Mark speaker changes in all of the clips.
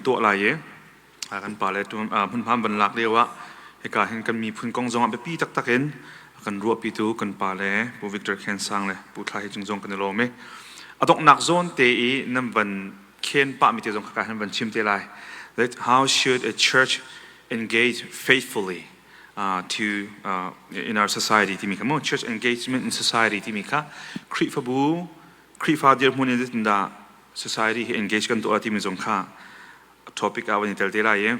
Speaker 1: tuah lai i kan pale hmunhma van lak lio ah hika hin kan miphun kong zong ah biapi taktak in kan ruahpitu kan pale Pu Victor Khen Sang le Pu Thla Hi Cung zong kan i lawm i a donghnak zawn te i nan van khen pah mi te zong kha hin van chim te lai. That how should a church engage faithfully to in our society timi kha mu church engagement in society timi kha Khrihfabu Khrihfa dirhmun in zeitindah society hi engage kan tuah timi zong kha topic ah van i tel te lai i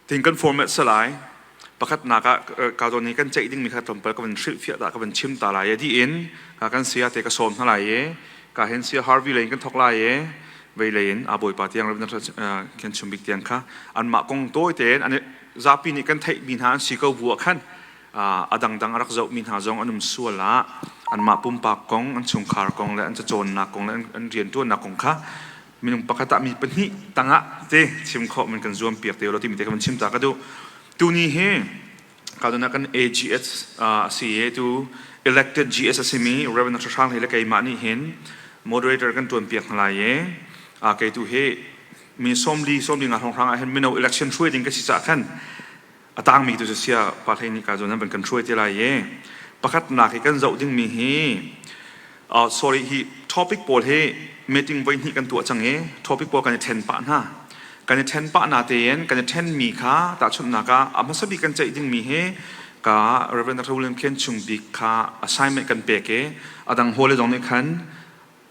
Speaker 1: tin kan format salai pakhatnak ah ka zawn i kan ceih dingmi kha tlawmpal ka van hrilhfiah ta ka van chim ta lai i di in ka kan saya te ka sawm hna lai i ka hen sia Harvey lei in kan thok lai i vei lei in a bawipa tiang kan chim bik tiang kha anmah kong tawi tein an zapi nih kan theih mi hna an si ko bu ah khan a dangdang a rak zohmi hna zong an um sual ah anmah pumpak kong an chungkhar kong le an cacawnnak kong le an rianṭuannak kong kha minung pakhat ah mi pahnih tangah te chim khawh man kan zuam piak te lo timi te kan chim ta ka duh. Tuni hi kadona kan AGS a si i tu elected GS a simi Reverend Dr. Hrang Hlei le keimah nih hin moderator kan tuan piak hna lai i kei tu hi mi 40 45 hrawng hrang ah hin mino election hruai ding ka si cah khan a tangmi tu sia pa hlei nih ka zawn nan kan hruai te lai i pakhatnak hi kan zoh dingmi hi sorry, hi topic pawl hi meeting voi hnih kan tuah cang i topic pawl kan i then pah hna. Kan i then pah na tein kan i then mi kha tahchunhnak ah a hmasa bik kan ceih dingmi hi ka Reverend Dr. William Khen Chung bik kha assignment kan pek i adang hall zong nih khan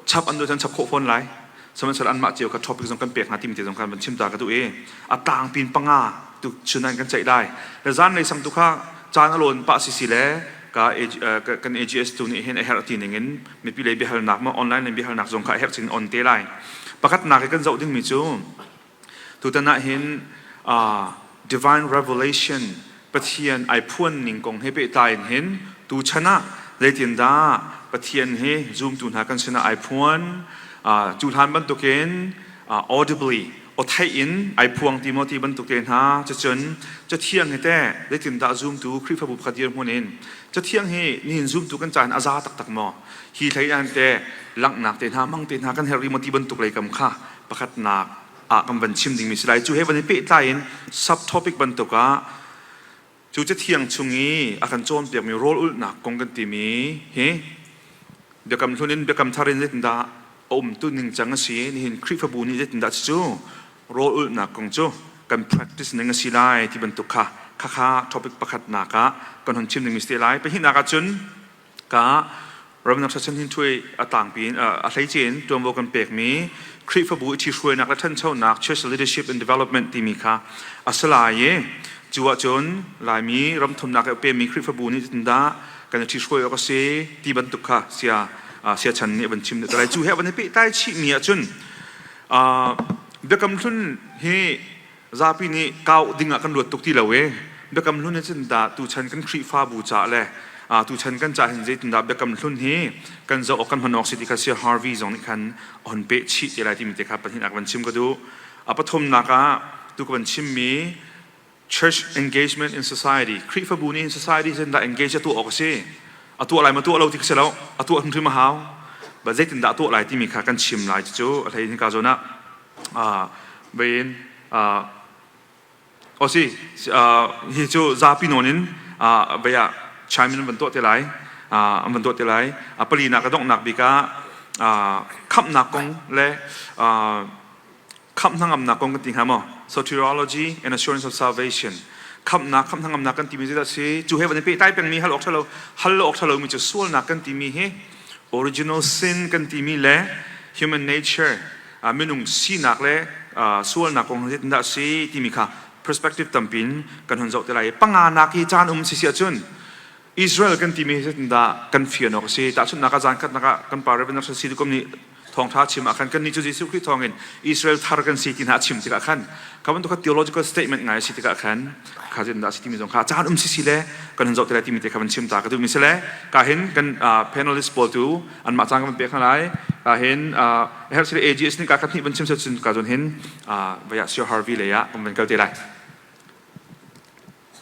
Speaker 1: chap an duh cun chap khawh fawn lai. Sihmanhsehlaw anmah cio kha topic zong kan pek hna timi te zong khan van chim ta ka duh i a tlangpin panga tu chunan kan ceih lai. Le zan lei sang tu kha caan a lawn pah sisi le ka kan AGS tu nih hin a herh ti ning in mipi lei biahalnak ma online lei biahalnak zong kha a herh chin on te lai. Pakhatnak i kan zoh dingmi cu tutan ah hin divine revelation, Pathian ai phuan ning kong he pehtlai in hin tu chan ah zeitindah Pathian hi zumtu hna kan sinah ai phuan, cu hlan bantukin audibly, aw theih in ai phuang ti maw ti bantuk te hna. Cucun Cathiang hi teh zeitindah zumtu Khrihfabu pakhat dirhmun in Cathiang hi nihin zumtu kan ca in a za taktak maw, hi hlei ah teh langhnak te hna, mang te hna kan herh rih maw ti bantuk lei kam kha pakhatnak ah kan van chim dingmi si lai. Cu he van i pehtlai in subtopic bantuk ah cu Cathiang chung i a kan cawnpiakmi rawl ulhnak kong kan timi hi Biakam Hlun in Biakam Thar in zeitindah a umtu ningcang a si, nihin Khrihfabu nih zeitindah cucu rawl ulhnak kong cu kan practice ning a si lai ti bantuk kha khakha topic pakhatnak ah kan hun chim dingmi si te lai. Pahnihnak ah cun ka Ramnak Sachan Hin Ṭhui a tlangpi in a hleice in ṭuanvo kan pekmi Khrihfabu i ṭhihruainak le ṭhanchonak, Church Leadership and Development timi kha a si lai i cu ahcun Laimi ramthumnak i a pemi Khrihfabu nih zeitindah kan i ṭhihruai awk a si ti bantuk kha sia siachan nih a van chim te lai. Cu he a van i pehtlai chihmi ahcun Biakam Hlun hi zapi nih kau ding ah kan ruat tuk ti lo i Biakam Hlun hi dah tuchan kan Khrihfabu caah le tuchan kan caah hin zeitindah Biakam Hlun hi kan zoh awk, kan hman awk si ti kha Sir Harvey zong nih khan a hun peh chih te lai timi te kha pahnihnak van chim ka duh. A pathumnak ah tu ka van chimmi church engagement in society, Khrihfabu nih in society zeitindah engage a tuah awk a si, a tuah lai ma tuah lo ti kha si lo, a tuah hrimhrim a hau ba, zeitindah a tuah lai timi kha kan chim lai. Cu a hlei in hika zawn ah vein osi hi cu zapi nawn in vei ah chime in van tuah te lai, an van tuah te lai. A palinak, a donghnak bik ah khamhnak kong le khamh hnangamnak kong kan ti hnga maw, soteriology and assurance of salvation. Khamhnak, khamh hnangamnak kan timi zeidah si, cu he van i pehtlai pengmi hal awk ṭhalo hal awk ṭhalo mi cu sualnak kan timi hi, original sin kan timi le human nature, minung sinak le sualnak kong zeitindah si timi kha perspective tampin kan hun zoh te lai. Panganak hi caan um si si ahcun Israel kan timi zeitindah kan fian awk a si. Tahchunhnak ah zan khatnak ah kan pa Reverend Dr. Sidukum nih thawngtha chim ah khan kan nih cu Jesuh Khrih thawngin Israel thar kan si ti hna a chim tikah khan kha bantuk kha theological statement ngai a si tikah khan kha zeitindah a si timi zong kha caan um si si le kan hun zoh te lai timi te kha van chim ta ka duhmi si le ka hin kan panelist pawl tu anmah caan kan van pek hna lai. Ka hin herh si le AGS nih ka khat hnih van chim cun ka zon hin vaya Sir Harvey lei ah kan van kal te lai.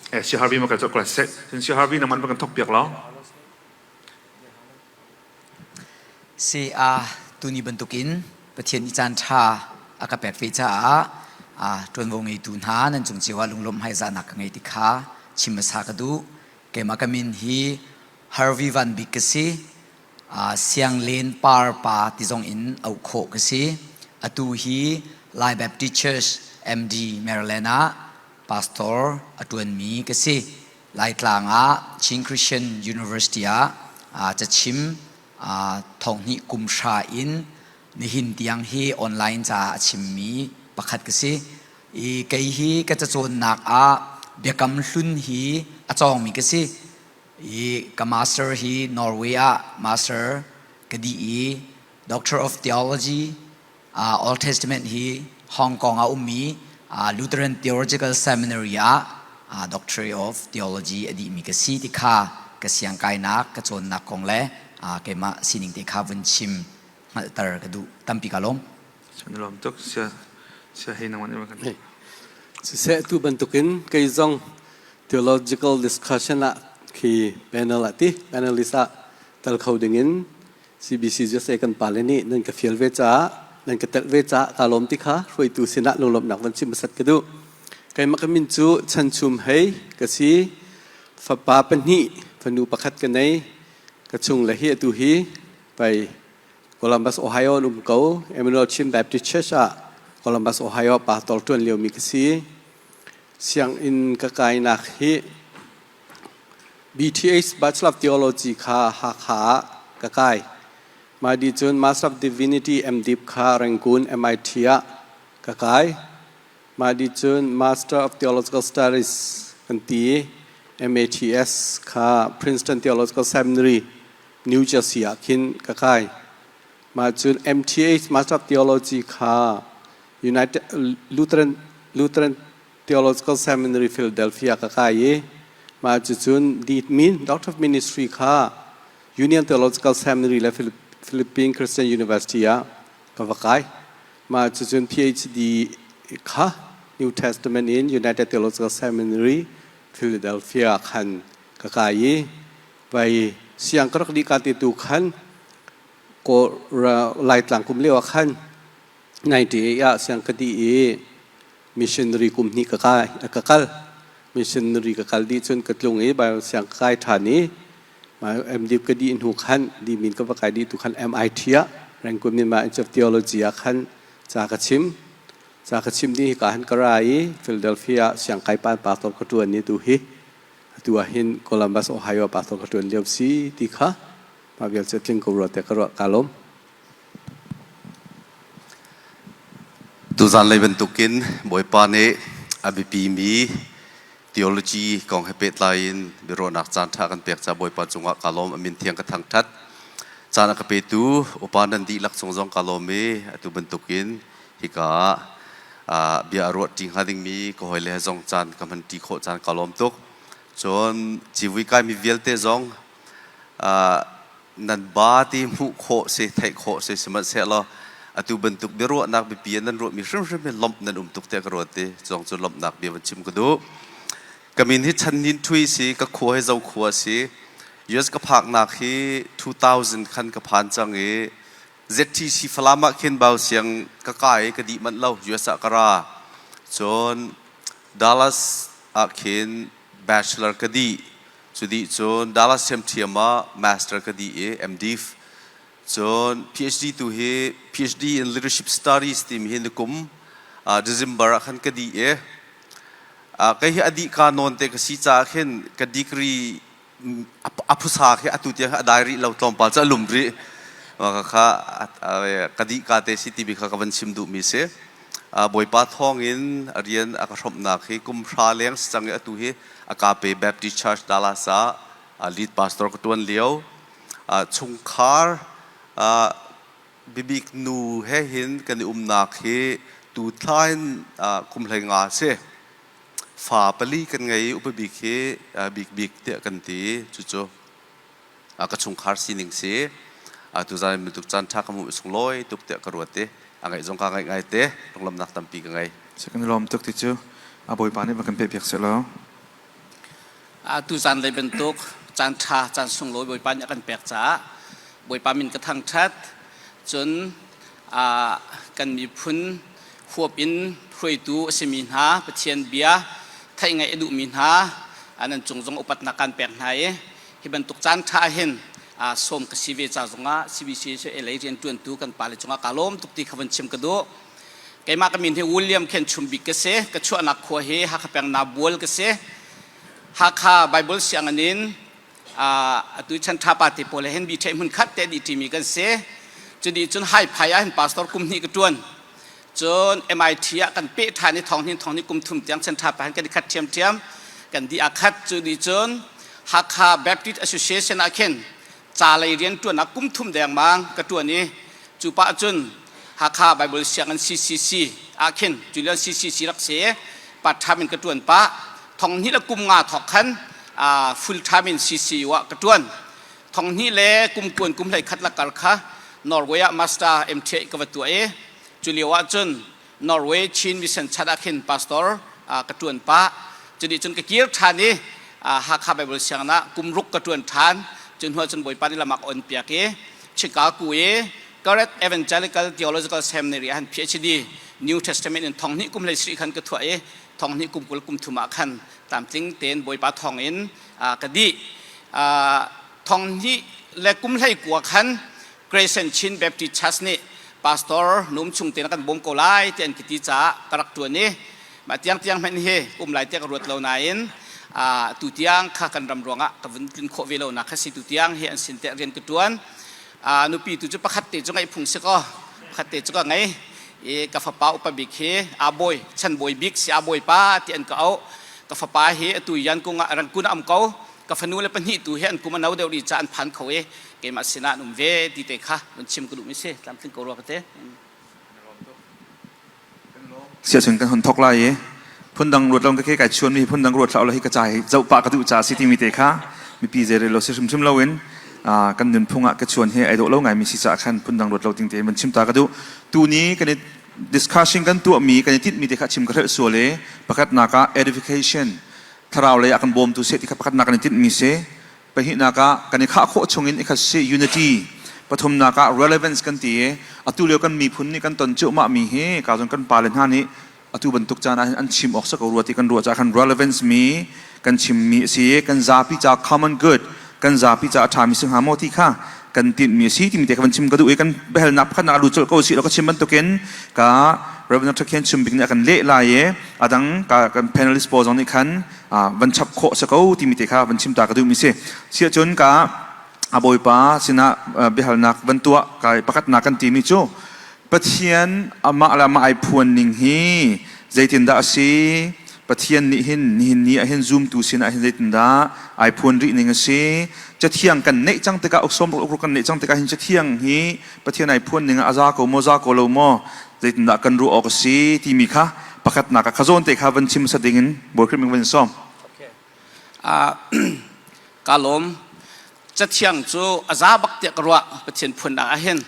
Speaker 1: Eh, Sir Harvey ma kal cok se Sir Harvey nangman van kan thok piak lo.
Speaker 2: Si a tuni bantukin Pathian i caan ṭha a ka pek ve caah ṭuanvo ngeitu hna nan cung cio ah lunglawmh hmaizahnak ka ngei ti kha chim hmasa ka duh. Keimah ka min hi Harvey Van Bik ka si. Sianglen Par pa ti zong in auh khawh ka si. Atu hi Lai Baptist Church MD Maryland ah pastor a ṭuanmi ka si. Laitlang ah Chin Christian University ah cachim thonghnih kum hra in nihin tiang hi online caah a chimmi pakhat ka si. I kei hi ka cacawnnak ah biakam hlun hi a cawngmi ka si. I ka master hi Norway ah master ka dih i Doctor of Theology Old Testament hi Hong Kong ah ummi Lutheran Theological Seminary ah Doctorate of Theology a dihmi ka si ti kha ka siangkainak ka cawnnak kong le keimah sining te kha vun chim hngalhter ka duh tampi ka lawm.
Speaker 1: Lawm tuk sia sia hei nang wan kan.
Speaker 3: Siseh tu bantukin kei zong theological discussion ah khi panel ah ti panelist ah tal kho dingin CBC USA kan pale nih nan ka fial ve caah nan ka telh ve caah kaa lawm ti kha hruaitu sinah lunglawmhnak van chim hmasat ka duh. Keimah ka min cu Chan Chum Hei ka si. Fapa pahnih, fanu pakhat ka nei. Ka chung le hi atu hi pei Columbus, Ohio an um ko. Emmanuel Chin Baptist Church ah Columbus, Ohio pastor ṭuan liomi ka si. Sianginn ka kainak hi BTH Bachelor of Theology kha Hakha ah ka kai. Mah dih cun Master of Divinity MDiv kha Rangoon MIT ah ka kai. Mah dih cun Master of Theological Studies kan ti i MATS kha Princeton Theological Seminary, New Jersey ah khin ka kai. Mah cun MTH Master of Theology kha United Lutheran Lutheran Theological Seminary Philadelphia ka kai i mah cucun min Doctor of Ministry kha Union Theological Seminary le Philippine Christian University ah ka va kai. Mah cucun PhD kha New Testament in United Theological Seminary Philadelphia khan ka kai i vai siang ka rak dih ka ti tu khan ko Laitlang kum lio ah khan 98 ah siang ka dih i missionary kum hnih ka kai ka kal missionary ka kal dih cun ka tlung i Bible siang ka kai ṭhan i MD ka dih hnu khan dimin ka va kai dih tu khan MIT ah Rangoon Myanmar Institute of Theology ah khan ca ka chim ca ka chim dih hika han ka ra i Philadelphia siang kai pan pastor ka ṭuan ni tu hi atu ah hin Columbus Ohio pastor ka ṭuan lio si ti kha mah vial cu tling ko rua te ka ruah ka lawm.
Speaker 4: Tuzanlei bantukin Bawipa nih a biapimi theology kong he pehtlai in biaruahnak caanṭha kan pek caah Bawipa cungah kaa lawm. A min thiang ka thangṭhat. Caan a ka petu upa nan dihlak cung zong kaa lawm i atu bantukin hika ah bia a ruahṭi hnga dingmi ka hawile he zong caan ka hmanṭi khawh caan kaa lawm tuk. Cun civui kaimi vialte zong nan ba ti hmuh khawh si theih khawh si sihmanhsehlaw atu bantuk biaruahnak biapi ah nan ruahmi hrimhrim hi lawmh nan um tuk tiah ka ruat i cawng cu lawmhnak bia van chim ka duh. Ka min hi Chan Nin Thui si ka khua hi Zokhua si US ka phaknak hi 2000 khan ka phan cang i ZTC Falam ah khin bau siang ka kai ka dih manh lo US ah ka ra cun Dallas ah khin bachelor ka dih. Cu dih cun Dallas ṭhiamṭhiam ah master ka dih i MDiv. Cun PhD tu hi PhD in Leadership Studies timi hi nikum December ah khan ka dih i kei hi a dih ka nawn te ka si caah khin ka degree a phusa khi atu tiang a dai rih lo tlawmpal cu a lum rih. Kha ka dih ka te si timi kha ka van chim duhmi si. Bawipa thawngin a rian a ka hrawmhnak hi kum hra leng si cang i atu hi Agape Baptist Church Dallas ah lead pastor ka ṭuan lio. Chungkhar bibik nu he hin kan i umnak hi tu thla in kum 15 a si. Fa pali kan ngei i upa bik hi bikbik tiah kan ti. Cucu ka chungkhar sining si tuzan bantuk caan ṭha ka hmuh sunglawi tuk tiah ka ruat i a ngaih zong ka ngaih ngai te lunglawmhnak tampi ka ngei.
Speaker 1: Kan lawm tuk ti cu a Bawipa nih va kan pek piak seh law.
Speaker 5: Tuzan lei bantuk caan ṭha caan sunglawi Bawipa nih a kan pek caah Bawipa min ka thangṭhat cun kan miphun. Huap in hruaitu a simi hna, Pathian bia theih ngaih a duhmi hna, nan cung zong upatnak kan pek hna i hi bantuk caan ṭha hin sawm ka si ve ca zongah CBC lei rianṭuantu kan pale cungah kaa lawm tuk ti kha van chim ka duh. Keimah ka min hi William Khen Chum Bik ka si. Ka chuahnak khua hi Hakha peng Nabual ka si. Hakha Bible sianginn in atu chan ṭha pa te pawl he hin bi ṭheh hmun khat te dih ṭimi kan si. Cu dih cun Haiphai ah hin pastor kum hnih ka ṭuan. Cun MIT ah kan peh ṭhan i thong hnin thong hnih kum thum tiang chan ṭha pa hin kan i khat ṭhiamṭhiam. Kan dih a khat. Cu dih cun Hakha Baptist Association ah khin ca lei rian ṭuan ah kum thum dengmang ka ṭuan i cu pah cun Hakha Bible sianginn CCC ah khin Julian CCC rak si part time in ka ṭuan pah thong hnih le kum nga thawk khan full time in CCU ah ka ṭuan thong hnih le kum kuan kum hlei khat lakar kha Norway ah master MTA ka va tuah i cu lio ah cun Norway Chin Mission chat ah khin pastor ka ṭuan pah. Cunih cun ka kir ṭhan i Hakha Bible sianginn ah kum ruk ka ṭuan ṭhan. Cu hnu ah cun Bawipa nih lam a ka on piak i Chicago i Garrett Evangelical Theological Seminary ah han PhD New Testament in thong hnih kum hlei sarih khan ka thuah i thong hnih kum 20 kum thum ah khan tlamtling tein Bawipa thawng in ka dih. Thong hnih le kum hlei kua khan Crescent Chin Baptist Church nih pastor num chung te na kan bawm ko lai ti an ka ti caah ka rak ṭuan i mah tiangtiang hmanh hi um lai tiah ka ruat lo nain tu tiang kha kan ram ruangah ka vun tlun khawh ve lo nak kha si tu tiang hi an sin te rian ka ṭuan. Nupi tu cu pakhat te cu ngeih phung si kaw pakhat te cu ka ngei i ka fapa upa bik hi a bawi chan bawi bik si a bawipa ti an ka auh. Ka fapa hi atu yan kung ah Rangkun ah um ko. Ka fanu le pahnih tu hi an kum a no deuh rih ca an phan kho i keimah sinah an um ve ti te kha vun chim ka duhmi si. Tlamtling ko rua ka ti.
Speaker 1: Siahcun kan hun thok lai i phundang ruat lo ka ke kai chuan mi phundang ruat hlah hi ka ca hi zoh pah ka duh ca si timi te kha mipi zei lo si hrimhrim lo in kan nunphung ah ka chuan hi ai dawh lo ngai mi si caah khan phundang ruat lo ting tein van chim ta ka duh. Tu ni kan i discussion kan tuah mi kan i tinh mi te kha chim ka hrelh sual i pakhatnak ah edification, thlarau lei ah kan bawmtu seh ti kha pakhatnak kan i tinhmi si. Pahnihnak ah kan i khah khawh chungin i khat si, unity. Pathumnak ah relevance kan ti i atu lio kan miphun nih kan ton cuahmah mi hi ka zon kan pale hna nih atu bantuk caan ah hin an chim awk sa ko rua ti kan ruah caah khan relevance mi kan chim mi a si i kan zapi ca common good, kan zapi ca a ṭhami si hnga maw ti kha kan tinhmi a si timi te kha van chim ka duh i kan biahalnak pakhatnak a lut colh ko si lo ka chim bantukin ka Reverend Dr. Khen Chum Bik nih a kan leh lai i a dang kan panelist pawl zong nih khan van chap khawh si ko timi te kha van chim ta ka duhmi si. Siahcun ka a Bawipa sinah biahalnak van tuah kai pakhatnak kan timi cu Pathian amah le amah ai phuan ning hi zeitindah a si? Pathian nih hin nihin ni ah hin zumtu sinah hin zeitindah ai phuan rih ning a si? Cathiang kan neih cang tikah uksawm ukruk kan neih cang tikah hin Cathiang hi Pathian ai phuan ning ah a za ko maw za ko lo maw zeitindah kan ruah awk a si timi kha pakhatnak ah kha zawn te kha van chim hmasa ding in Bawi Khrih min van sawm.
Speaker 5: Okay. Ka lawm. Cathiang cu a za bak tiah ka ruah. Pathian phunnak ah hin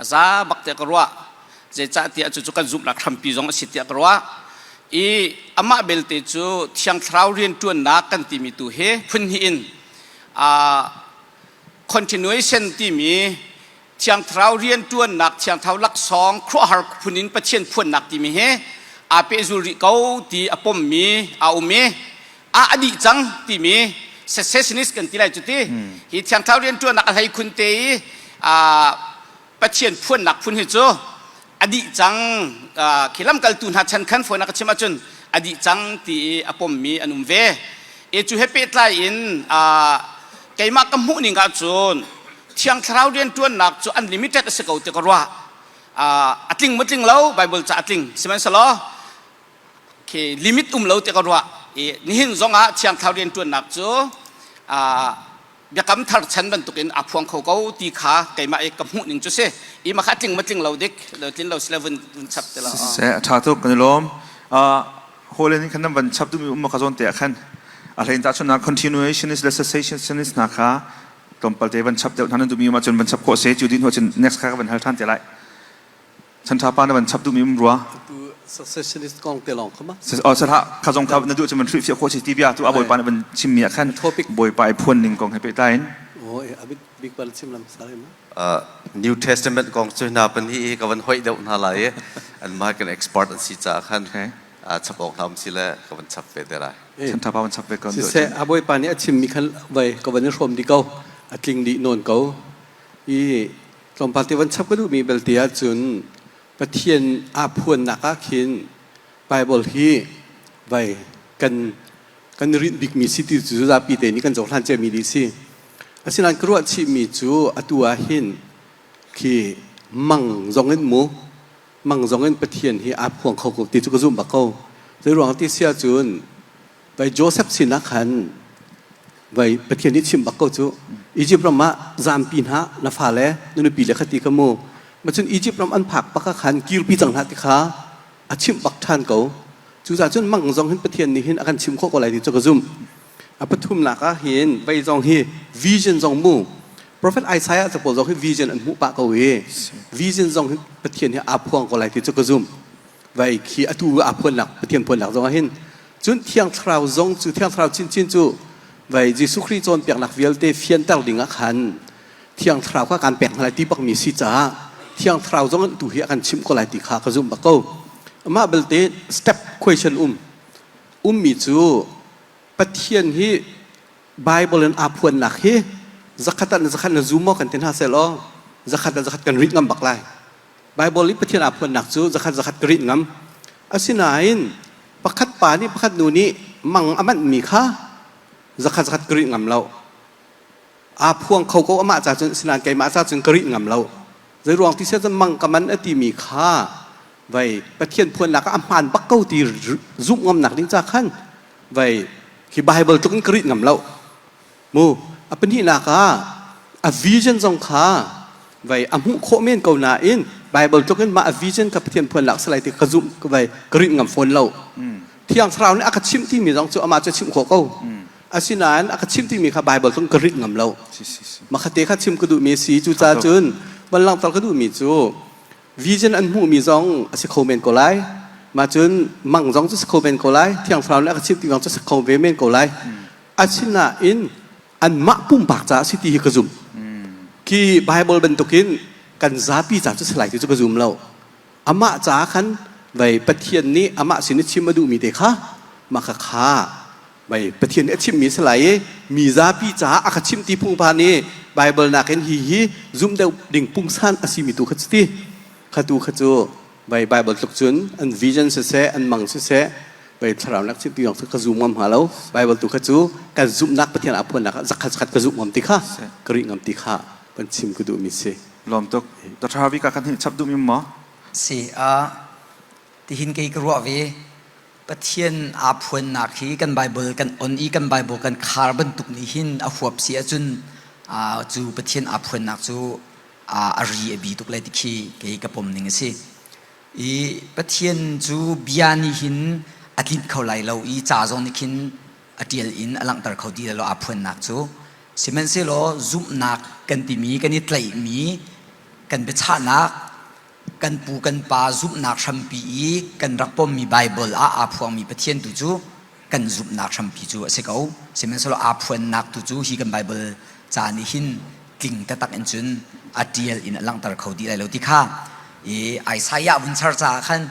Speaker 5: a za bak tiah ka ruah. Zeicahtiah cucu kan zumhnak hrampi zong a si tiah ka ruah. I amah belte cu Thiang Thlarau rianṭuannak kan timi tu hi phun hnih in continuation timi Thiang Thlarau rianṭuannak, Thiang Thlarau laksawng, khuaruahhar phun in Pathian phuannak timi hi aa pehzul rih ko ti a pommi a um i a a dih cang timi secessionist kan ti lai cu ti. Hi Thiang Thlarau rianṭuannak a hlei khun te i Pathian phuannak phun hi cu a dih cang, khi lamkaltu hna chan khan fawinak ka chim ahcun a dih cang ti i a pommi an um ve. E cu he pehtlai in keimah ka hmuh ning ahcun Thiang Thlarau rianṭuannak cu unlimited a si ko ti ka ruah. A tling maw tling lo Bible ca a tling sihmanhsehlaw khi limit um lo ti ka ruah. I nihin zongah Thiang Thlarau rianṭuannak cu Biakam Thar chan bantukin aa phuang kho ko ti kha keimah i ka hmuh ning cu si. I mah kha tling ma tling lo dik lo tlin lo sile vun vun chap te lo.
Speaker 1: Siseh a ṭha tuk kan i lawm. Hawle nih khan nan van chap duhmi um ma kha zawn te ah khan a hlein tahchunhnak continuationist le cessationist hna kha tlawmpal te van chap deuh hna nan duhmi um ahcun van chap khawh si. Cu dih hnu ahcun next kha ka van hal ṭhan te lai. Chanṭha pa na van chap duhmi um rua.
Speaker 3: Atu secessionist kong te lawng kha ma?
Speaker 1: Oh, sarah kha zong kha na duh cun van hrilhfiah khawh si ti bia tu a bawipa nih van chimmi ah khan
Speaker 3: Topic.
Speaker 1: Bawipa i phuan ning kong he pehtlai in.
Speaker 3: Oh, a bit. Bik pa chim lam sa ma.
Speaker 4: New Testament kong cu hna pan hi ka van hoih deuh hna lai i anmah kan expert an si caah khan chap awk hna um si le ka van chap ve te lai.
Speaker 1: Chan tha pa van chap ve ko.
Speaker 3: Siseh a bawipa nih a chimmi khan vai ka van i hrawm dih ko a tling dih nawn ko i tlawmpal te van chap ka duhmi belte ahcun Pathian aa phuannak ah khin Bible hi vai kan kan rinh bikmi si ti cu zapi te nih kan cohlan ciami dih si. Asinain ka ruah chihmi cu atu ah hin khi mang zong in mu mang zong in Pathian hi aa phuang kho ko ti cu ka zumh bak ko. Zei ruang ti si ahcun vai Joseph sinah khan vai Pathian nih chim bak ko cu Egypt ram ah zampi hna na fale na nupi le kha ti ka mu ma cun Egypt ram an phak bak ah khan kirpi cang hlah ti kha a chimh bak ṭhan ko. Cucaah cun mang zong hin Pathian nih hin a kan chimh khawh ko lai ti cu ka zumh. A pathumnak ah hin vei zong hi vision zong mu. Prophet Isaiah te pawl zong hi vision an hmuh pah ko i vision zong hin Pathian hi aa phuang ko lai ti cu ka zumh. Vai khi atu aa phuannak Pathian phuannak zong ah hin cun Thiang Thlarau zong cu Thiang Thlarau chinchin cu vai Jesuh Khrih cawnpiaknak vialte fianter ding ah khan Thiang Thlarau kha kan pek hna lai ti bakmi si caah Thiang Thlarau zong tu hi a kan chimh ko lai ti kha ka zumh bak ko. Amah belte step question um ummi cu Pathian hi Bible in aa phuannak hi zakhat ah zakhat na zum maw kan ti hna seh law zakhat ah zakhat kan rinh ngam bak lai. Bible i Pathian aa phuannak cu zakhat zakhat ka rinh ngam. Asinain pakhat pa nih pakhat nu nih mang a manhmi kha zakhat zakhat ka rinh ngam lo. Aa phuang kho ko amah ca cun asinain keimah ca cun ka rih ngam lo. Zei ruang ti sia cun mang ka man a timi kha vai Pathian phuannak ah a hmaan bak ko ti zumh ngamnak ding ca khan vai khi Bible tluk in ka rih ngam lo. Mu a pahnihnak ah a vision zong kha vai a hmuh khawh men ko nain Bible tluk in mah a vision kha Pathian phuannak salai ti ka zumh vai ka rih ngam fawn lo. Thiang Thlarau nih a ka chimh timi zong cu amah cu a chimh khawh ko. Asinain a ka chimh timi kha Baibal tlung ka rit ngam lo. Makhate kha chim ka duhmi a si. Cucaah cun van langhter ka duhmi cu vision an hmuhmi zong a si kho men ko lai. Mah cun mang zong cu si kho men ko lai. Thiang Thlarau nih a ka chimh ti zong cu si kho ve men ko lai. Asinain anmah pumpak caah si ti hi ka zumh. Khi Baibal bantukin kan zapi ca cu si lai ti cu ka zum lo. Amah caah khan vei Pathian nih amah sin i chim a duhmi te kha mah kha kha Mei Pathian nih a chimmi a si lai i mi zapi caah a ka chimh ti phungpha nih Baibal nakin hi hi zumh deuh ding pungsan a simi tu kha cu ti kha tu kha cu vei Baibal tluk cun an vision siseh an mang siseh vei thlarau nak chimh ti zong ka zum ngam hnga lo Baibal tu kha cu kan zumhnak Pathian aa phuannak ah zakhat zakhat ka zumh ngam ti kha ka rih ngam ti kha kan chim ka duhmi si.
Speaker 1: Lawm tuk. Dr. Harvey ka kan hin chap duhmi maw?
Speaker 2: Si a tihin kei ka ruah ve. Pathian aa phuannak hi kan Bible kan on i kan Bible kan khar bantuk nih hin a huap si ahcun cu Pathian aa phuannak cu a ri a bi tuk lai ti khi kei ka pom ning a si. I Pathian cu bia nih hin a tlinh kho lai lo i ca zong nih khin a ṭial in a langhter kho ti lo aa phuannak cu. Sihmanhsehlaw zumhnak kan timi kan i tlaihmi kan biachahnak kan pu kan pa zumhnak hrampi i kan rak pommi Baibal ah aa phuangmi Pathian tu cu kan zumhnak hrampi cu a si ko. Sihmanhsehlaw aa phuannak tu cu hi kan Baibal ca nih hin tling taktak in cun a ṭial in a langhter kho dih lai lo ti kha i Isaiah vun char caah khan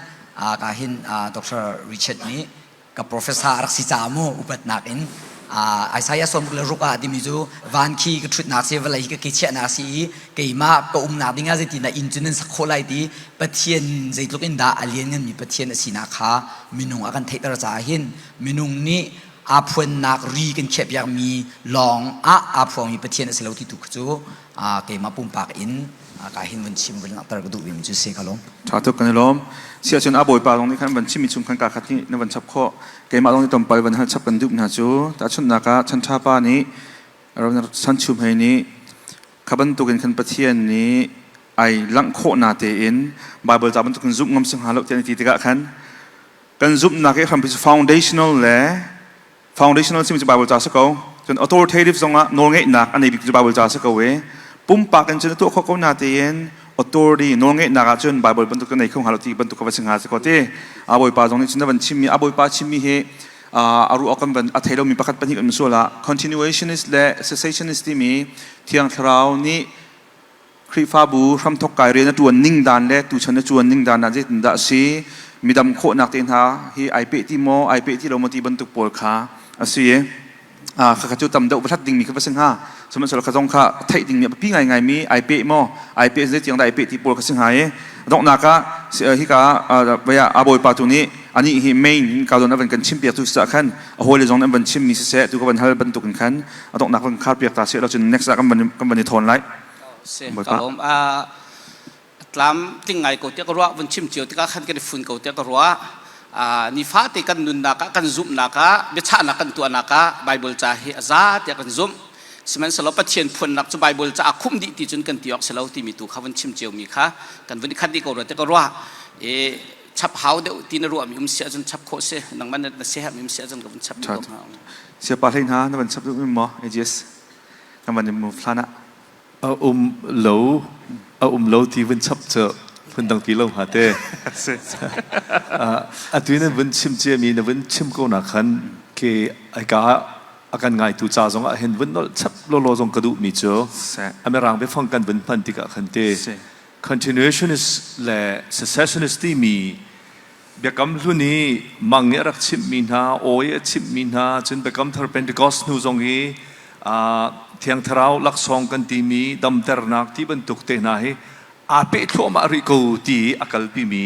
Speaker 2: ka hin Dr. Richard nih ka professor a rak si caah mu upatnak in Isaiah 66 ah timi cu van khi ka ṭhutnak si vawlei hi ka ke chiahnak si i keimah ka umnak ding ah zeitindah inn cu nan sak khawh lai ti Pathian zeitluk in dah a liannganmi Pathian a sinak kha minung a kan theihter caah hin minung nih aa phuannak ri kan khiahpiakmi lawng ah aa phuangmi Pathian a si lo ti tu cu keimah pumpak in ka hin vun chim vun langhter ka duh mi cu si ka lawm.
Speaker 1: Tha tuk kan i lawm. Si ahcun a bawipa zong nih khan van chimmi chung khan kaa khat nih na van chap khawh. Keimah zong nih tlawmpal van hal chap kan duh hna cu tahchunhnak ah Chanṭha pa nih San Chum Hei nih kha bantukin khan Pathian nih ai langh khawh na tein Bible ca bantukin zumh ngam si hnga lo tiah an ti tikah khan kan zumhnak i hrampi cu foundational le Foundational simi cu Bible ca si ko. Cun authoritative zongah nawlngeihnak a nei bik cu Bible ca si ko i pumpak in cun a tuah khawh ko natein authority nawlngeihnak ah cun Bible bantuk ka nei kho hnga lo ti bantuk ka va si hnga si ko ti. A Bawipa zong nih cun a van chimmi a Bawipa chimmi hi A ruah kan van a thei lomi pakhat pahnih kan sual ah continuationist le cessationist timi Thiang Thlarau nih Khrihfabu hramthok kai rian a ṭuan ning dan le tuchan a ṭuan ning dan ah zeitindah a si midam khawhnak te hna hi ai peh ti maw ai peh ti lo maw ti bantuk pawl kha a si i khakha cu tam deuh va hlat dingmi kha va si hnga sihmanhsehlaw kha zong kha theih dingmi a biapi ngaingaimi ai peh maw ai peh zei tiang dah ai peh ti pawl kha si hnga i donghnak ah hika a bawipa tu nih anih hi main in ka zawn a van kan chimpiak tu caah khan a hawile zong nih an van chimmi siseh tu ka van hal bantuk in khan a donghnak van khar piak ta seh lo cun next ah kan van kan van i thawn lai.
Speaker 5: Si ka lawm. Tlam tling ngai ko tiah ka ruah vun chim cio tikah khan kan i fun ko tiah ka ruah. Nifate kan nunnak ah kan zumhnak ah biachahnak kan tuahnak ah Bible ca hi a za tiah kan zumh. Sihmanhsehlaw Pathian phuannak cu Bible ca a khumh dih ti cun kan ti awk si lo timi tu kha vun chim cio mi kha kan vun i khat dih ko rua tiah ka ruah. I chap hau deuh ti na ruahmi um si ahcun chap khawh si nangmah na siaherhmi um si ahcun ka vun chap dih ko hnga.
Speaker 1: Siapa hlei hna na van chap duh maw AGS kan van in move hlan ah.
Speaker 6: A um lo a um lo ti vun chap cu phundang ti lo hnga te. Atu in vun chim ciami na vun chim ko na khan ke ai ka a kan ngaitu ca zong ah hin vun nolh chap lawlaw zong ka duhmi cu amirang biafang kan vun hman tikah khan te continuationist le secessionist timi Biakam Hlun i mang i a rak chimhmi hna, aw i a chimhmi hna, cun Biakam Thar Pentecost hnu zong i Thiang Thlarau laksawng kan timi damternak ti bantuk te hna hi aa peh thluahmah rih ko ti a kalpimi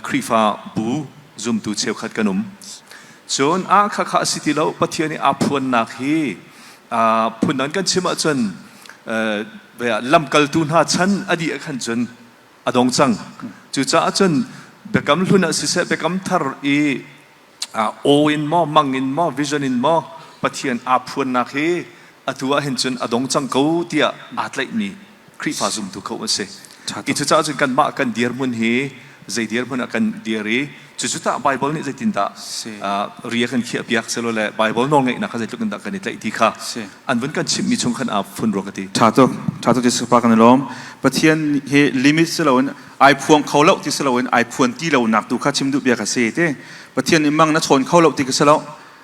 Speaker 6: Khrihfa bu zumtu cheukhat kan um. Cun a khakha a si ti lo, Pathian i aa phuannak hi phun an kan chim ahcun lamkaltu hna chan a dih ah khan cun a dong cang. Cucaah cun Biakam Hlun ah siseh Biakam Thar i aw in maw, mang in maw, vision in maw Pathian aa phuannak hi atu ah hin cun a dong cang ko tiah aa tlaihmi Khrihfa zumtu kho an si. I cucaah cun kanmah kan dirhmun hi zei dirhmun ah kan dir i cucu tah Bible nih zeitindah ri a kan khiahpiak silole Bible nawlngeihnak kha zeitluk in dah kan i tlaih ti kha an vun kan chimhmi chung khan aa fun rua ka ti.
Speaker 1: Ṭha tuk, ṭha tuk Jesus pa kan i lawm. Pathian hi limit si loin ai phuang kho lo ti si loin ai phuan ti lonak tu kha chim duh bia ka si ti. Pathian nih mang na chawn kho lo ti ka si lo.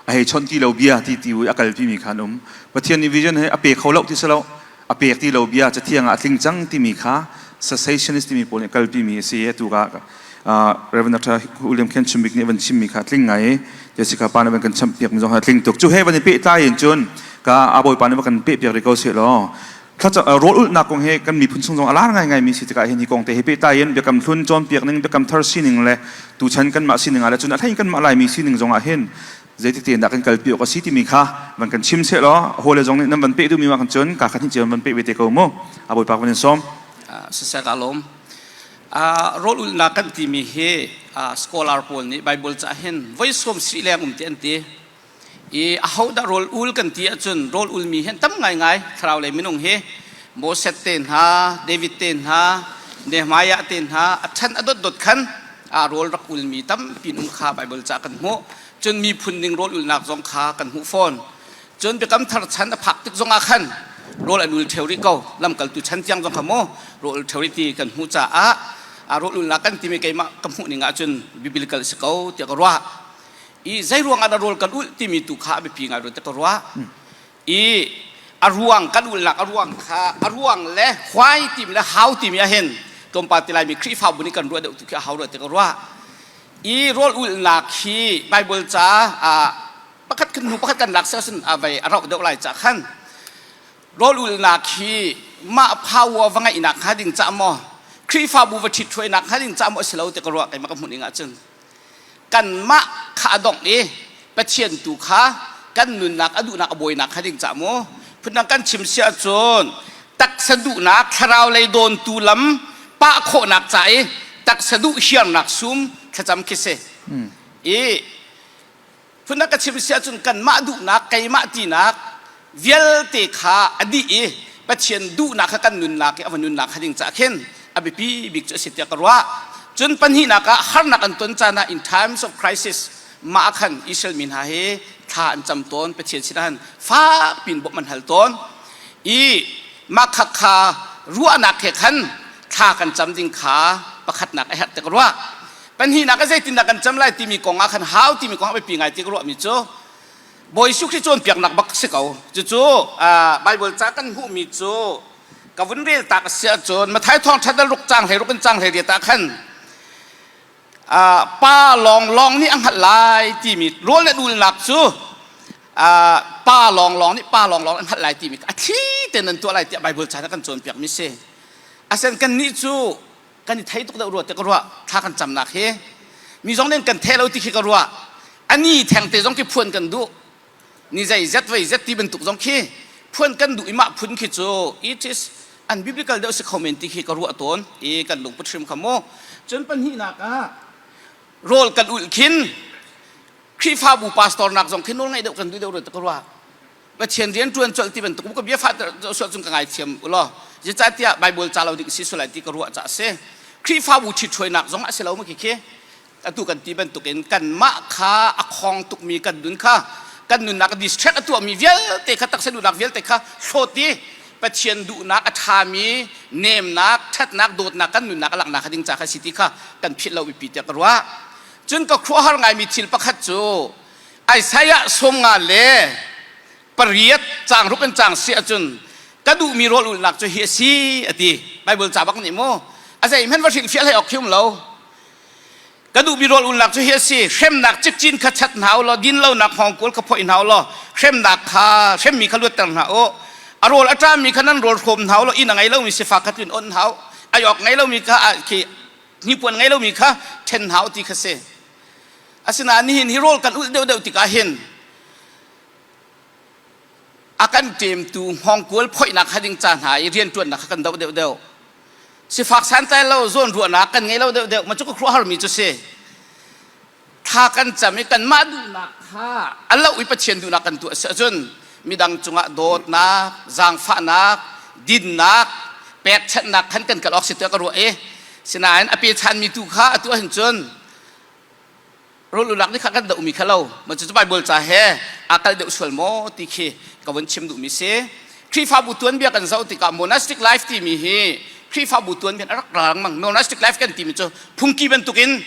Speaker 1: A hei chawnh ti lo bia ti ti a kalpi mi kha an um. Pathian nih vision he a pe kho lo ti si lo. A pek ti lo bia cathiang ah a tling cang timi kha cessationist timi pawl nih kalpi mi a si i atu ka Reverend Dr. William Ken Chumbik nih van chimmi kha tling ngai Jessica pa nih van kan champiak mi zong kha tling tuk cu he van i pehtlai in cun ka a bawipa nih va kan pehpiak rih ko seh law rawl ulhnak kong he kan miphun chung zong a lar ngaingai mi si tikah hin hi kong te he pehtlai in biakam hlun cawnpiak ning biakam thar sining le tuchan kanmah sining ah le cun a hlei kanmah laimi sining zong ah hin zeiti tein dah kan kalpi awk a si timi kha van kan chim seh law hawle zong nih nan van peh duhmi ma kan cun ka khat hin van peh ve te ko mu a bawipa van in sawm
Speaker 5: siseh ka lawm Rawl ulhnak kan timi hi scholar pawl nih Bible ca hin voi sawm si leng um ti an ti. I ahodah rawl ul kan ti ahcun rawl ulmi hi an tam ngaingai thlarau lei minung hi Moses te hna, David te hna, Nehemiah te hna a chan a dotdot khan rawl rak ulmi tampi um kha Bible ca kan hmuh. Cun miphun ning rawl ulnak zong kha kan hmuh fawn. Cun Biakam Thar chan a phak tik zongah khan rawl an ul ṭheo rih ko. Lamkaltu chan tiang zong kha maw rawl ul ṭheo rih ti kan hmuh caah a rawl ulnak kan timi keimah ka hmuh ning ahcun biblical si ko tiah ka ruah. I zei ruangah dah rawl kan ulh timi tu kha a biapi ngai rua tiah ka ruah. I a ruang kan ulnak a ruang kha a ruang le why timi le how timi ahhin tlawmpal ti laimi Khrihfabu nih kan ruah deuh tu khi a hau rua tiah ka ruah. I rawl ulhnak hi Bible ca pakhat kan hnu pakhat kan lak siasin a vei a rauh deuh lai ca khan rawl ulnak hi mah power va ngeihnak hnga ding ca maw Khrihfabu va ṭhit hruainak hnga ding ca maw a si lo ti ka ruah keimah ka hmuh ning ahcun kanmah kha a dongh i Pathian tu kha kan nunnak a duhnak a bawinak hnga ding ca maw phundang kan chim si ahcun taksa duhnak thlarau lei dawntu lam pah khawhnak ca i taksa duh hiarnak sum thlacam khi si i Phundang ka chim si ahcun kanmah duhnak, keimah tinak vialte kha a dih i Pathian duhnak kha kan nunnak i a va nunnak kha ding caah khin a biapi bik cu a si tiah ka ruah. Cun pahnihnak ah harnak an ton caan ah in times of crisis mah ah khan Israel mi hna hi thla an cam tawn Pathian sinah han fak pin bawmh an hal tawn i mah kha kha ruahnak he khan thla kan cam ding kha pakhatnak a herh ti ka ruah. Pahnihnak ah zeitindah kan cam lai timi kong ah khan hau timi kong ah biapi ngai ti ka ruahmi cu Bawi Jesuh Khrih cawnpiaknak bak si ko. Cucu Bible ca kan hmuhmi cu ka vun rel tak a si ahcun Matthai thawngṭha dal ruk cang hlei ruk in cang hlei riat ah khan pa lawnglawng nih a hngalh lai timi rawl le dulnak cu pa lawnglawng nih pa lawnglawng an hngalh lai timi a thli tein nan tuah lai tiah Bible ca kan cawnpiakmi si. Asen kannih cu kan i thei tuk deuh rua te ka ruah thla kan camnak hi mi zong nih kan the lo ti khi ka ruah ani theng te zong khi phuan kan duh ni zei zet vei zet ti bantuk zong khi phuan kan duh i mah phun khi cu it is unbiblical deuh si kho men ti khi ka ruah tawn i kan lungput hrim kha mu cun pahnihnak ah rawl kan ulh khin Khrihfabu pastor nak zong khi nawl ngaih deuh kan duh deuh rua te ka ruah Pathian rian ṭuan colh ti bantuk ka bia fah sual cung ka ngaithiam u law zeicahtiah Bible ca lo ding si sual lai ti ka ruah caah a si. Khrihfabu ṭhithruainak zong a si lo ma khi atu kan ti bantukin kanmah kha a khong tukmi kan nun kha kan nunnak a distract a tuahmi vialte kha taksa duhnak vialte kha hlawt i Pathian duhnak a ṭhami nemnak ṭhatnak dawtnak kan nunnak a langhnak ding ca kha si ti kha kan philh lo biapi tiah ka ruah. Cun ka khuahar ngaimi thil pakhat cu Isaiah 58 caang ruk in caang si ahcun ka duhmi rawl ulhnak cu hi a si a ti. Bible ca bak nih mu a zeihmanh va hrilhfiah hlei awk khi um lo. Ka duhmi rawl ulhnak cu hi a si. Hremnak cikcin kha chat hna u law dinlonak hngawngkual kha phoih hna u law hremnak kha hremmi kha luatter hna u. A rawl a ṭammi kha nan rawl hrawm hna u law inn a ngei lomi sifak kha tlun awnh hna u. Ai awk ngei lomi kha khi hnipuan ngei lomi kha ṭhen hna u ti kha si. Asinain nihin hi rawl kan ulh deuhdeuh tikah hin a kan ṭemtu hngawngkual phoihnak kha ding ca hna i rianṭuannak kha kan doh deuhdeuh. Sifak santlai lo zawnruahnak kan ngei lo deuhdeuh. Mah cu ka khuaruahharmi cu si. Thla kan cam i kanmah duhnak kha a lo i Pathian duhnak kan tuah si ahcun midang cungah dawtnak, zaangfahnak, dinnak, pekchanhnak khan kan kal awk si tiah ka ruah i sinain a pechanmi tu kha atu ahhin cun rawl ulak nih kha kan dohmi kha lo ma cu Bible ca he aa kal deuh sual maw ti khi ka vun chim duhmi si Khrihfabu tuanbia kan zoh tikah monastic life timi hi Khrihfabu tuanbia a rak ra lengmang monastic life kan timi cu phungki bantukin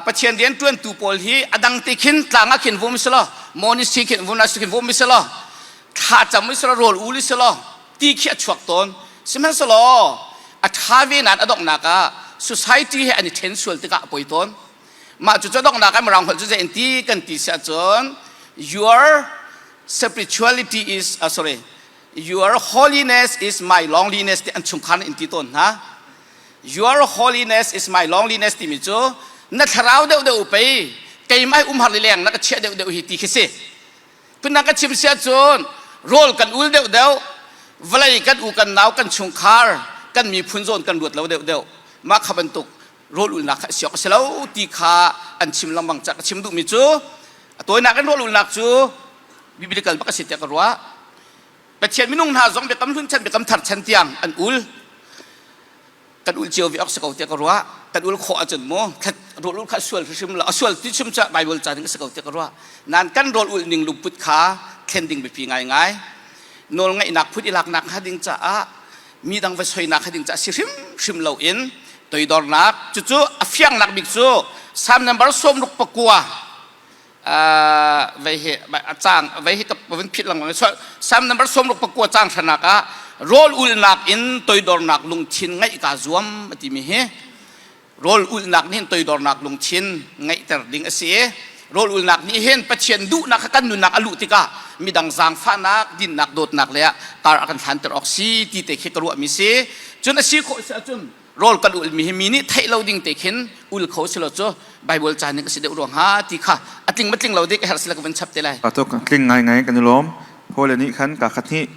Speaker 5: Pathian rian ṭuantu pawl hi a dang te khin tlang ah khin vum selaw monastery khin monastery khin vum selaw thla cam selaw rawl ul selaw ti khi a chuak tawn sihmanhsehlaw a ṭha ve nain a donghnak ah society he an i ṭhen sual tikah a poi tawn mah cu cu donghnak ah mirang holh cu zei in ti kan ti si ahcun your spirituality is sorry your holiness is my loneliness ti an chungkhar in ti tawn hna your holiness is my loneliness timi cu na thlarau deuh deuh pei keimah umhar lileng na ka chiah deuh deuh hi ti khi si Phundang ka chim si ahcun rawl kan ul deuhdeuh, vawlei kan u kan nau kan chungkhar kan miphun zawn kan ruat lo deuhdeuh. Mah kha bantuk rawl ulnak kha si awk a si lo ti kha an chim lengmang cah ka chim duhmi cu a tawinak in rawl ulnak cu biblical bak a si tiah ka ruah. Pathian minung hna zong biakam hlun chan biakam thar chan tiang an ul. Kan ul cio ve awk si ko tiah ka ruah. Kan ul khawh ahcun mu rawl ul kha a sual hrimhrim lo. A sual ti chim cu Bible ca ding a si ko tiah ka ruah. Nain kan rawl ul ning lungput kha thlen ding biapi ngaingai. Nawlngaihnak phun i laknak hnga ding caah mi dang va soinak hnga ding caah si hrimhrim loin toidornak cucu a fiangnak bik cu Psalm number 69 vei hi a cang vei hi ka vun phit lengmang Psalm number 69 cang hranak ah rawl ulnak in toidornak lungthin ngeih kaa zuam a timi hi rawl ulnak nih hin toidornak lungthin ngeihter ding a si i rawl ulnak nih hin Pathian duhnak kha kan nunnak a luh tikah midang zaangfahnak dinnak dawtnak le ah kar a kan hlanter awk si ti te khi ka ruahmi si cun a si khawh si ahcun rawl kan ulmi hi mi nih theih lo ding te khin ul kho si lo cu Bible ca ning a si deuh ruang ha ti kha a tling ma tling lo dik a herh si la ka van chap te lai.
Speaker 1: Atuk tling ngai ngai kan i lawm. Hawile nih khan ka khat hi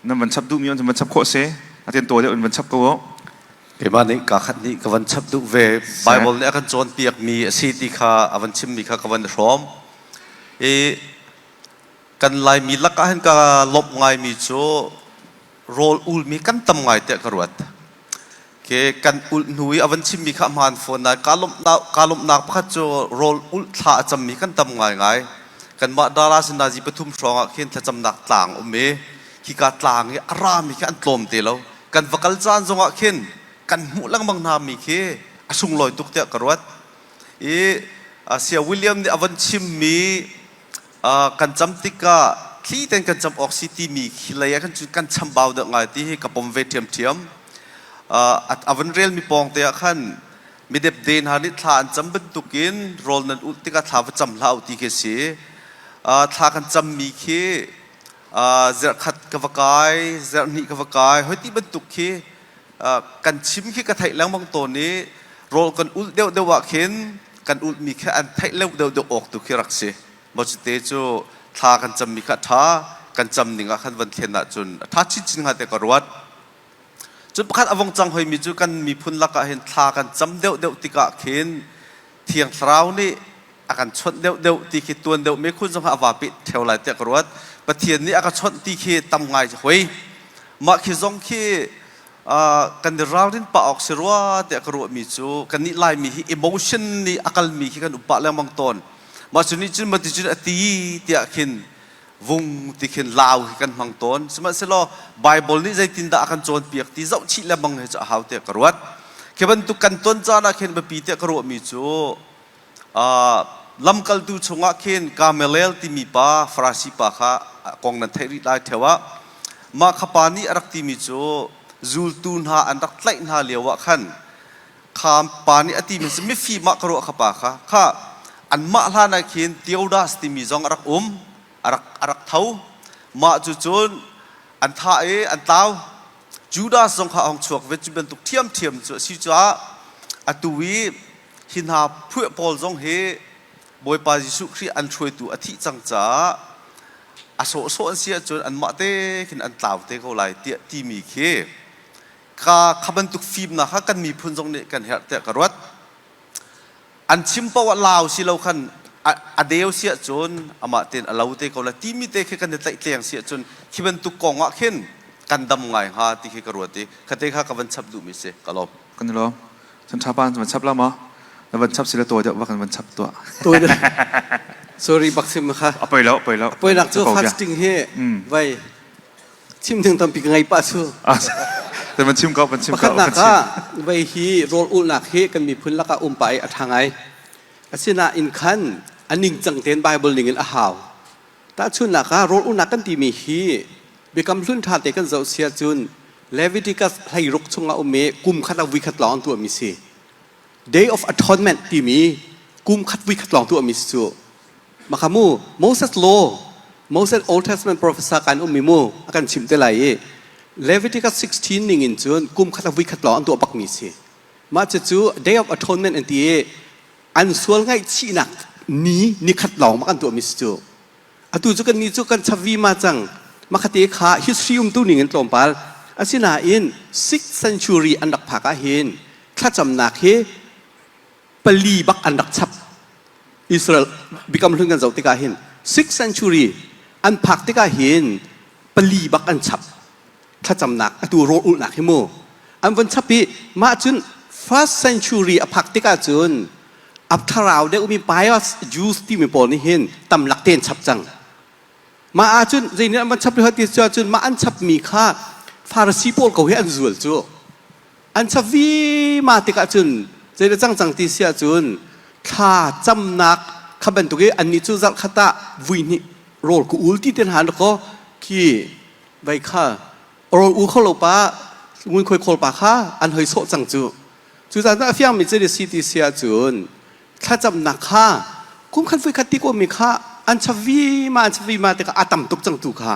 Speaker 1: nan van chap duh mi van chap khawh si. Atin to deuh in van chap ko.
Speaker 4: Keimah nih ka khat nih ka van chap duh ve. Bible nih a kan cawnpiak mi a si ti kha a van chim mi kha ka van hrawm. I kan Laimi lakah hin ka lawmh ngaimi cu rawl ulmi kan tam ngai tiah ka ruat. Ke kan ulh hnu i a van chimmi kha hmaan fawn nain kaa lawmhnak kaa lawmhnak pakhat cu rawl ulh thla a cammi kan tam ngaingai. Kanmah Dallas in nazi pathum hrawng ah khin thlacamnak tlang um i khika tlang i a rami khi an tlawm te lo. Kan va kal caan zongah khin kan hmuh lengmang hna mi khi a sunglawi tuk tiah ka ruat. I Saya William nih a von chimmi kan cam tikah thli tein kan cam awk si timi khi lei ah khan cun kan chambau deuh ngai ti hi ka pom ve ṭhiamṭhiam. A von relmi pawng te ah khan midepde hna nih thla an cam bantukin rawl nan ulh tikah thla va cam hlah u ti khi a si. Thla kan cammi khi zarhkhat ka va kai, zarhhnih ka va kai, hoi ti bantuk khi kan chim khi ka theih lengmang tawn i rawl kan ulh deuhdeuh ah khin kan ulhmi khi an theih lo deuhdeuh awk tu khi rak si. Maw cute cu thla kan cammi kha a ṭha, kan cam ning ah khan van thlen ahcun a ṭha chinchin hnga tiah ka ruat. Cun pakhat a vong cang hoimi cu kan miphun lakah hin thla kan cam deuhdeuh tikah khin Thiang Thlarau nih a kan chawnh deuhdeuh ti khi tuan deuh mekhun zong a vaa peh theo lai tiah ka ruat. Pathian nih a ka chawnh ti khi tam ngai hoi. Mah khi zong khi kan i ralrin pah awk si rua tiah ka ruahmi cu kannih Laimi hi emotion nih a kalmi khi kan um pah lengmang tawn. Mah cu nih cun mati cun a ti tiah khin vung ti khin lau hi kan hmang tawn. Sihmanhsehlaw Bible nih zeitindah a kan cawnpiak ti zoh chih lengmang hi cu a hau tiah ka ruat. Khi bantuk kan ton caan ah khin biapi tiah ka ruahmi cu lamkaltu chungah khin Gamaliel timi pa Farasi pa kha kong nan theih rih lai theo ah mah kha pa nih a rak timi cu zultu hna an rak tlaih hna lio ah khan kha pa nih a timi cu mifim ah ka ruah kha pa kha kha anmah hlan ah khin Theodas timi zong a rak um a rak a rak tho mah cu cun an thah i an tlau Judas zong kha a hung chuak ve cu bantuk ṭhiamṭhiam cu a si caah atu i hi hna phuah pawl zong hi Bawipa Jesuh Khrih an hruaitu a thih cang caah a sawhsawh an si ahcun anmah te khin an tlau te ko lai tiah timi khi kha kha bantuk fimnak kha kan miphun zong nih kan herh tiah ka ruat. An chim paoh ah lau si lo khan a deu si ahcun amah tein a lo te ko lai timi te khi kan i tlaihtleng si ahcun khi bantuk kong ah khin kan dam ngai hnga ti khi ka ruat i khate kha ka van chap duhmi si ka lawm.
Speaker 1: Kan i lawm. Chan ṭha pa na van chap la maw? Na van chap si le tawi deuh va kan van chap tuah.
Speaker 3: Tawi deuh. Sorry bak sim kha.
Speaker 1: A poi lo, a poi lo.
Speaker 3: A poi nak cu fasting hi vai chim ding tampi ka ngei pah cu.
Speaker 1: Van chim ko, van chim ko.
Speaker 3: Pakhatnak ah vei hi rawl ulhnak hi kan miphun lakah um pah i a ṭha ngai. Asinain khan a ningcang tein Bible ning in a hau. Tahchunhnak ah rawl ulhnak kan timi hi Biakam Hlun ṭha te kan zoh si ahcun Leviticus 16 chungah um i kum khat ah vuikhat lawng an tuahmi si. Day of Atonement timi kum khat vuikhat lawng tuahmi si cu. Maka mu Moses Law, Moses Old Testament professor kan ummi mu a kan chimh te lai i Leviticus 16 ning in cun kum khat a vui khat lawng an tuah bakmi si. Mah cucu Day of Atonement an ti i an sual ngaihchihnak ni ni khat lawng mak an tuahmi si cu. Atu cu kan ni cu kan chavi ma cang. Makhate kha history umtu ning in tlawmpal. Asinain 6th century an rak phak ah hin thlacamnak hi pali bak an rak chap. Israel Biakam Hlun kan zoh tikah hin 6th century an phak tikah hin pali bak an chap. Thlacamnak atu rawl ulhnak hi mu. An von chap i mah cun first century a phak tikah cun a thlarau deuhmi pious Jews timi pawl nih hin tam lak tein chap cang. Mah ahcun zeinih an van chap ti cun mah an chapmi kha Farasi pawl ko hi an zual cu. An chap vima tikah cun zeidah cang cang ti si ahcun thla camnak kha bantuk i annih cu zarh khat ah vui hnih rawl ku ul ti te hna ko khi vai kha rawl u kho lo pa ngunkhuai khawl pa kha an hoi sawh cang cu. Cucaah a fiangmi cu si ti si ahcun thlacamnak kha kum khat voi khat ti ko mi kha an chap vima an chap vima tikah a tam tuk cang tu kha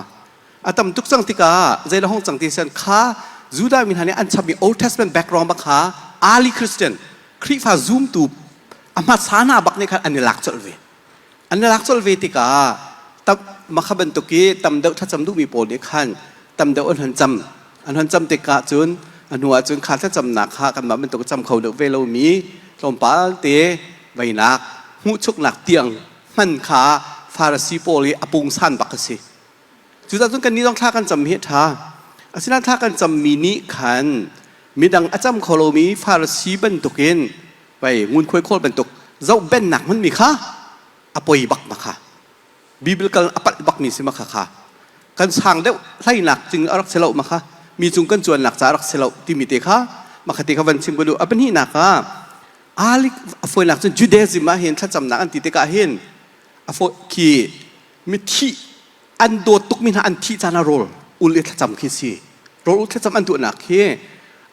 Speaker 3: a tam tuk cang tikah zei le hong cang ti sian kha Judah mi hna nih an chapmi Old Testament background bak kha early Christian Khrihfa zumtu a hmasa hna bak nih khan an i lak colh ve an i lak colh ve tikah tam makha bantuk i tam deuh thlacam duhmi pawl nih khan tam deuh an hon cam an hon cam tikah cun a hnu ah cun kha thlacamnak kha kanmah bantuk cam kho deuh ve lomi tlawmpal te veinak hmuhchuknak tiang hman kha Farasi pawl i a pungsan bak a si Cucaah cun kannih zong thla kan cam hi a ṭha. Asinain thla kan cammi nih khan midang a cam kho lomi Farasi bantukin pei ngunkhuai khawl bantuk zohbennak hmanmi kha a poi bak ma kha. Biblical a palh bakmi si ma kha kha. Kan sang deuh hlainak cing a rak si lo ma kha. Mi cung kan cuannak ca a rak si lo timi te kha ma kha te kha van chim ka duh. A pahnihnak ah. Alik a fawinak cun Judaism ah hin thlacamnak an ti tikah hin a fawi khi mithi an dawt tukmi hna an thih caan ah rawl ul i thlacam khi si. Rawl ul thlacam an tuahnak khi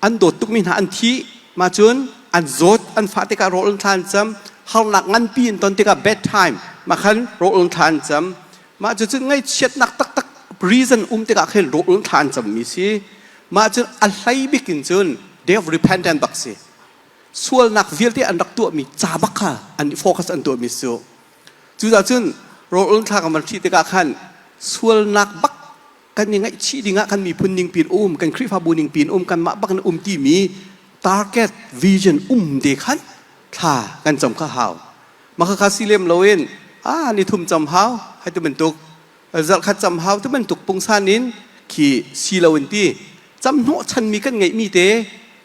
Speaker 3: an dawt tukmi hna an thih mah cun an zawt an fah tikah rawl ul thla an cam harnak nganpi an ton tikah bad time mah khan rawl ul thla an cam mah cu cun ngaihchiatnak taktak reason um tikah khin rawl ul thla an cammi si mah cun a hlei bik in cun day of repentance bak si sualnak vialte an rak tuahmi ca bak kha an focus an tuahmi cu cucaah cun rawl ul thla kan van ṭhi tikah khan sualnak bak kan i ngaihchih dingah kan miphun ning pin um kan Khrihfabu ning pin um kanmah bak in um timi target vision um te khan thla kan cam kha hau maka kha si lem loin a ni thum cam hau hai tu bantuk zarh khat cam hau tu bantuk pungsan in khi si lo in ti cam hnawh chanmi kan ngeihmi te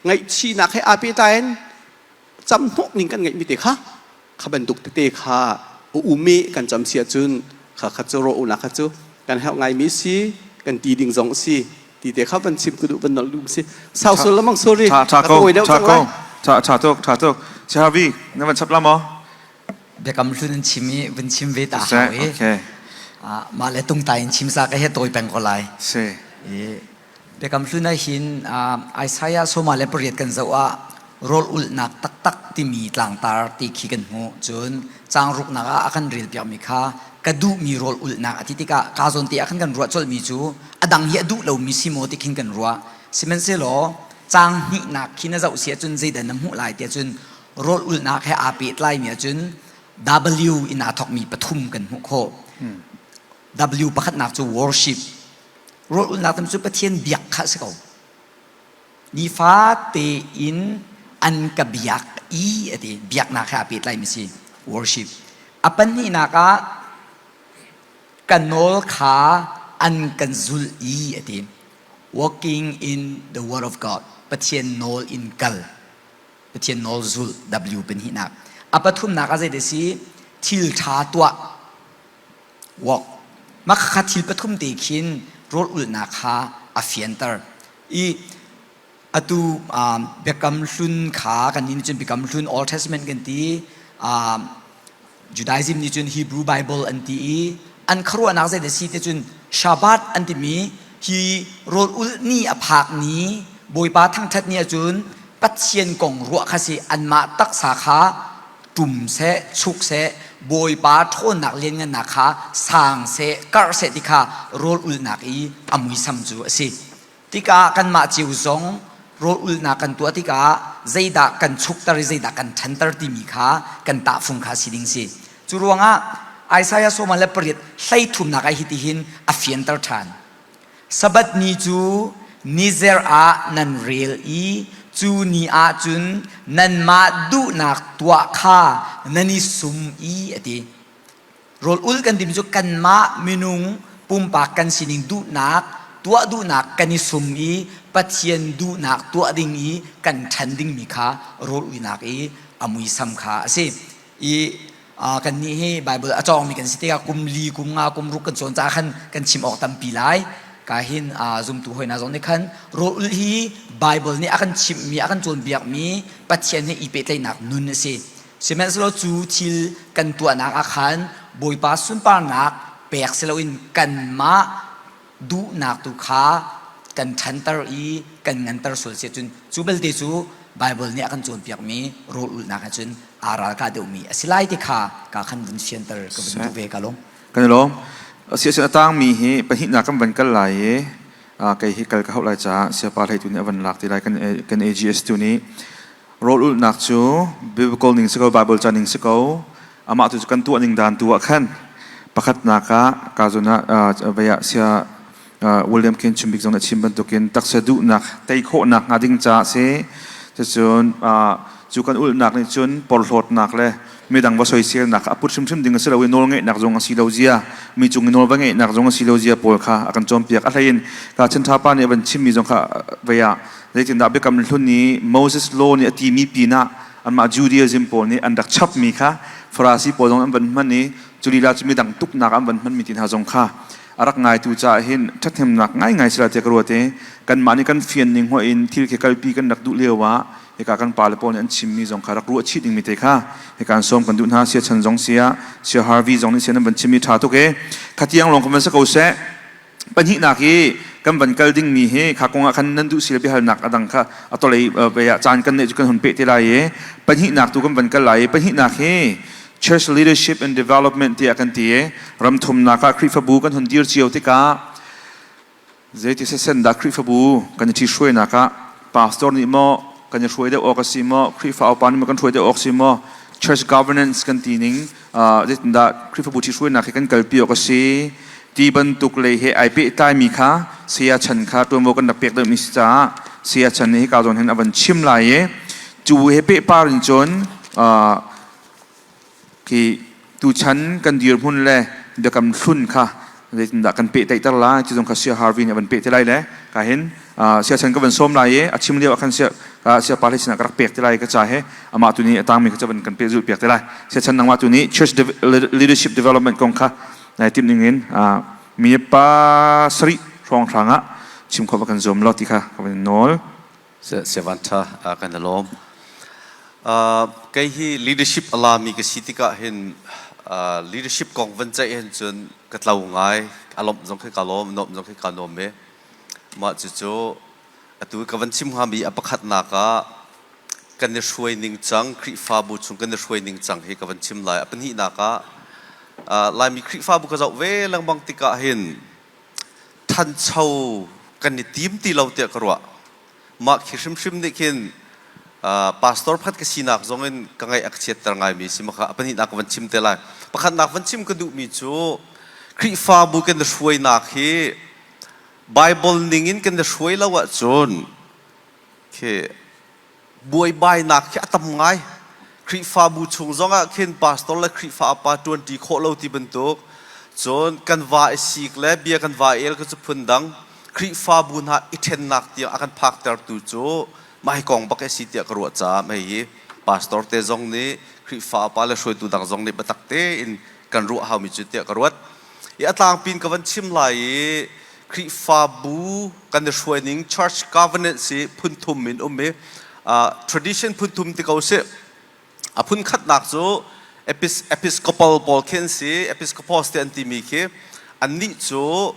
Speaker 3: ngaihchihnak he aa pehtlai in cam hnawh ning kan ngeihmi te kha kha bantuk tete kha um i kan cam si ahcun kha kha cu rawh unak kha cu kan herh ngaimi si kan ti ding zong si ti te kha van chim ka duh van nolh duh si sau sul lamang sorry
Speaker 1: tha tha ko tha ko tha tha tuk tha tuk si Harvey na van chap la maw
Speaker 2: Biakam hlun in chim i vun chim ve ta hau i
Speaker 1: okay
Speaker 2: mah le tungtai in chim sa ka he tawi peng ko lai
Speaker 1: si
Speaker 2: Biakam Hlun ah hin Isaiah 48 kan zoh ah rawl ulhnak taktak timi tlangtar ti khi kan hmuh. Cun caang ruknak ah a kan relpiakmi kha ka duhmi rawl ulhnak a ti tikah kaa zawn te ah khan kan ruah colhmi cu a dang hi a duh lomi si maw ti khin kan ruah. Sihmanhsehlaw caang hnihnak khi na zoh si ahcun zeidah na hmuh lai tiah cun rawl ulhnak he aa pehtlaimi ahcun W in aa thawkmi pathum kan hmuh khawh. W pakhatnak cu worship Rawl ulhnak tam cu Pathian biak kha a si ko. Nifa tein an ka biak i a ti. Biaknak he aa pehtlaimi si. Worship. A pahnihnak ah ka nawl kha an kan zulh i a ti. Walking in the word of God. Pathian nawl in kal. Pathian nawl zulh W pahnihnak. A pathumnak ah zeidah si? Thil ṭha tuah. Walk. Mah khakha thil pathum te khin rawl ulhnak kha a fianter. I atu Biakam Hlun kha kan nih cun Biakam Hlun Old Testament kan ti. Judaism nih cun Hebrew Bible an ti i an khuaruahnak zei dah si ti cun Shabbat an timi hi rawl ulh ni a phak ni Bawipa thangṭhat ni ahcun Pathian kong ruah kha si anmah taksa kha ṭum seh, chuk seh, Bawipa ṭhawnnak lianngannak kha sang seh, karh seh ti kha rawl ulhnak i a muisam cu a si. Tikah kanmah cio zong rawl ulhnak kan tuah tikah zeidah kan chukter i zeidah kan ṭhanter timi kha kan tahfung kha si ding si. Cu ruangah Isaiah 48 hleithumnak ah hitihin a fianter ṭhan. Sabbath ni cu nizer ah nan rel i cu ni ah cun nanmah duhnak tuah kha nan i sum i a ti. Rawl ul kan timi cu kanmah minung pumpak kan sining duhnak tuah duhnak kan i sum i Pathian duhnak tuah ding i kan ṭhan dingmi kha rawl uinak i a muisam kha a si. I kannih hi Bible a cawngmi kan si tikah kum li kum nga kum ruk kan cawn caah khan kan chim awk tampi lai ka hin zumtu hoi hna zong nih khan rawl hi Bible nih a kan chimhmi a kan cawnpiakmi Pathian he i pehtlaihnak nun a si sihmanhsehlaw cu thil kan tuahnak ah khan Bawipa sunparnak pek si loin kanmah duhnak tu kha kan ṭhanter i kan nganter sual si ahcun cu belte cu Bible nih a kan cawnpiakmi rawl ulhnak ah cun aa ralkah deuhmi a si lai ti kha ka khan vun fianter ka vun duh ve ka lung.
Speaker 1: Kan i lawm. Si ahcun a tangmi hi pahnihnak kan van kal lai i kei hi kal ka hauh lai caah siapa hlei tu nih a van lak ti lai kan kan AGS tu nih Rawl ulhnak cu biblical ning si ko, Bible ca ning si ko. Amah tu cu kan tuah ning dan tu ah khan pakhatnak ah ka zun ah vei ah sia William Ken Chimbik zong nih a chim bantukin taksa duhnak tei khawhnak hnga ding caah si. Cucun cu kan ulhnak nih cun porhlawtnak le midang va soiselnak a put hrimhrim ding a si lo i nawlngeihnak zong a si lo zia mi cung i nawl va ngeihnak zong a si lo zia pawl kha a kan cawnpiak a hlei in ka chan pa nih a van chimmi zong kha vei ah Zeitindah Biakam Hlun i Moses Law nih a timi pinah anmah Judaism pawl nih an rak chapmi kha Farasi pawl zong an van hman i cu lila cu midang tuknak an van hmanmi ti hna zong kha a rak ngaitu caah hin ṭhathnemnak ngaingai si la tiah ka ruat i kanmah nih kan fian ning hoih in thil khi kalpi kan rak duh lio ah. Hika kan pale pawl nih an chimmi zong kha rak ruah chih dingmi te kha hika an sawm kan duh hna. Sia Chan zong sia, Sia Harvey zong nih sia nan van chimmi ṭha tuk e. Khatiang lawng kan van si ko seh. Pahnihnak i kan van kal dingmi hi kha kong ah khan nan duh si le biahalnak a dang kha a tolei ah caan kan neih cu kan hun peh te lai i pahnihnak tu kan van kal lai i pahnihnak hi Church Leadership and Development tiah kan ti i ramthumnak ah Khrihfabu kan hun dir cio tikah Zeiti sesen dah Khrihfabu kan i ṭhihruainak ah pastor nih maw kan i hruai deuh awk a si maw, Khrihfa upa nih maw kan hruai deuh awk si maw, church governance kan ti ning zeitindah Khrihfabu ṭhihruainak hi kan kalpi awk a si ti bantuk lei he ai pehtlaimi kha saya Chan kha ṭuanvo kan rak pek deuhmi si caah saya Chan nih hika zawn hin a van chim lai i cu he pehpar in cun Khi tuchan kan dirhmun le biakam hlun kha zeitindah kan pehtlaihter lai ti zong kha Sia Harvey nih a van peh te lai le ka hin sia chan ka van sawm lai i a chim lio ah khan sia sia pa hlei sinah ka rak pek te lai ka ca he amah tu nih a tangmi kha ca van kan peh zulh piak te lai. Sia chan nangmah tu nih church leadership development kong kha nai timh ning in mi pa sarih hrawng hrang ah chim khawh va kan zuam lo ti kha ka van nawl.
Speaker 4: Siavan ṭha kan i lawm. Kei hi leadership a lami ka si tikah hin leadership kong van ceih hin cun ka tlo ngai. A lawmh zong khi ka lawm, nuamh zong khi ka nuam i mah cucu atu ka van chim hngami a pakhatnak ah kan i hruai ning cang, Khrihfabu chung kan i hruai ning cang hi ka van chim lai. A pahnihnak ah Laimi Khrihfabu ka zoh ve lengmang tikah hin ṭhancho kan i tim ti lo tiah ka ruah. Mah khi hrimhrim nih khin pastor pakhat ka sinak zong in ka ngaih a ka chiatter ngaimi si maka a pahnihnak ka van chim te lai. Pakhatnak van chim ka duhmi cu Khrihfabu kan i hruainak hi Bible ning in kan i hruai lo ahcun khi buaibainak khi a tam ngai. Khrihfabu chung zongah khin pastor le Khrihfa upa ṭuanṭi khawh lo ti bantuk, cun kan va i sik le bia kan va el kha cu phundang. Khrihfabu hna i ṭhennak tiang a kan phaktertu cu mah hi kong bak a si tiah ka ruah caah mei hi pastor te zong nih Khrihfa upa le hruaitu dang zong nih biatak tein kan ruah haumi cu tiah ka ruat. I a tlangpi in ka van chim lai i Khrihfabu kan i hruai ning church governance hi phun thum in um i tradition phun thum ti ko sih. A phun khatnak cu Episcopal pawl khi an si, Episcopos ti an timi khi annih cu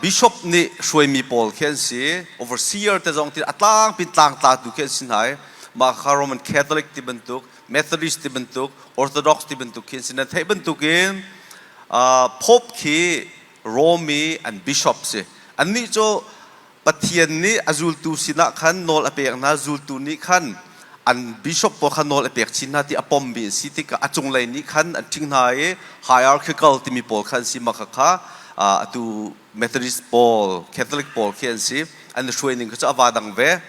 Speaker 4: bishop nih hruaimi pawl khi an si, overseer te zong ti a tlangpi tlangtlatu khi an si hna i mah kha Roman Catholic ti bantuk Methodist ti bantuk Orthodox ti bantuk khi an si. Nan theih bantukin Pope khi Rome i an bishop si. Annih cu Pathian nih a zultu sinah khan nawl a pek hna, zultu nih khan an bishop pawl kha nawl a pek chin hna ti a pommi an si tikah a cunglei nih khan an ṭhing hna i hierarchical timi pawl kha an si. Mah khakha atu Methodist pawl, Catholic pawl khi an si. An i hruai ning kha cu a va dang ve.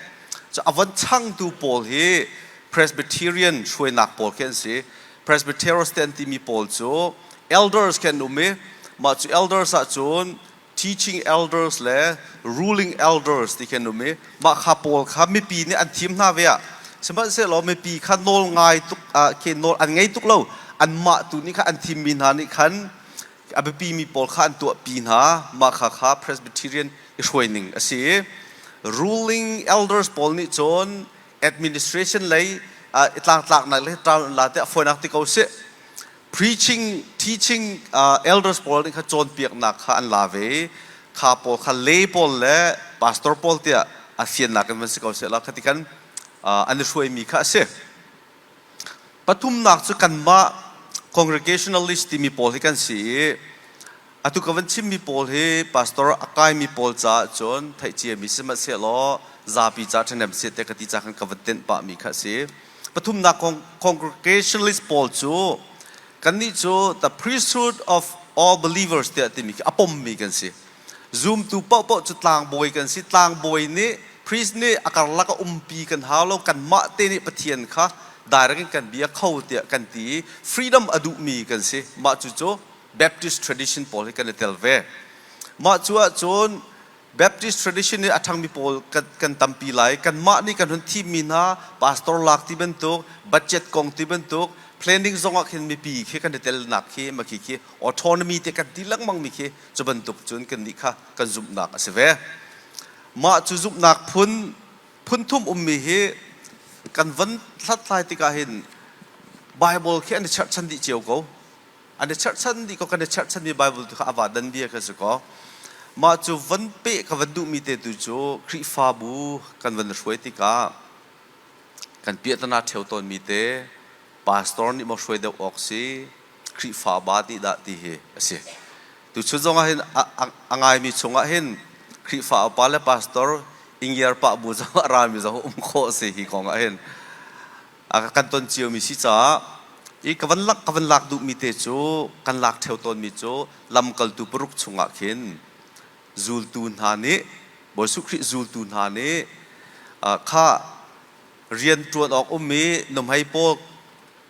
Speaker 4: Cu a von changtu pawl hi Presbyterian hruainak pawl khi an si. Presbyteros te an timi pawl cu elders khi an um i mah cu elders ahcun teaching elders le ruling elders ti khi an um i mah kha pawl kha mipi nih an thim hna ve ah sihmanhsehlaw mipi kha nawl ngai tuk khi nawl an ngei tuk lo anmah tu nih kha an thimmi hna nih khan a biapimi pawl kha an tuahpi hna mah kha kha Presbyterian i hruai ning a si i ruling elders pawl nih cun administration lei i tlangtlaknak le town la te a fawinak ti ko sih preaching teaching elders pawl nih kha cawnpiaknak kha an la ve kha pawl kha lay pawl le pastor pawl tiah a fiannak in van si ko seh la khati kan an i hruaimi kha a si pathumnak cu kanmah congregationalist timi pawl hi kan si i Atu ka van chimmi pawl hi pastor a kaimi pawl caah cun theih ciami sihmanhsehlaw zapi ca ṭhahnem seh tiah ka ti ca khan ka van tenh pahmi kha a si. Pathumnak congregationalist pawl cu kannih cu the priesthood of all believers tiah timi khi a pommi kan si. Zumtu paohpaoh cu tlangbawi kan si. Tlangbawi nih priest nih a karlak a umpi kan hau lo. Kanmah te nih Pathian kha direct in kan bia kho tiah kan ti i freedom a duhmi kan si. Mah cucu Baptist tradition pawl hi kan i tel ve. Mah cu ahcun Baptist tradition i a ṭhangmi pawl kan tampi lai. Kanmah nih kan hun thimmi hna pastor lak ti bantuk, budget kong ti bantuk, planning zong ah khin mipi khi kan i telnak khi ma khi khi autonomy te kan ti lengmang mi khi cu bantuk cun kannih kha kan zumhnak a si ve. Mah cu zumhnak phun phun thum ummi hi Kan van hlathlai tikah hin Bible khi an i cherhchan dih cio ko. An i cherhchan dih ko kan i cherhchanmi Bible tu kha a va dan bia kha si ko. Mah cu van peh ka van duhmi te tu cu Khrihfabu kan van hruai tikah kan piahtana ṭheo tawnmi te pastor nih maw hruai deuh awk si Khrihfa ba nih dah ti hi a si. Tuchun zong ah hin a ngaimi chungah hin Khrihfa upa le pastor ingiar pah bu zong a rami zong um khawh si hi kong ah hin a kan ton ciomi si caah i ka van lak ka van lak duhmi te cu kan lak ṭheo tawnmi cu lamkaltu paruk chungah khin zultu hna nih Bawi Jesuh Khrih zultu hna nih kha rian ṭuan awk ummi nuhmei pawl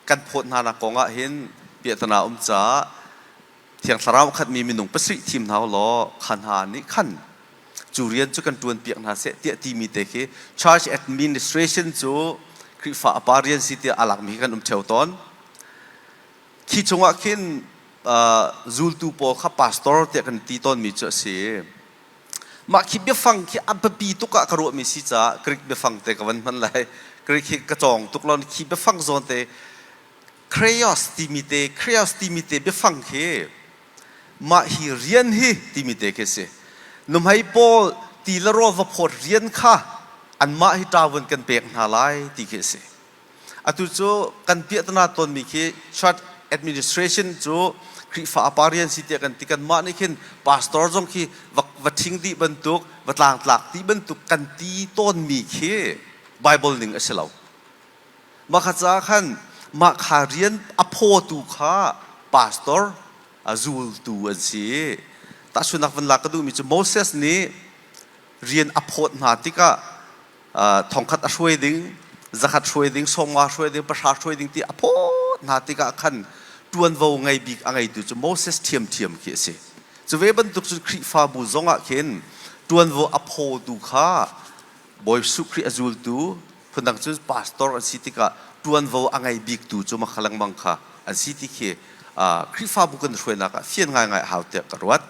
Speaker 4: kan phawt hna nak kong ah hin piahtana um caah Thiang Thlarau khatmi minung pasarih thim hna law kha hna nih khan cu rian cu kan ṭuan piak hna seh tiah timi te khi church administration cu Khrihfa a pa rian si tiah a lakmi khi kan um ṭheo tawn. Khi chungah khin zultu pawl kha pastor tiah kan ti tawnmi cu a si. Mah khi biafang khi a biapi tuk ah ka ruahmi si caah Greek biafang te ka van hman lai. Greek hi ka cawng tuk lo khi biafang zawn te Kreos timi te Kreos timi te biafang khi mah hi rian hi timi te khi si. Nuhmei pawl ti le rawl va phawt rian kha anmah hi ṭavun kan pek hna lai ti khi a si. Atu cu kan piahtana tawnmi khi church administration cu Khrihfa apa rian si tiah kan ti kanmah nih khin pastor zong khi va, va ṭhing dih bantuk va tlangtlak ti bantuk kan ti tawnmi khi Bible ning a si lo. Mah kha caah khan mah kha rian a phawtu kha pastor a zultu an si. Tahchunhnak van lak ka duhmi cu Moses nih rian a phawt hna tikah thongkhat a hruai ding, zakhat hruai ding, sawmnga hruai ding, pahra hruai ding ti a phawt hna tikah khan ṭuanvo ngei bik a ngeitu cu Moses ṭhiamṭhiam khi a si. Cu ve bantuk cun Khrihfabu zongah khin ṭuanvo a phawtu kha Bawi Jesuh Khrih a zultu phundang cu pastor an si tikah ṭuanvo a ngei biktu cu makha lengmang kha an si ti khi Khrihfabu kan hruainak ah fian ngaingai a hau tiah ka ruat.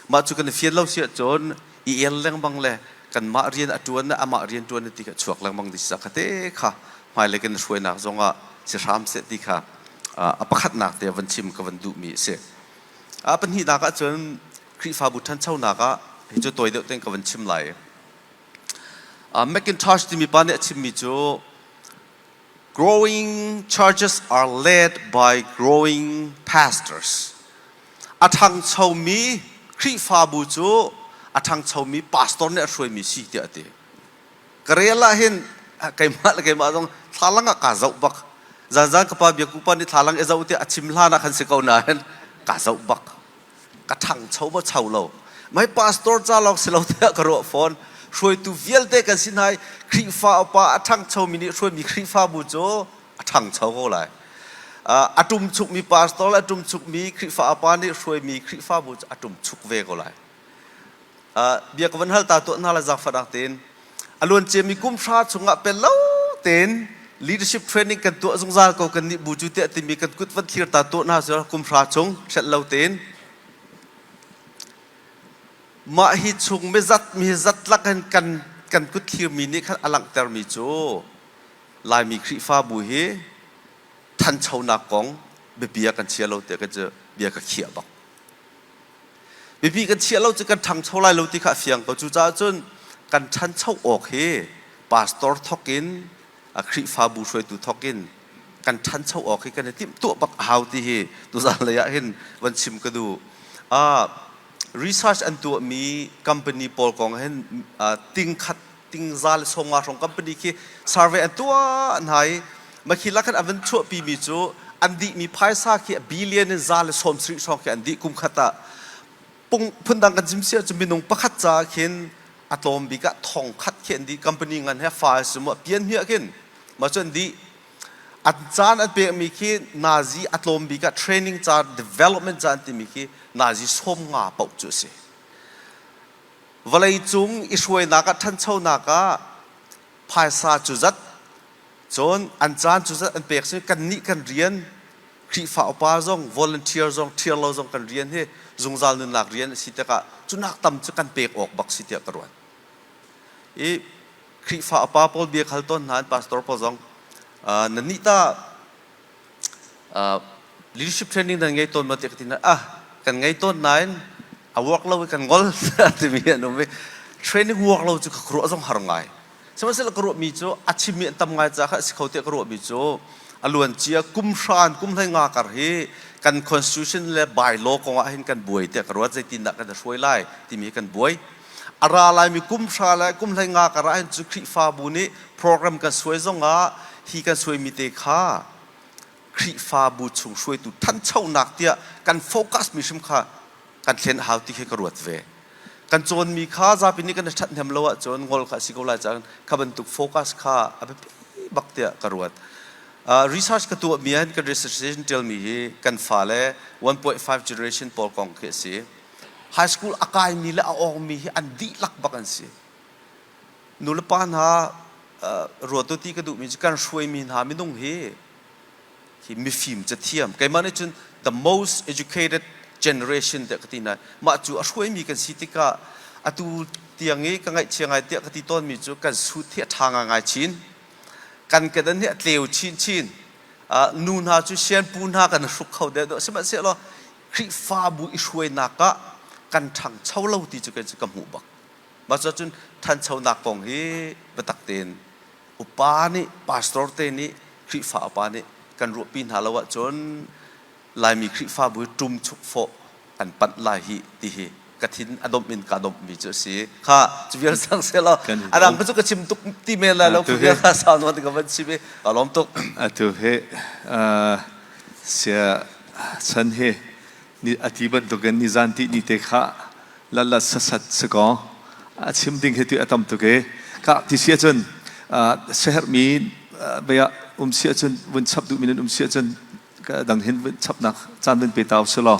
Speaker 4: Mah cu kan i fian lo si ahcun i el lengmang le kanmah rian a ṭuan le amah rian ṭuan ti kha chuak lengmang ding si kha te kha hmailei kan hruainak zongah si hram seh ti kha a pakhatnak te van chim ka van duhmi a si. A pahnihnak ahcun Khrihfabu ṭhanchonak ah hi cu tawi deuh tein ka van chim lai. McIntosh timi pa nih a chimmi cu growing churches are led by growing pastors. A ṭhangchomi Khrihfabu cu a ṭhangchomi pastor nih a hruaimi si tiah a ti. Ka rel ah hin keimah le keimah zong thlalang ah kaa zoh bak. Zanzan ka pa biak upa nih thlalang i zoh tiah a chim hlan ah khan si ko nain kaa zoh bak. Ka ṭhangcho maw cho lo. Mai pastor ca lawng si lo tiah ka ruah fawn. Hruaitu vialte kan si hna i Khrihfa upa a ṭhangchomi nih hruaimi Khrihfabu cu a ṭhangcho ko lai. A ṭumchukmi pastor le a ṭumchukmi Khrihfa upa nih hruaimi Khrihfabu cu a ṭumchuk ve ko lai. Bia ka van hal ta tuah hna lai zaangfahnak tein. A luan ciami kum hra chungah pel lo tein leadership training kan tuah zungzal ko kan nih bu cu tiah timi kan kut van thlir ta tuah hna cu kum hra chung hrelh lo tein mah hi chung mizat mi zatlak in kan kan kut thlirmi nih khan a langhtermi cu Laimi Khrihfabu hi thanchonak kong biapi ah kan chia lo tiah kan cu bia ka khiah bak. Biapi kan chiah lo cu kan ṭhangcho lai lo ti kha a fiang ko. Cucaah cun kan ṭhancho awk hi pastor thawk in a Khrihfabu hruaitu thawk in kan ṭhancho awk hi kan i timhtuah bak a hau ti hi tuzan lei ah hin van chim ka duh. Uh, research an tuahmi company pawl kong hin uh, ting khat tingza le sawmnga hrawng company khi survey an tuah hna i makhi lakhan an van chuahpi mi cu an dihmi phaisa khi billion in za le sawm sarih hrawng khi an dih kum khat ah phundang kan chim si ahcun minung pakhat caah khin a tlawm bik ah thong khat khi an dih company ngan he fa si mu pian hmiah khin ma cu an dih an caan an pekmi khi nazi a tlawm bik ah training ca development ca an timi khi nazi 50 paoh cu a si Vawleicung i hruainak ah ṭhanchonak ah phaisa cu zat cun an caan cu zat an pek si kannih kan rian Khrihfa upa zong volunteer zong ṭhiar lo zong kan rian hi zungzal nunnak rian a si tikah cu nak tam cu kan pek awk bak si tiah ka ruat. I. Khrihfa upa pawl bia khal tawn hna an pastor pawl zong nan nih ta leadership training nan ngei tawn ma tiah ka ti hna ah kan ngei tawn nain a work lo i kan ngol timi an um i training work lo cu ka ruah zong har ngai sihmanhsehlaw ka ruahmi cu a chimmi an tam ngai caah kha a si kho tiah ka ruahmi cu a luancia kum hran kum hlei nga kar hi kan constitution le bylaw kong ah hin kan buai tiah ka ruat zeitindah kan i hruai lai timi hi kan buai a ra laimi kum hra le kum hlei nga kar ah hin cu Khrihfabu nih program kan suai zongah hi kan suaimi te kha Khrihfabu chung hruaitu thanchonak tiah kan focus mi hrim kha kan thlen hau ti khi ka ruat ve. Kan cawnmi kha zapi nih kan i ṭhathnem lo ahcun ngol kha a si ko lai caah kha bantuk focus kha a biapi bak tiah ka ruat. Uh, research ka tuahmi ah kan research ṭialmi hi kan fale 1.5 generation pawl kong khi a si. High school a kaimi le a awngmi hi an dihlak bak an si. Nulepa hna uh, ruat u ti ka duhmi cu kan hruaimi hna minung hi hi mifim cathiam keimah nih cun the most educated generation tiah ka ti hna mah cu a hruaimi kan si tikah atu tiang i ka ngaihchia ngai tiah ka ti tawnmi cu kan suit hi a ṭha ngai chin kan kedan hi a tleu chin chin nu hna cu sianpu hna kan hruk kho deuh deuh sihmanhsehlaw Khrihfabu i hruainak ah kan ṭhangcho lo ti cu kei cu ka hmuh bak mah cun ṭhanchonak kong hi biatak tein upa nih pastor te nih Khrihfa upa nih kan ruahpi hna lo ahcun Laimi Khrihfabu hi ṭum chuk fawh kan panh lai hi ti hi ka thin a domh in ka domh mi cu a si. Kha cu vial sang selaw a dang cu ka chim tuk ti men lai lo ku vial kha sau nawn ka van chim i ka lawm tuk.
Speaker 6: Atu hi sia chan hi ni ati bantukin nizan ti ni te kha lala sasat si ko a chim ding hi tu a tam tuk i ka ti si ahcun sehermi bia um si ahcun vun chap duhmi nan um si ahcun dang hin vun chapnak caan vun pe ta usih law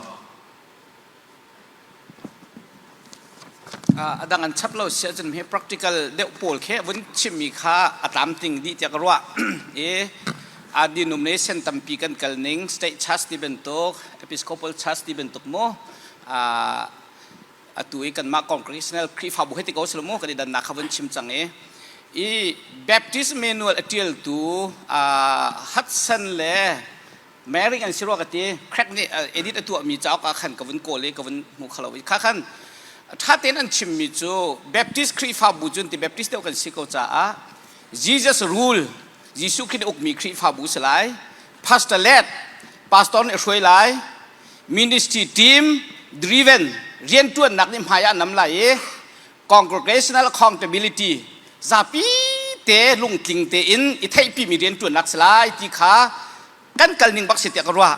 Speaker 5: a dang an chap lo si ahcun hi practical deuh pawl khe vun chimmi kha a tlamtling dih tiah ka ruah i adinum le sen tampi kan kal ning state church ti bantuk episcopal church ti bantuk mu atu i kanmah congregational Khrihfabu he ti ko silo mu kan i dannak kha vun chim cang i i Baptist manual a ṭialtu Hudson le Mary an si rua ka ti crack nih edit a tuahmi cauk ah khan ka vun kawl i ka vun hmu kho lo i kha khan ṭha tein an chimmi cu Baptist Khrihfabu cun ti Baptist deuh kan si ko caah Jesus rule Jesuh Khrih nih ukmi Khrihfabu si lai pastor led pastor nih hruai lai ministry team driven riantuannak nih hmai ah nam lai i congregational accountability zapi te lungtling tein i theihpimi riantuannak si lai ti kha kan kal ning bak si tiah ka ruah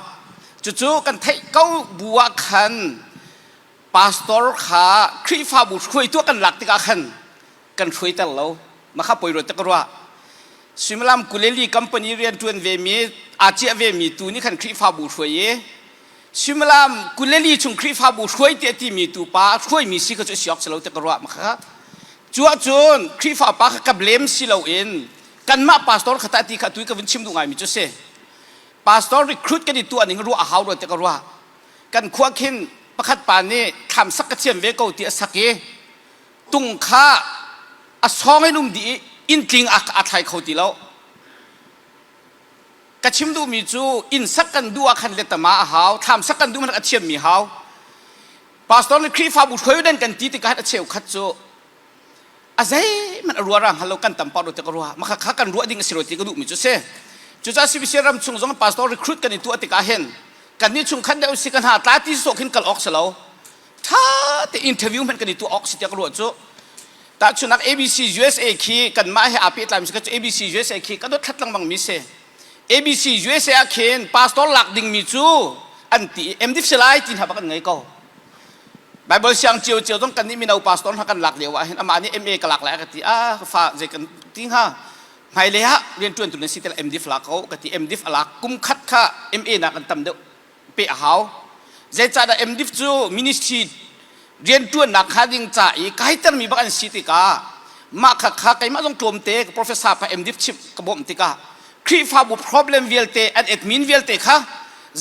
Speaker 5: cucu kan theih ko bu ah khan pastor kha Khrihfabu hruaitu kan lak tikah khan kan hruaiter lo makha poi ruat ka ruah suimilam kuleli company rian tuan ve mi aa ciah ve mi tu nih khan Khrihfabu hruai i suimilam kuleli chung Khrihfabu hruai ti ti mi tu pa hruai mi si ka cu siok silo te ka ruah makha cu ahcun Khrihfa pa kha ka blame si lo in kanmah pastor kha ta ti kha tui ka vun chim duh ngai mi cu si pastor recruit kan i tuah ning ruah a hau ro te ka ruah kan khua khin pakhat pa nih thlam sak ka thiam ve ko ti a sak i tung kha a sawng in um dih i inntling a, a thlai kho ti lo ka chim duhmi cu inn sak kan duh ah khan letama a hau thlam sak kan duh hmanh a thiammi hau pastor nih Khrihfabu hruai den kan ti tikah a cheukhat cu a zeihmanh a ruah ra hngal lo kan tam pah ro te ka ruah makha kha kan ruah ding a si ro ti ka duhmi cu si cucaah CBC ram chung zong pastor recruit kan i tuah tikah hin kan nih chung khan deuh si kan ha tla ti sawh khin kal awk si lo ṭha te interview hmanh kan i tuah awk si tiah ka ruah cu tahchunhnak ABC USA khi kanmah he aa pehtlaimi si ka cu ABC USA khi ka dot thlat lengmang mi si ABC USA ah khin pastor lak dingmi cu an ti MDiv si lai ti hna bak an ngei ko Bible siang cio cio zong kan nih mino pastor hna kan lak lio ah hin amah nih MA ka lak lai ka ti ah fa zei kan ti hnga hmailei ah rianṭuan tu na si tel MDiv lak ko ka ti MDiv a lak kum khat kha MA nak an tam deuh peh a hau. Zeicahdah MDiv cu ministry rianṭuannak kha ding ca i kaitermi bak an si tikah mah kha kha keimah zong tlawmte ka professor pa MDiv chimh ka bawmh tikah Khrihfabu problem vialte an admin vialte kha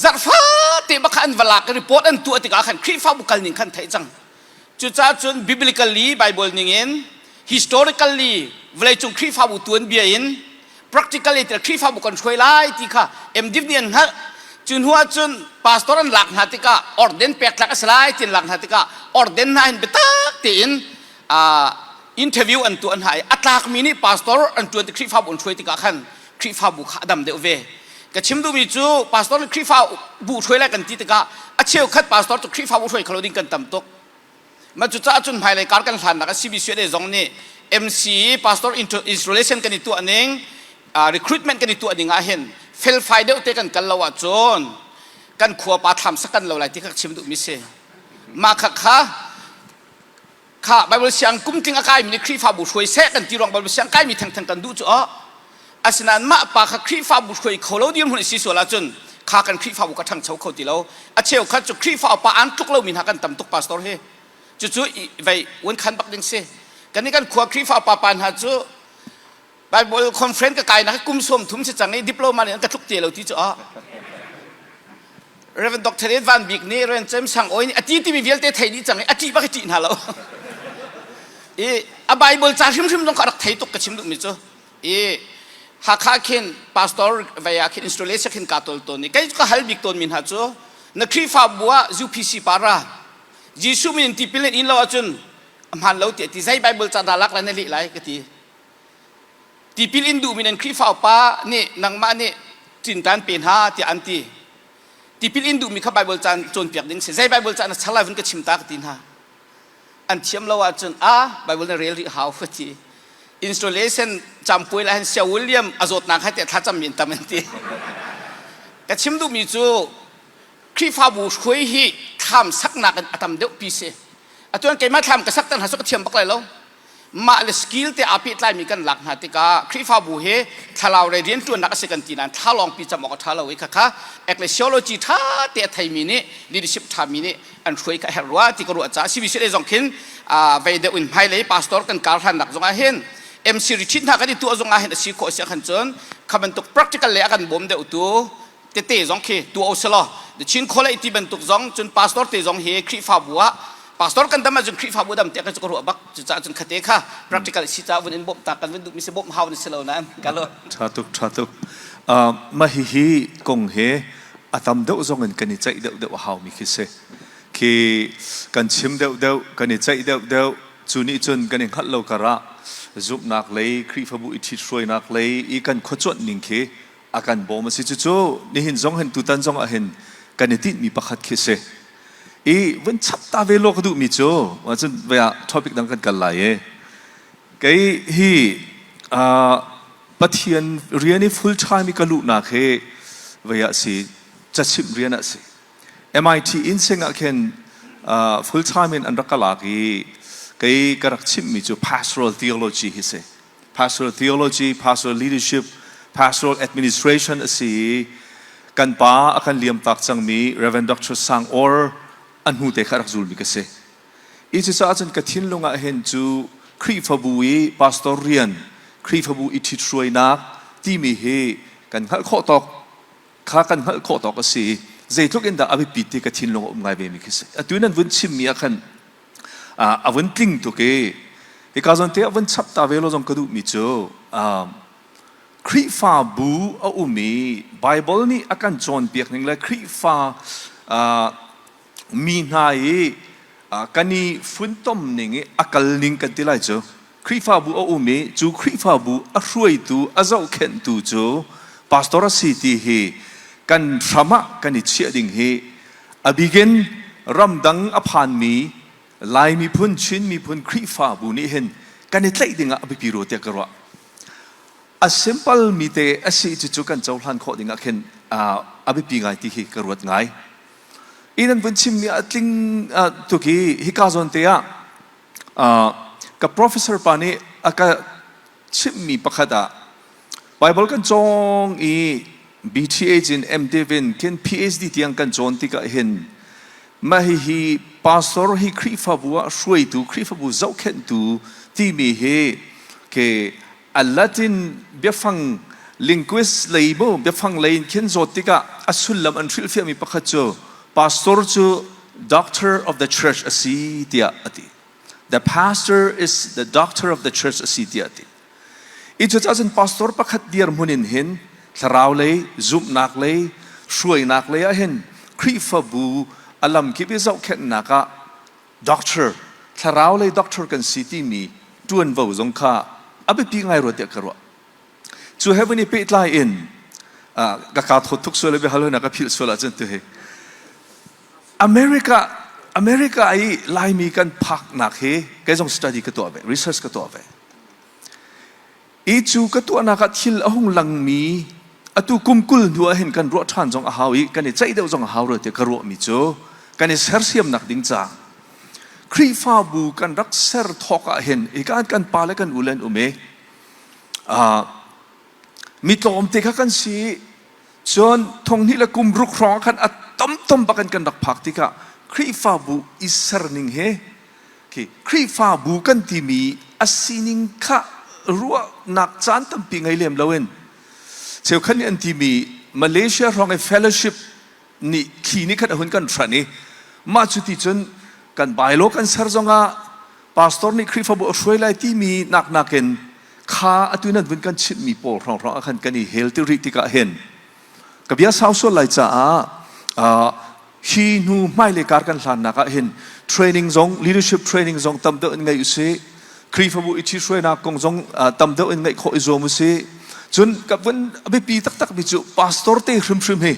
Speaker 5: zarhfate bak kha an va lak i report an tuah tikah khan Khrihfabu kal ning khan theih cang. Cucaah cun biblically Bible ningin historically. vawleicung Khrihfabu tuanbia in practically til Khrihfabu kan hruai lai ti kha MDiv nih an hngalh. Cu hnu ahcun pastor an lak hna tikah orden pek tlak a si lai ti an lak hna tikah orden hna hin biatak tein interview an tuah hna i a tlakmi nih pastor an ṭuan ti Khrihfabu an hruai tikah khan Khrihfabu kha a dam deuh ve. Ka chim duhmi cu pastor nih Khrihfabu hruai lai kan ti tikah a cheukhat pastor cu Khrihfabu hruai kho lo ding kan tam tuk. Mah cucaah cun hmailei kar kan hlannak ah CBCUSA zong nih MC pastor installation kan i tuah ning recruitment kan i tuah ning ah hin felfai deuh te kan kal lo ahcun kan khua pa thlam sak kan lo lai ti kha ka chim duhmi si. Mah kha kha kha Bible siang kumtling a kaimi nih Khrihfabu hruai seh kan ti ruang Bible siang kaimi thengtheng kan duh cu aw asinain mah pa kha Khrihfabu hruai kho lo dirhmun i si sual ahcun kha kan Khrihfabu ka ṭhangcho kho ti lo a cheukhat cu Khrihfa upa an tluk lomi hna kan tam tuk pastor hi cucu vei uan khan bak ding si kan kan khua Khrihfa upa pa hna cu Bible conference ka kai nak kum 30 si cang i diploma nih an ka tluk te lo ti cu a Reverend Dr. Ed Van Bik nih Reverend Cem Sang Oi nih a ti timi vialte thei dih cang i a ṭih bak i ṭih hna lo. I a Bible ca hrimhrim zong kha rak thei tuk ka chim duhmi cu. I Hakha khin pastor vei ah khin installation khin ka tol tawn i kei ka hal bik tawn mi hna cu na Khrihfabu ah UPC para Jesuh min in tipil in in lo ahcun a hmaan lo tiah ti zei Bible ca dah lak lai na leh lai ka ti. Tipil in duhmi nan Khrihfa upa nih nangmah nih cintan pe hna tiah an ti. Tipil in duhmi kha Bible caan cawnpiak ding si. Zei Bible caan na char lai vun ka chim ta ka ti hna. An thiam lo ahcun a Bible na rel rih hau ka ti. Installation campuai la hin Sia William a zawtnak hai tiah thlacam mi an tam an ti. Ka chim duhmi cu Khrihfabu hruai hi thlam saknak in a tam deuh pi si. Atuan keimah thlam ka sak tan hna cu ka thiam bak lai lo. Mah le skill te aa pehtlaimi kan lak hna tikah Khrihfabu hi thlarau lei rianṭuannak a si kan ti nain thla lawngpi cam awk a ṭha lo i khakha ecclesiology ṭha te a theimi nih leadership ṭhami nih an hruai kha a herh rua ti ka ruah caah CBC lei zong khin vei deuh in hmailei pastor kan kar hlannak zong ah hin MC retreat hna kan i tuah zong ah hin a si khawh a si ahkhan cun kha bantuk practical lei a kan bawm deuh tu tete zong khi tuah u selaw the Chin College ti bantuk zong cun pastor te zong hi Khrihfabu ah pastor kan dam ahcun Khrihfabu dam tiah kan cu ka ruah bak cucaah cun khate kha practical si ca vun in bawmh ta kan vun duhmi si bawmh hau na si lo nain ka lo
Speaker 6: Tha tuk tha tuk mah hihi kong he a tam deuh zong in kan i ceih deuh deuh a haumi khi si khi kan chim deuh deuh kan i ceih deuh deuh cu nih cun kan i hngalh lo karah zumhnak lei Khrihfabu i ṭhithruainak lei i kan khuacuanh ning khi a kan bawm a si cucu nihin zong hin tutan zong ah hin kan i tinhmi pakhat khi si i vun chap ta ve law ka duhmi cu cun vei ah topic dang kan kal lai i kei hi Pathian rian i full time i ka luhnak hi vei ah si cachimh rian ah si MIT insing ah khin full time in an rak ka lak i kei ka rak chimhmi cu pastoral theology hi si pastoral theology, pastoral leadership, pastoral administration a si i kan pa a kan liamtak cangmi Reverend Dr. Sang Or a hnu te kha rak zulmi ka si. I cucaah cun ka thinlung ah hin cu Khrihfabu i pastor rian, Khrihfabu i ṭhithruainak timi hi kan hngalh khawh tawk kha kan hngalh khawh tawk a si i zeitluk in dah a biapit ti ka thinlung a um ngai vemi khi si. Atu nan vun chimmi ah khan a vun tling tuk i hika zawn te a vun chap ta ve lo zong ka duhmi cu Khrihfabu a um i Bible nih a kan cawnpiak ning le Khrihfa mi hna i kan i funtom ning i a kal ning kan ti lai cu Khrihfabu a um i cu Khrihfabu a hruaitu a zohkhenhtu cu pastor a si ti hi kan hram ah kan i chiah ding hi a bikin ramdang a phanmi Lai miphun Chin miphun Khrihfabu nih hin kan i tlaih ding ah a biapi rua tiah ka ruah. A simple mi te a si cucu kan cohlan khawh ding ah khin a biapi ngai ti hi ka ruat ngai. I nan vun chimmi a tling tuk i hika zawn te ah ka professor pa nih a ka chimhmi pakhat ah Bible kan cawng i BTH in MDiv in khin PhD tiang kan cawn tikah hin mah hihi pastor hi Khrihfabu ah hruaitu Khrihfabu zohkhenhtu timi hi ke a Latin biafang linguist lei mu biafang lei in khin zawt tikah a sullam an hrilhfiahmi pakhat cu pastor cu doctor of the church a si tiah a ti. The pastor is the doctor of the church a si tiah a ti. I cucaah cun pastor pakhat dirhmun in hin thlarau lei, zumhnak lei, hruainak lei ah hin Khrihfabu a lamkip i zohkhenhnak ah doctor, thlarau lei doctor kan si timi ṭuanvo zong kha a biapi ngai rua tiah ka ruah. Cu he vun i pehtlai in ka kaa thawt tuk sual i biahal hoi na ka philh sual ahcun tu hi America America i Laimi kan phaknak hi kei zong study ka tuah ve, research ka tuah ve. I cu ka tuahnak ah thil a hung langmi atu kum 20 hnu ah hin kan ruah ṭhan zong a hau i kan i ceih deuh zong a hau rua tiah ka ruahmi cu kan i sersiamnak ding ca Khrihfabu kan rak ser thawk ah hin hika kan pa le kan u le an um i mi tlawmte kha kan si cun thonghnih le kum ruk hrawng ah khan a tomtom bak in kan rak phak tikah Khrihfabu i serning he khi Khrihfabu kan timi a sining kha ruahnak caan tampi ngei lem loin cheukhat nih an timi Malaysia hrawng i fellowship nih thli nih khan a hun kan hran i mah cu ti cun kan bylaw kan ser zongah pastor nih Khrihfabu a hruai lai timi nak nakin kha atu nan vun kan chimhmi pawl hrawnghrang ah khan kan i hel ti rih tikah hin ka bia sau sual lai caah hi hnu hmailei kar kan hlannak ah hin training zong leadership training zong tam deuh in ngei usih Khrihfabu i ṭhithruainak kong zong tam deuh in ngeih khawh i zuam usih cun ka vun a biapi taktak mi cu pastor te hrimhrim hi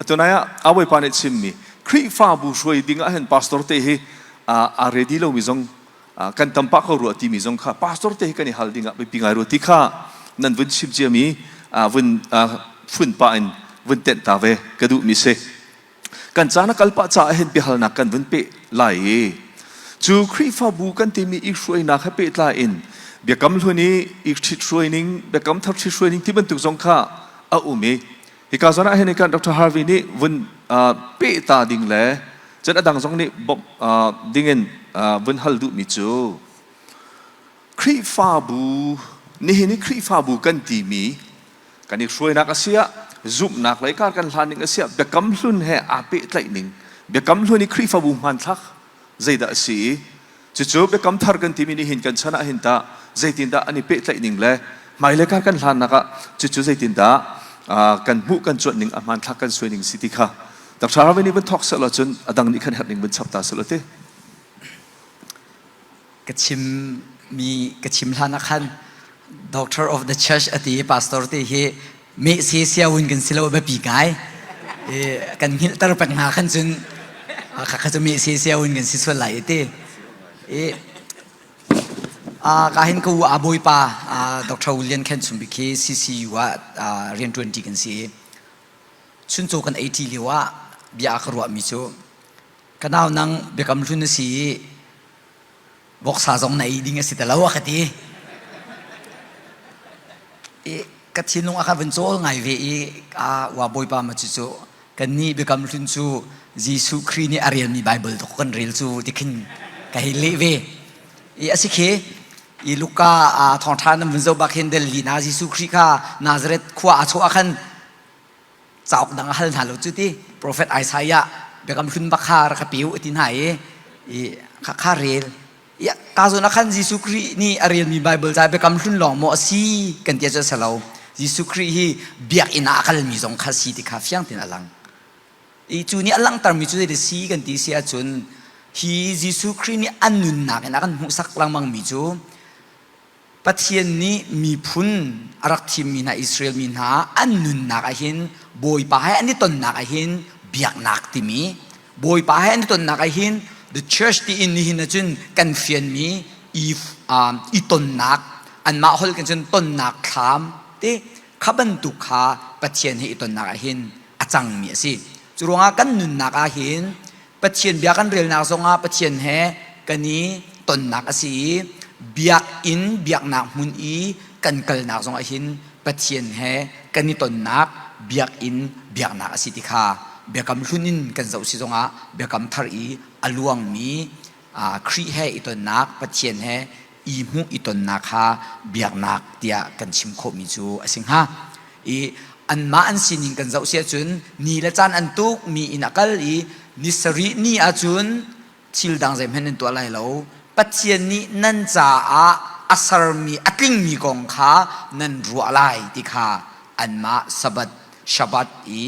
Speaker 6: atunai ah a bawipa nih chimmi Khrihfabu hruai ding ah hin pastor te hi a ready lomi zong kan tam pah ko rua timi zong kha pastor te hi kan i hal ding ah biapi ngai rua ti kha nan vun chim ciami vun fun pah in vun tenh ta ve ka duhmi si. Kan caan a kal pah caah hin biahalnak kan vun peh lai i cu Khrihfabu kan timi i hruainak he pehtlai in biakam hlun i i ṭhithruai ning, biakam thar ṭhithruai ning ti bantuk zong kha a um i hika zawn ah hin kan Dr. Harvey nih vun peh ta ding le cun a dang zong nih bawmh ding in vun hal duhmi cu Khrihfabu nihin i Khrihfabu kan timi kan i hruainak a si ah zumhnak lei kar kan hlan ning a si ah biakam hlun he aa pehtlaih ning biakam hlun i Khrihfabu hmanthlak zeidah a si i cucu biakam thar kan timi nih hin kan chan ah hin tah zeitindah an i pehtlaih ning le hmailei kar kan hlannak ah cucu zeitindah kan hmuh kan cuanh ning a hmanthlak kan suai ning si ti kha Dr. Harvey nih vun thawk seh law cun a dang nih khan herh ning vun chap ta seh law ti
Speaker 2: Ka chimmi ka chim hlan ah khan Doctor of the Church a ti i pastor ti hi meh se siawin kan si lo biapi ngai. I kan hngilhter peng hna khan cun kha kha cu meh se siawin kan si sual lai i ti. I ka hin ka u a bawipa Dr. William Khen Chum Bik hi CCU ah rianṭuanṭi kan si i chuncaw kan ei ṭi lio ah bia a ka ruahmi cu Ka nau nang biakam hlun na si i voksa zong na ei ding a si ti lo a ka ti. I ka thinlung a ka vun cawl ngai ve i a ua bawipa ma cu cu kannih biakam hlun cu Jesuh Khrih nih a relmi Bible tuk kan rel cu ti khin ka hei leh ve. I a si khi i Luka a thawngṭha nan vun zoh bak hin Delhi na Jesuh Khrih kha Nazareth khua a chawh ah khan cauk dang a hal hna lo cu ti profet Isaiah biakam hlun bak kha rak ka pe u ti hna i i kha kha rel ya ka zawn ah khan Jesuh Khrih nih a relmi Bible ca biakam hlun lawng maw a si kan ti cu a si lo Jesuh Khrih hi biakinn ah a kalmi zong kha si ti kha fiang tein a lang i cu nih a langhtermi cu zei si kan ti si ahcun hi Jesuh Khrih nih a nunnak in a kan hmuhsak lengmang mi cu Pathian nih miphun a rak thimmi hna Israel mi hna an nunnak ah hin Bawipa he an i tonnak ah hin biaknak timi Bawipa he an i tonnak ah hin the church ti in nihin ahcun kan fianmi i, um, i tonnak anmah holh kan cun tonnak thlam te kha bantuk kha Pathian he i tonnak ah hin a cangmi a si. Cu ruangah kan nunnak ah hin Pathian bia kan relnak zongah Pathian he kan i tonnak a si i biakinn biaknak hmun i kan kalnak zongah hin Pathian he kan i tonnak biakinn biaknak a si ti kha biakam hlun in kan zoh si zongah biakam thar i a luangmi Khrih he i tonnak Pathian he i hmuh i tonnak kha biaknak tiah kan chim khawhmi cu a si hnga. I anmah an sining kan zoh si ahcun ni le caan an tuk mi in a kal i ni sarih ni ahcun thil dang zeihmanh nan tuah lai lo. Pathian nih nan caah a a sermi a tlingmi kong kha nan ruah lai ti kha anmah Sabbath Shabbat i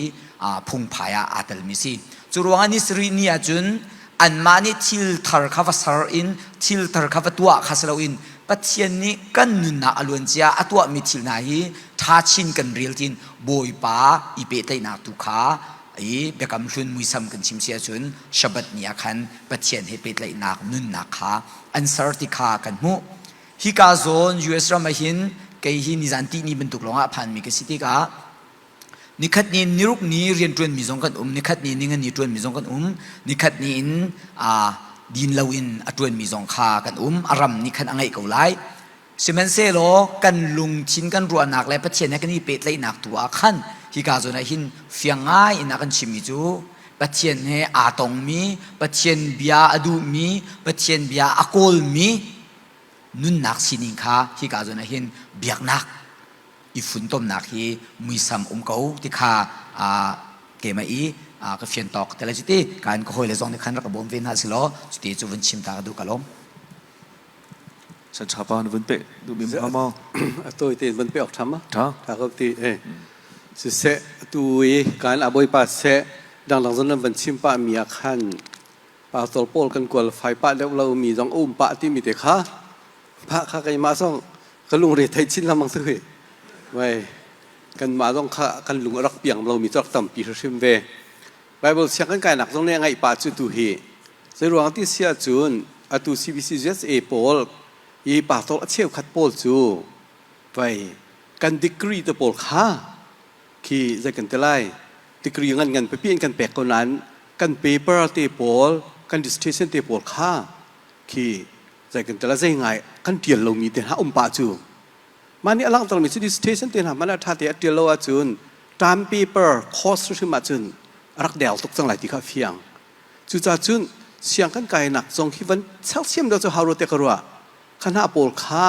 Speaker 2: phungphai ah aa telmi si. Cu ruangah ni sarih ni ahcun anmah nih thil thar kha va ser in thil thar kha va tuah kha si loin Pathian nih kan nunnak a luancia a tuahmi thil hna hi ṭha chin kan rel tiin Bawipa i pehtlaihnak tu kha i biakam hlun muisam kan chim si ahcun Shabbat ni ah khan Pathian he pehtlaihnak nunnak kha an ser ti kha kan hmuh. Hika zawn US ram ah hin kei hi nizan tihni bantuk lawngah a phanmi ka si tikah nikhat ni niruk ni rianṭuanmi zong kan um, nikhat ni ningani ṭuanmi zong kan um, nikhat ni in din loin a ṭuanmi zong kha kan um. A ram nih khan a ngeih ko lai. Sihmanhsehlaw kan lungthin kan ruahnak le Pathian he kan i pehtlaihnak tu ah khan hika zawn ah hin fiang ngai in a kan chimmi cu Pathian he aa tongmi, Pathian bia a duhmi, Pathian bia a kawlmi nunnak sining kha hika zawn ah hin biaknak i funtomnak hi muisam um ko ti kha keimah i ka fian tawk te le cuti kan ka hawile zong nih khan rak ka bawm ve hna silaw cuti cu vun chim ta ka duh ka lawm.
Speaker 6: San tha pa na vun pe duh mi ma maw?
Speaker 3: A tawi tein vun pe ok tham ma?
Speaker 6: Tha.
Speaker 3: Tha ko ti eh. Siseh tu i kan a bawipa seh dangdang zon nan van chim pa mi ah khan pastor pawl kan qualify pah deuh lo mi zong a um pah ti mi te kha pah kha keimah zong ka lungre thei chin lengmang tu hi wai kanmah zong kha kan lung a rak piang lo mi cu rak tampi hrim ve Bible siang kan kainak zong nih a ngaih pah cu tu hi zeiruang ti si ahcun atu CBCUSA pawl i pastor a cheukhat pawl cu vai kan degree te pawl kha khi zei kan ti lai degree ngan ngan pipi in kan pek ko nain kan paper te pawl kan dissertation te pawl kha khi zei kan ti lai zei ngai kan tial lomi te hna um pah cu mah nih a langhtermi cu dissertation te hna hmanh ah ṭha te a ṭial lo ahcun term paper course hrim ahcun a rak del tuk cang lai ti kha a fiang cucaah cun siang kan kainak zong hi van sersiam deuh cu hau rua te ka ruah kha hna pawl kha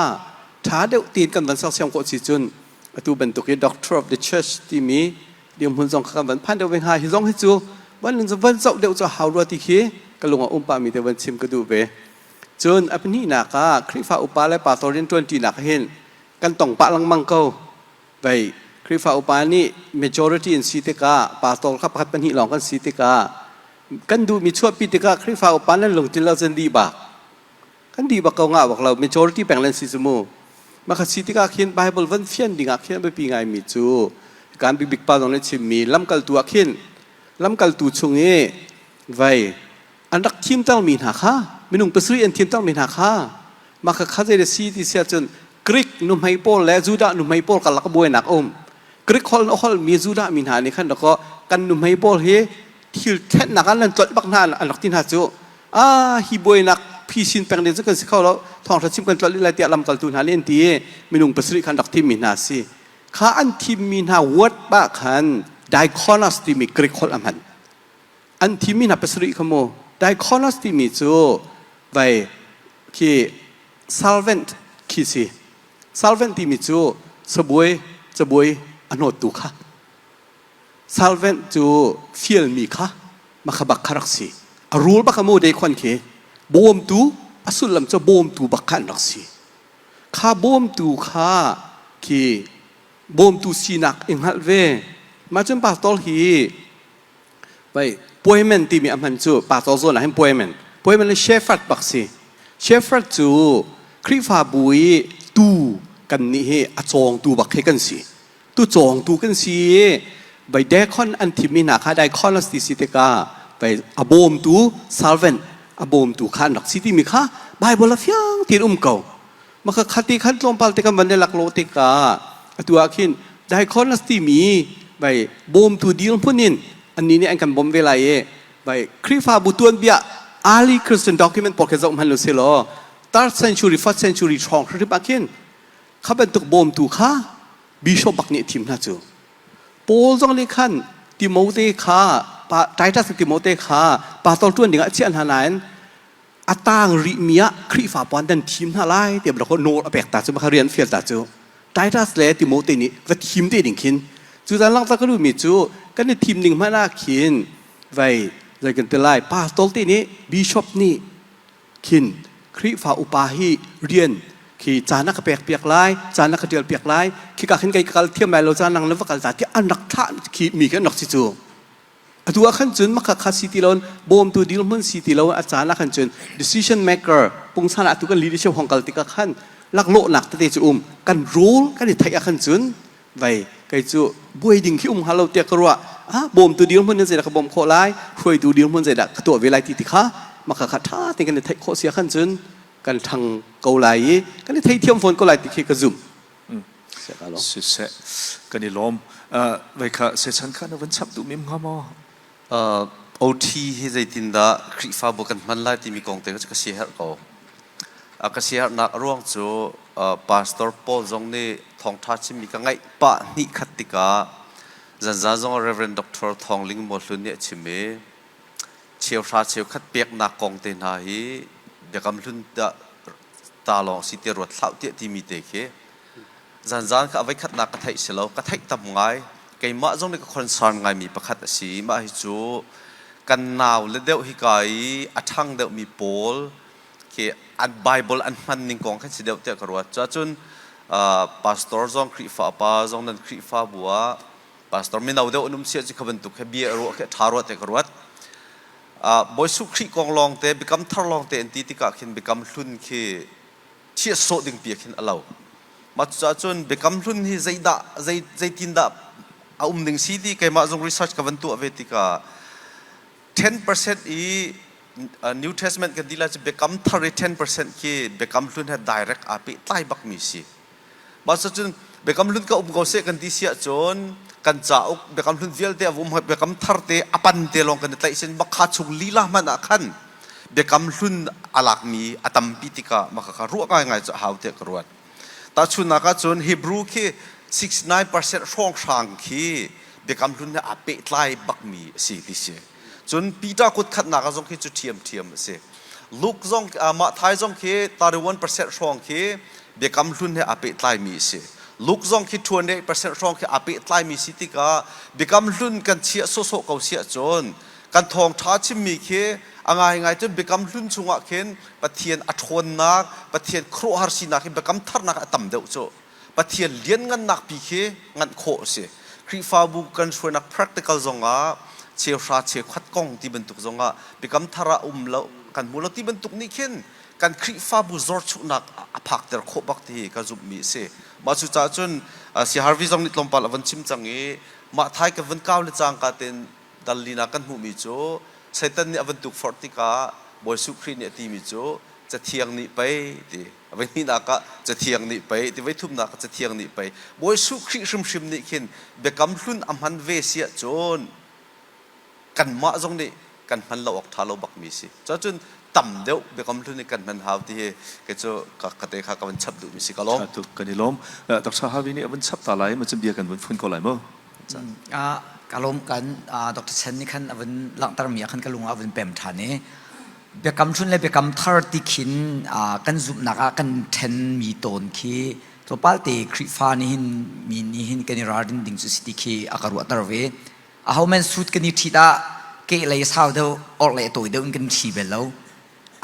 Speaker 3: ṭha deuh tein kan van sersiam khawh si cun atu bantuk i doctor of the church timi dirhmun zong kha kan van phan deuh ve hnga hi zong hi cu van van zoh deuh cu hau rua ti khi ka lung ah um pahmi te van chim ka duh ve Cun a pahnihnak ah Khrihfa upa le pastor rianṭuanṭinak hin kan tong pah lengmang ko. Vei Khrihfa upa nih majority an si tikah pastor kha pakhat pahnih lawng kan si tikah kan duhmi chuahpi tikah Khrihfa upa nan lungtlin lo cun dih bak. Kan dih bak ko ngah bak lo majority peng nan si cu mu. Mah kha si tikah khin Bible van fian dingah khin a biapi ngaimi cu kan bikbik pa zong nih chimmi lamkaltu ah khin lamkaltu chung i vei an rak thimtermi hna kha minung pasarih an thimtermi hna kha mah kha kha zei si ti si ahcun Greek nuhmei pawl le Judah nuhmei pawl karlak buainak a um Greek holh a holhmi Judah mi hna nih khan dakaw kan nuhmei pawl hi thil thennak ah nan tlolh bak hna an rak ti hna cu ah hi buainak phisin peng ding cu kan si kho lo thawngtha chim kan tlolh lai tiah lamkaltu hna nih an ti i minung pasarih khan rak thimmi hna si kha an thimmi hna word pa khan diakonos timi Greek holh a hman An thimmi hna pasarih kha mu diakonos timi cu vai khi servant khi si. Servant timi cu sabuai cabuai a hnawttu kha. Servant cu fialmi kha makha bak kha rak si. A rul bak a mu dekhon khi bawmtu a sullam cu bawmtu bak kha an rak si. Kha bawmtu kha khi bawmtu sinak i hngalh ve. Mah cun pastor hi Pei poimen timi a hman cu pastor zawn ah hin poimen. Poimen le shepherd bak si. Shepherd cu Khrihfabu i tuu kan nih hi a cawngtu bak khi kan si. Tu cawngtu kan si i vai dekhon an thimmi hna kha diakonos ti si tikah vai a bawmtu servant a bawmtu kha an rak si timi kha Bible a fiang tein um ko. Maka khati khan tlawmpal te kan van i laklawh tikah atu ah khin diakonos timi vai bawmtu dirhmun in annih nih an kan bawmh ve lai i vai Khrihfabu tuanbia early Christian document pawl khi zoh hmanh lu silaw third century fourth century hrawng hrimhrim ah khin kha bantuk bawmtu kha bishop bak nih thim hna cu Paul zong nih khan Timote kha Titus Timote kha pastor tuan dingah a chiah hna nain a tang rihmi ah Khrihfa puan nan thim hna lai tiah rak nawl a pek ta cu maka rian fial ta cu Titus le Timote nih va thim te ding khin cu zan langhter ka duhmi cu kan i thim ning hmanh ah khin vai zei kan ti lai pastor te nih bishop nih khin Khrihfa upa hi rian Khi caan a ka pek piak lai, caan a ka ṭial piak lai, khika khin kei ka kal thiam lai lo caan nang na va kal ta tiah an rak thlah khi mi khi an rak si cu. Atu ah khan cun makha kha si ti lo bawmtu dirhmun si ti lo a caan ah khan cun decision maker pungsan ah tu kan leadership hong kal tikah khan laklawhnak tete cu um kan role kan i theih ah khan cun vai kei cu buai ding khi um hnga lo tiah ka ruah. Ah, bawmtu dirhmun in zeidah ka bawmh khawh lai, hruaitu dirhmun zeidah ka tuah ve lai ti ti kha makha kha ṭha tein kan i theih khawh si ah khan cun kan ṭhang ko lai i kan i theithiam fawn ko lai ti khi ka zumh.
Speaker 6: Siseh, kan i lawm. Vai kha sechan kha na van chap duh mim hnga maw?
Speaker 4: OT hi zeitindah Khrihfabu kan hman lai timi kong te cu ka siaherh ko. Ka siaherhnak a ruang cu pastor Paul zong nih thawngṭha chimmi ka ngaih pah hnih khat tikah zanzan zong Reverend Dr. Thawng Ling Maw Hlun nih a chim i cheuhra cheukhat peknak kong te hna hi biakam hlun ta lawng si ti ruat hlah tiah timi te khi zanzan kha a voikhatnak ka theih si lo, ka theih tam ngai. Keimah zong nih ka concern ngaimi pakhat a si. Mah hi cu kan nau le deuh hika i a ṭhang deuhmi pawl khi an Bible an hman ning kong khan si deuh tiah ka ruat. Cuahcun pastor zong Khrihfa pa zong nan Khrihfabu ah pastor mino deuh an um si ahcun kha bantuk he bia ruah khi ṭha ruah tiah ka ruat. Bawi Jesuh Khrih kong lawngte biakam thar lawngte an ti tikah khin biakam hlun khi chiah sawh ding pi khin a lo. Mah cucaah cun biakam hlun hi zeidah zei zeitindah a um ding si ti keimah zong research ka van tuah ve tikah 10% i New Testament kan ti lai cu biakam thar i 10% khi biakam hlun he direct aa pehtlai bakmi si. Mah cun Biakam Hlun ka um ko seh kan ti si ahcun kan cauk Biakam Hlun vialte a um Biakam Thar te a pan te lawng kan i tlaih sin makha chung lila hmanh ah khan Biakam Hlun a lakmi a tampi tikah maka kha ruah ngaingai cu a hau tiah ka ruat. Tahchunhnak ahcun Hebrew khi 69% hrawnghrang khi Biakam Hlun he aa pehtlai bakmi a si ti si. Cun Peter kut khatnak ah zong khi cu ṭhiamṭhiam a si. Luke zong mah Thai zong khi 31% hrawng khi Biakam Hlun he aa pehtlaimi a si. Luke zong khi 28% hrawng khi aa pehtlaimi si tikah Biakam Hlun kan chiah sawhsawh ko si ahcun kan thawngṭha chimmi khi a ngaingai cun Biakam Hlun chungah khin Pathian a ṭhawnnak, Pathian khuaruahhar sinak hi Biakam Tharnak ah a tam deuh cu. Pathian lianngannak pi khi nganh khawh a si. Khrihfabu kan hruainak practical zongah cheuhra cheukhat kong ti bantuk zongah biakam thar ah um lo kan hmu lo ti bantuk nih khin kan Khrihfabu zorchuhnak a phakter khawh bak ti hi ka zumhmi a si. Mah cucaah cun si Harvey zong nih tlawmpal a van chim cang i mah thai ka van kau le cangka tein dal lina kan hmuhmi cu Satan nih a van tukforh tikah Bawi Jesuh Khrih nih a timi cu Cathiang nih pei ti a voi hnihnak ah Cathiang nih pei ti voi thumnak ah Cathiang nih pei Bawi Jesuh Khrih hrimhrim nih khin biakam hlun a hman ve si ahcun kanmah zong nih kan hman lo awk ṭha lo bakmi si. Cun tam deuh biakam hlun hi kan hman hau ti hi kei cu ka te kha ka van chap duhmi si ka lawm.
Speaker 6: Ṭha tuk kan i lawm. Dr. Harvey nih a van chap ta lai ma cun bia kan vun fun ko lai mu.
Speaker 2: Ka lawm kan Dr. Chen nih khan a vun langhtermi ah khan ka lung ah a vun pem ṭhan i Biakam Hlun le Biakam Thar ti khin kan zumhnak ah kan ṭhenmi tawn khi tlawmpal te Khrihfa nih hin mi nih hin kan i ralrin ding cu si ti khi a ka ruahter ve. Aho men suit kan i ṭhit ah kehlei sau deuh, orhlei tawi deuh in kan ṭhi bel lo.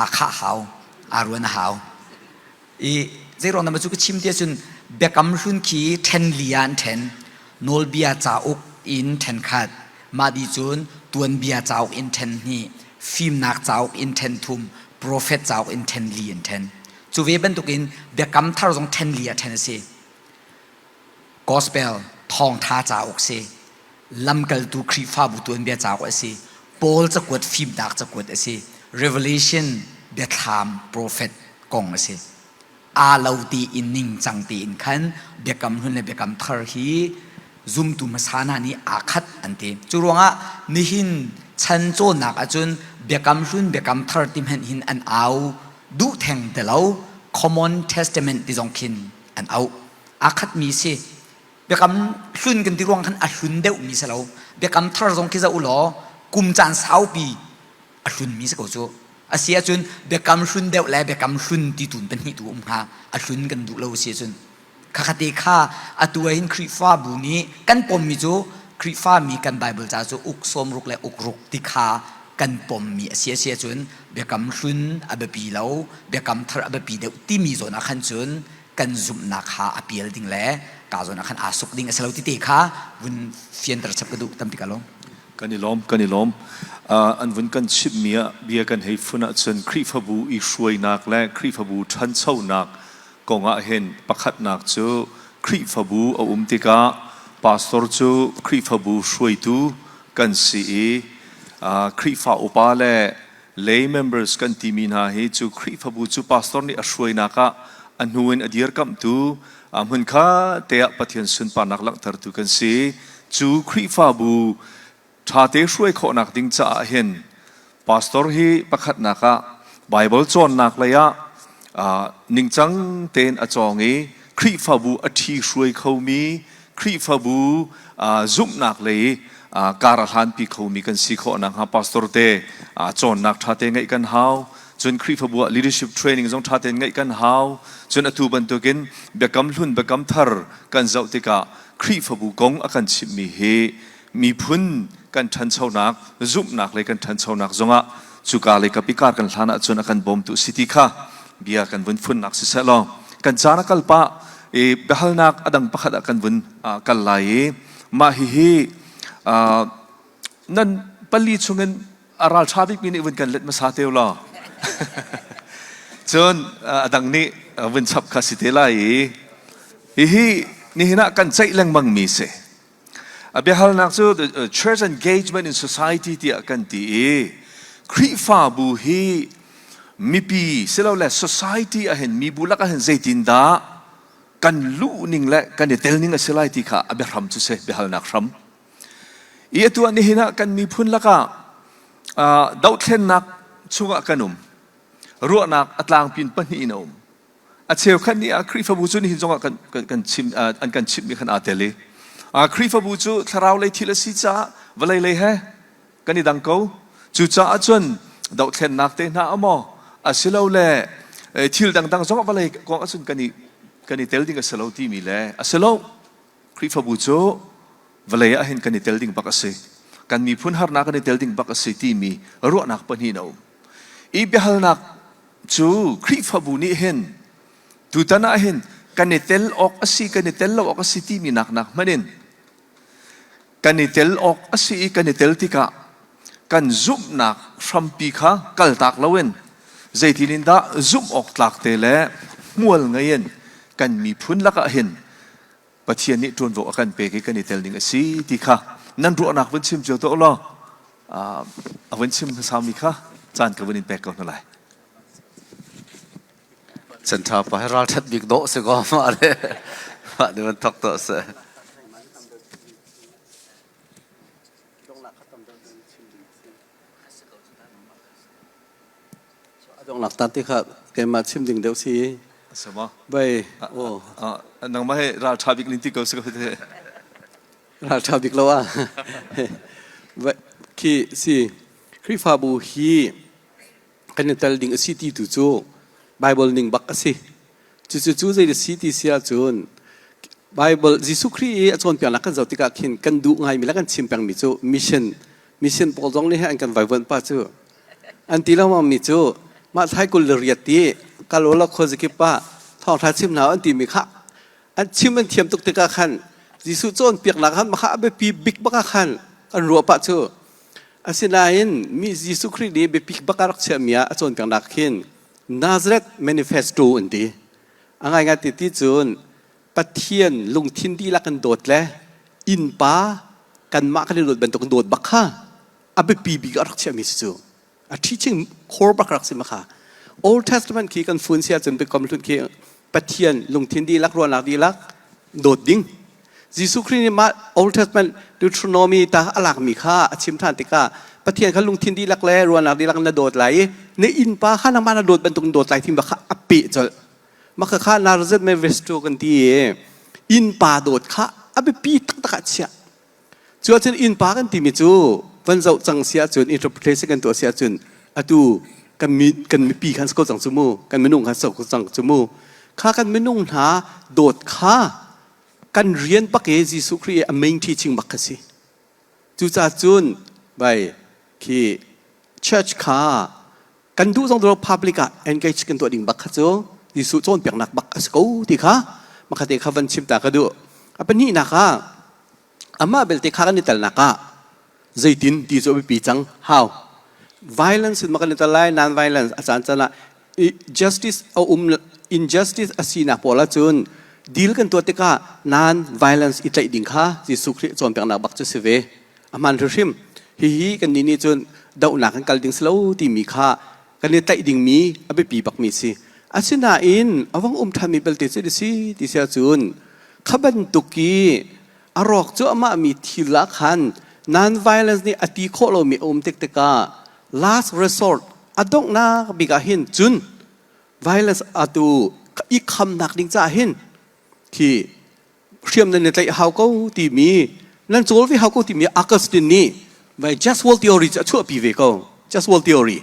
Speaker 2: Aa khah hau, aa ruan a hau. I zeiruang dah cu ka chim ti ahcun Biakam Hlun khi ṭhen li ah an ṭhen. Nawlbia cauk in ṭhen khat, mah dih cun tuanbia cauk in ṭhen hnih, fimnak cauk in ṭhen thum, profet cauk in ṭhen li in ṭhen. Cu ve bantukin Biakam Thar zong ṭhen li ah ṭhen a si. Gospel thawngṭha cauk si. Lamkaltu Khrihfabu tuanbia cauk a si. Paul cakuat fimnak cakuat a si. Revelation biathlam profet kong a si. Aa lo tiin ningcang tein khan Biakam Hlun le Biakam Thar hi zumtu hmasa hna nih aa khat an ti. Cu ruangah nihin chan cawnnak ahcun Biakam Hlun Biakam Thar ti hmanh hin an au duh theng ti lo. Common Testament ti zong khin an auh. Aa khatmi si. Biakam hlun kan ti ruang khan a hlun deuhmi si lo. Biakam thar zong khi zoh u law kum caan saupi a hlunmi si ko cu. A si ahcun biakam hlun deuh le biakam hlun ti tun pahnih tu um hnga. A hlun kan duh lo si ahcun. Khakha te kha atu ah hin Khrihfabu nih kan pommi cu Khrihfami kan Bible ca cu uk sawmruk le uk ruk ti kha. kan pommi a si a si ahcun biakam hlun a biapi lo biakam thar a biapi deuh timi zawn ah khan cun kan zumhnak kha a pial ding le ka zawn ah khan aa suk ding a si lo ti te kha vun fianter chap ka duh tampi ka lawm.
Speaker 6: Kan i lawm, kan i lawm. An vun kan chimhmi ah bia kan hei fun ahcun Khrihfabu i hruainak le Khrihfabu ṭhanchonak kong ah hin pakhatnak cu Khrihfabu a um tikah pastor cu Khrihfabu hruaitu kan si i Khrihfa upa le lay members kan timi hna hi cu Khrihfabu cu pastor nih a hruainak ah a hnu in a dirkamhtu hmunkhat te ah Pathian sunparnak langhtertu kan si. Cu Khrihfabu ṭhate hruai khawhnak ding caah hin pastor hi pakhatnak ah Bible cawnnak lei ah ningcang tein a cawng i Khrihfabu a ṭhi hruai khomi Khrihfabu zumhnak lei kar a hlanpi khomi kan si khawh nakhnga pastor te cawnnak ṭhate ngeih kan hau. Cun Khrihfabu ah leadership training zong ṭha tein ngeih kan hau. Cun atu bantukin biakam hlun biakam thar kan zoh tikah Khrihfabu kong a kan chimhmi hi miphun kan ṭhanchonak, zumhnak lei kan ṭhanchonak zongah cuka lei kap i kar kan hlan ahcun a kan bawmtu si ti kha bia kan vun funnak siseh law kan caan a kal pah i biahalnak a dang pakhat ah kan vun kal lai i mah hihi nan pali chungin a ralṭha bikmi nih vun kan let hmasa te law cun a dang nih vun chap kha si te lai i hihi nihin ah kan ceih lengmang mi si. A biahalnak cu Church Engagement in Society tiah kan ti i Khrihfabu hi mipi silole society ahhin mibu lak ahhin zeitindah kan luh ning le kan i tel ning a si lai ti kha a biahram cu si biahalnak hram. I atu ah nihin ah kan miphun lakah dohthlennak chungah kan um. Ruahnak a tlangpin pahnih in a um. A cheukhat nih ah Khrihfabu cu nihin zongah kan, kan, kan chim, an kan chimhmi khan aa tel i Khrihfabu cu thlarau lei thil a si caah vawlei lei he kan i dang ko. Cucaah cun dohthlennak te hna amaw asilole thil dangdang zongah vawlei kong ahcun kan i, kan i tel ding a si lo timi le a si lo. Khrihfabu cu vawlei ah hin kan i tel ding bak a si. Kan miphun harnak kan i tel ding bak a si timi ruahnak pahnih a um. I biahalnak cu Khrihfabu nih hin tutan ah hin kan i tel awk a si kan i tel lo awk a si timi nak nak hmanh in kan i tel awk a si i kan i tel tikah kan zumhnak hrampi kha kaltak loin zeitin in dah zumh awk tlak te le hmual ngei in kan miphun lakah hin Pathian nih ṭuanvo a kan pek i kan i tel ding a si ti kha nan ruahnak vun chim cio tuah law a vun chim hmasami kha caan ka vun in pek ko hna lai.
Speaker 4: Chan ṭha pa he ral ṭhat bik dawh si ko mah le mah nih van thok tuah seh.
Speaker 3: A donghnak ta ti kha keimah chim ding deuh si.
Speaker 6: Sama.
Speaker 3: Bai, oh.
Speaker 6: Nangmah he ral ṭha bik nin ti ko si ko te.
Speaker 3: Ral ṭha bik lo ah. Khi si Khrihfabu hi kan i tel ding a si ti tu cu Bible ning bak a si. Cucu cu zei a si ti si ahcun Bible Jesuh Khrih i a cawnpiaknak kan zoh tikah khin kan duh ngaimi le kan chim pengmi cu mission mission pawl zong nih an kan vaivuanh pa cu an ti lengmang mi cu mah thlai 28 ti kal ulaw khuazakip ah thawngṭha chim hna an timi kha an chim an thiam tuk tikah khan Jesuh cawnpiaknak khan mah kha a biapi bik bak ah khan an ruah pah cu asinain mi Jesuh Khrih nih biapi bak a rak chiahmi ah a cawnpiaknak khin Nazareth Manifesto an ti a ngaingai ti ti cun Pathian lungthin dihlak in dawt le innpa kanmah kan i dawt bantuk in dawt bak kha a biapi bik a rak chiahmi si cu a teaching core bak rak si ma kha Old Testament khi kan fun sia cun biakam hlun khi Pathian lungthin dihlak ruahnak dihlak dawt ding Jesuh Khrih nih mah Old Testament Deuteronomy ta a lakmi kha a chim ṭhan tikah Pathian kha lungthin dihlak le ruahnak dihlak na dawt lai i na innpa kha nangmah na dawt bantuk in dawt lai timi kha a peh colh mah kha Nazareth Manifesto kan ti i innpa dawt kha a biapi taktak ah chiah Cu ahcun innpa kan timi cu van zoh cang si ahcun interpretation kan tuah si ahcun atu kan mi kan mipi khan si ko cang cu mu kan minung khan si ko cang cu mu kha kan minung hna dawt kha kan rian bak i Jesuh Khrih i a main teaching bak kha si cucaah cun bai khi Church kha kan duh zong duh public ah engage kan tuah ding bak kha cu Jesuh cawnpiaknak bak a si ko ti kha makhat te kha van chim ta ka duh. A pahnihnak ah amah belte kha kan i telnak ah zeitin ti cu a biapi cang how violence in ma kan i tel lai non violence a caan caan ah justice a um injustice a sinak pawl ahcun deal kan tuah tikah non violence i tlaih ding kha Jesuh Khrih cawnpiaknak bak cu si ve a hmaan hrimhrim hihi kan nih nih cun dohnak kan kal ding si lo timi kha kan i tlaih dingmi a biapi bakmi si asinain a vong um ṭhanmi belte cu si ti si ahcun kha bantuk i a rawk cu amah mi thil ah khan non violence nih a ti khawh lomi a um tik tikah last resort a donghnak bik ah hin cun violence atu i khamnak ding caah hin khi hriam nan i tlaih hau ko timi nan cawl ve hau ko timi Augustine nih vai just world theory cu a chuahpi ve ko just world theory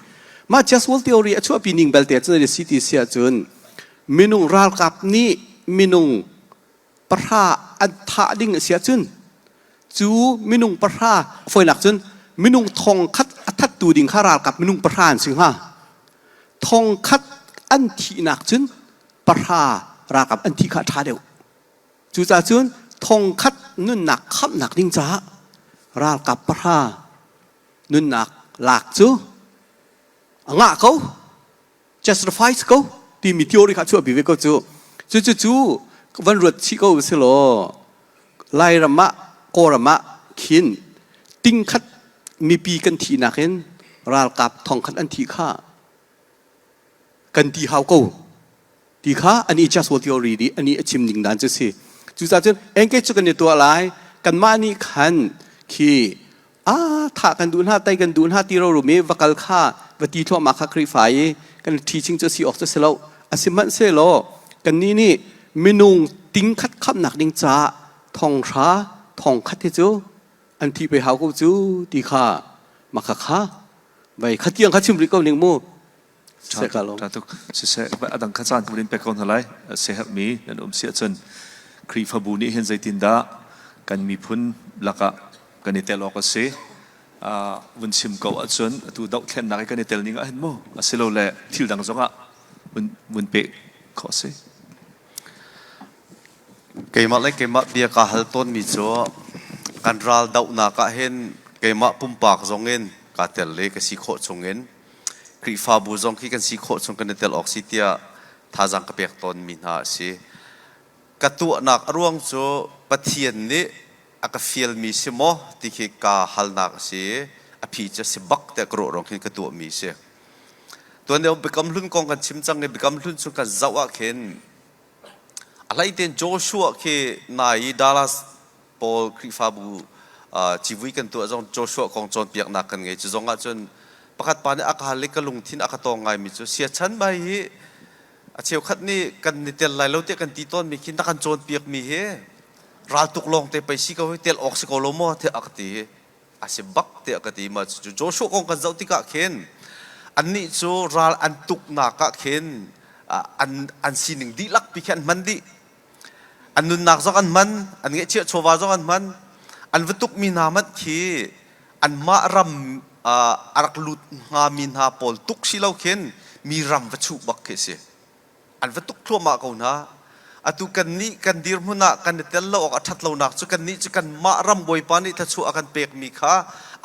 Speaker 3: mah just world theory a chuahpi ning belte cun si ti si ahcun minung ralkap nih minung pahra an thah ding a si ahcun cu minung pahra fawinak cun minung thong khat a thattu ding kha ralkap minung pahra an si hnga thong khat an thihnak cun pahra ralkap an thi kha a ṭha deuh. Cucaah cun thongkhat nunnak khamhnak ding caah ralkap pahra nunnak lak cu a ngah ko, justifies ko timi theory kha chuahpi ve ko cu. Cucu cu van ruat chih ko si law Lairam ah Kawlram ah khin tingkhat mipi kan thihnak in ralkap thongkhat an thi kha kan ti hau ko ti kha ani just world theory nih ani a chim ning dan cu si cucaah cun engage cu kan i tuah lai kanmah nih khan khi a tha kan duh hna tai kan duh hna ti ro rum i va kal kha va ti thluahmah kha Khrihfa i kan teaching cu si awk cu si lo a si hmanh sehlaw kannih nih minung ting khat khamnak ding caah thong hra thong khat hi cu an thi pe hau ko cu ti kha maka kha vai khatiang kha chim rih ko ning mu
Speaker 6: Ṭha tuk. Siseh, a dang kha caan kan in pek ko hna lai. Siaherhmi nan um si ahcun Khrihfabu nih hin zeitindah kan miphun lakah kan i tel awk a si. Vun chim ko ahcun atu dohthlennak i kan i tel ning ah hin mu asilole thil dang zongah vun, vun peh khawh a si.
Speaker 4: Keimah le keimah bia kaa hal tawnmi cu kan ral dohnak ah hin keimah pumpak zongin kaa tel i ka si khawh chungin Khrihfabu zong khi kan si khawh chung kan i tel awk si tiah thazaang ka pek tawnmi hna a si. Ka tuahnak a ruang cu Pathian nih a ka fialmi si maw ti khi kaa halnak a si i a phi cu a si bak tiah ka ruah ruang khin ka tuahmi a si. Tuan deuh Biakam Hlun kong kan chim cang i Biakam Hlun chung kan zoh ah khin A hlei tein Joshua khi nai i Dallas pawl Khrihfabu civui kan tuah zong Joshua kong cawnpiaknak kan ngei. Cu zong ahcun pakhat pa nih a ka hal i ka lungthin a ka tawng ngaimi cu siachan bai hi a cheukhat nih kan ni tel lai lo tiah kan ti tawnmi khi na kan cawnpiakmi hi raltuk lawng te pei si ko hi tel awk si ko lo maw tiah a ka ti. A si bak tiah ka ti. Mah cu Joshua kong kan zoh tikah khin annih cu ral an tuknak ah khin an an sining dihlak pi khi an hman dih. An nunnak zong an hman, an ngeihchiah chawva zong an hman. An va tukmi hna hmanh khi anmah ram a rak lut hngami hna pawl tuk si lo khin mi ram va chuh bak khi a si. An va tuk thluahmah ko hna. Atu kannih kan dirhmun ah kan i tel lo awk a ṭhat lonak cu kannih cu kanmah ram Bawipa nih thluachuah a kan pekmi kha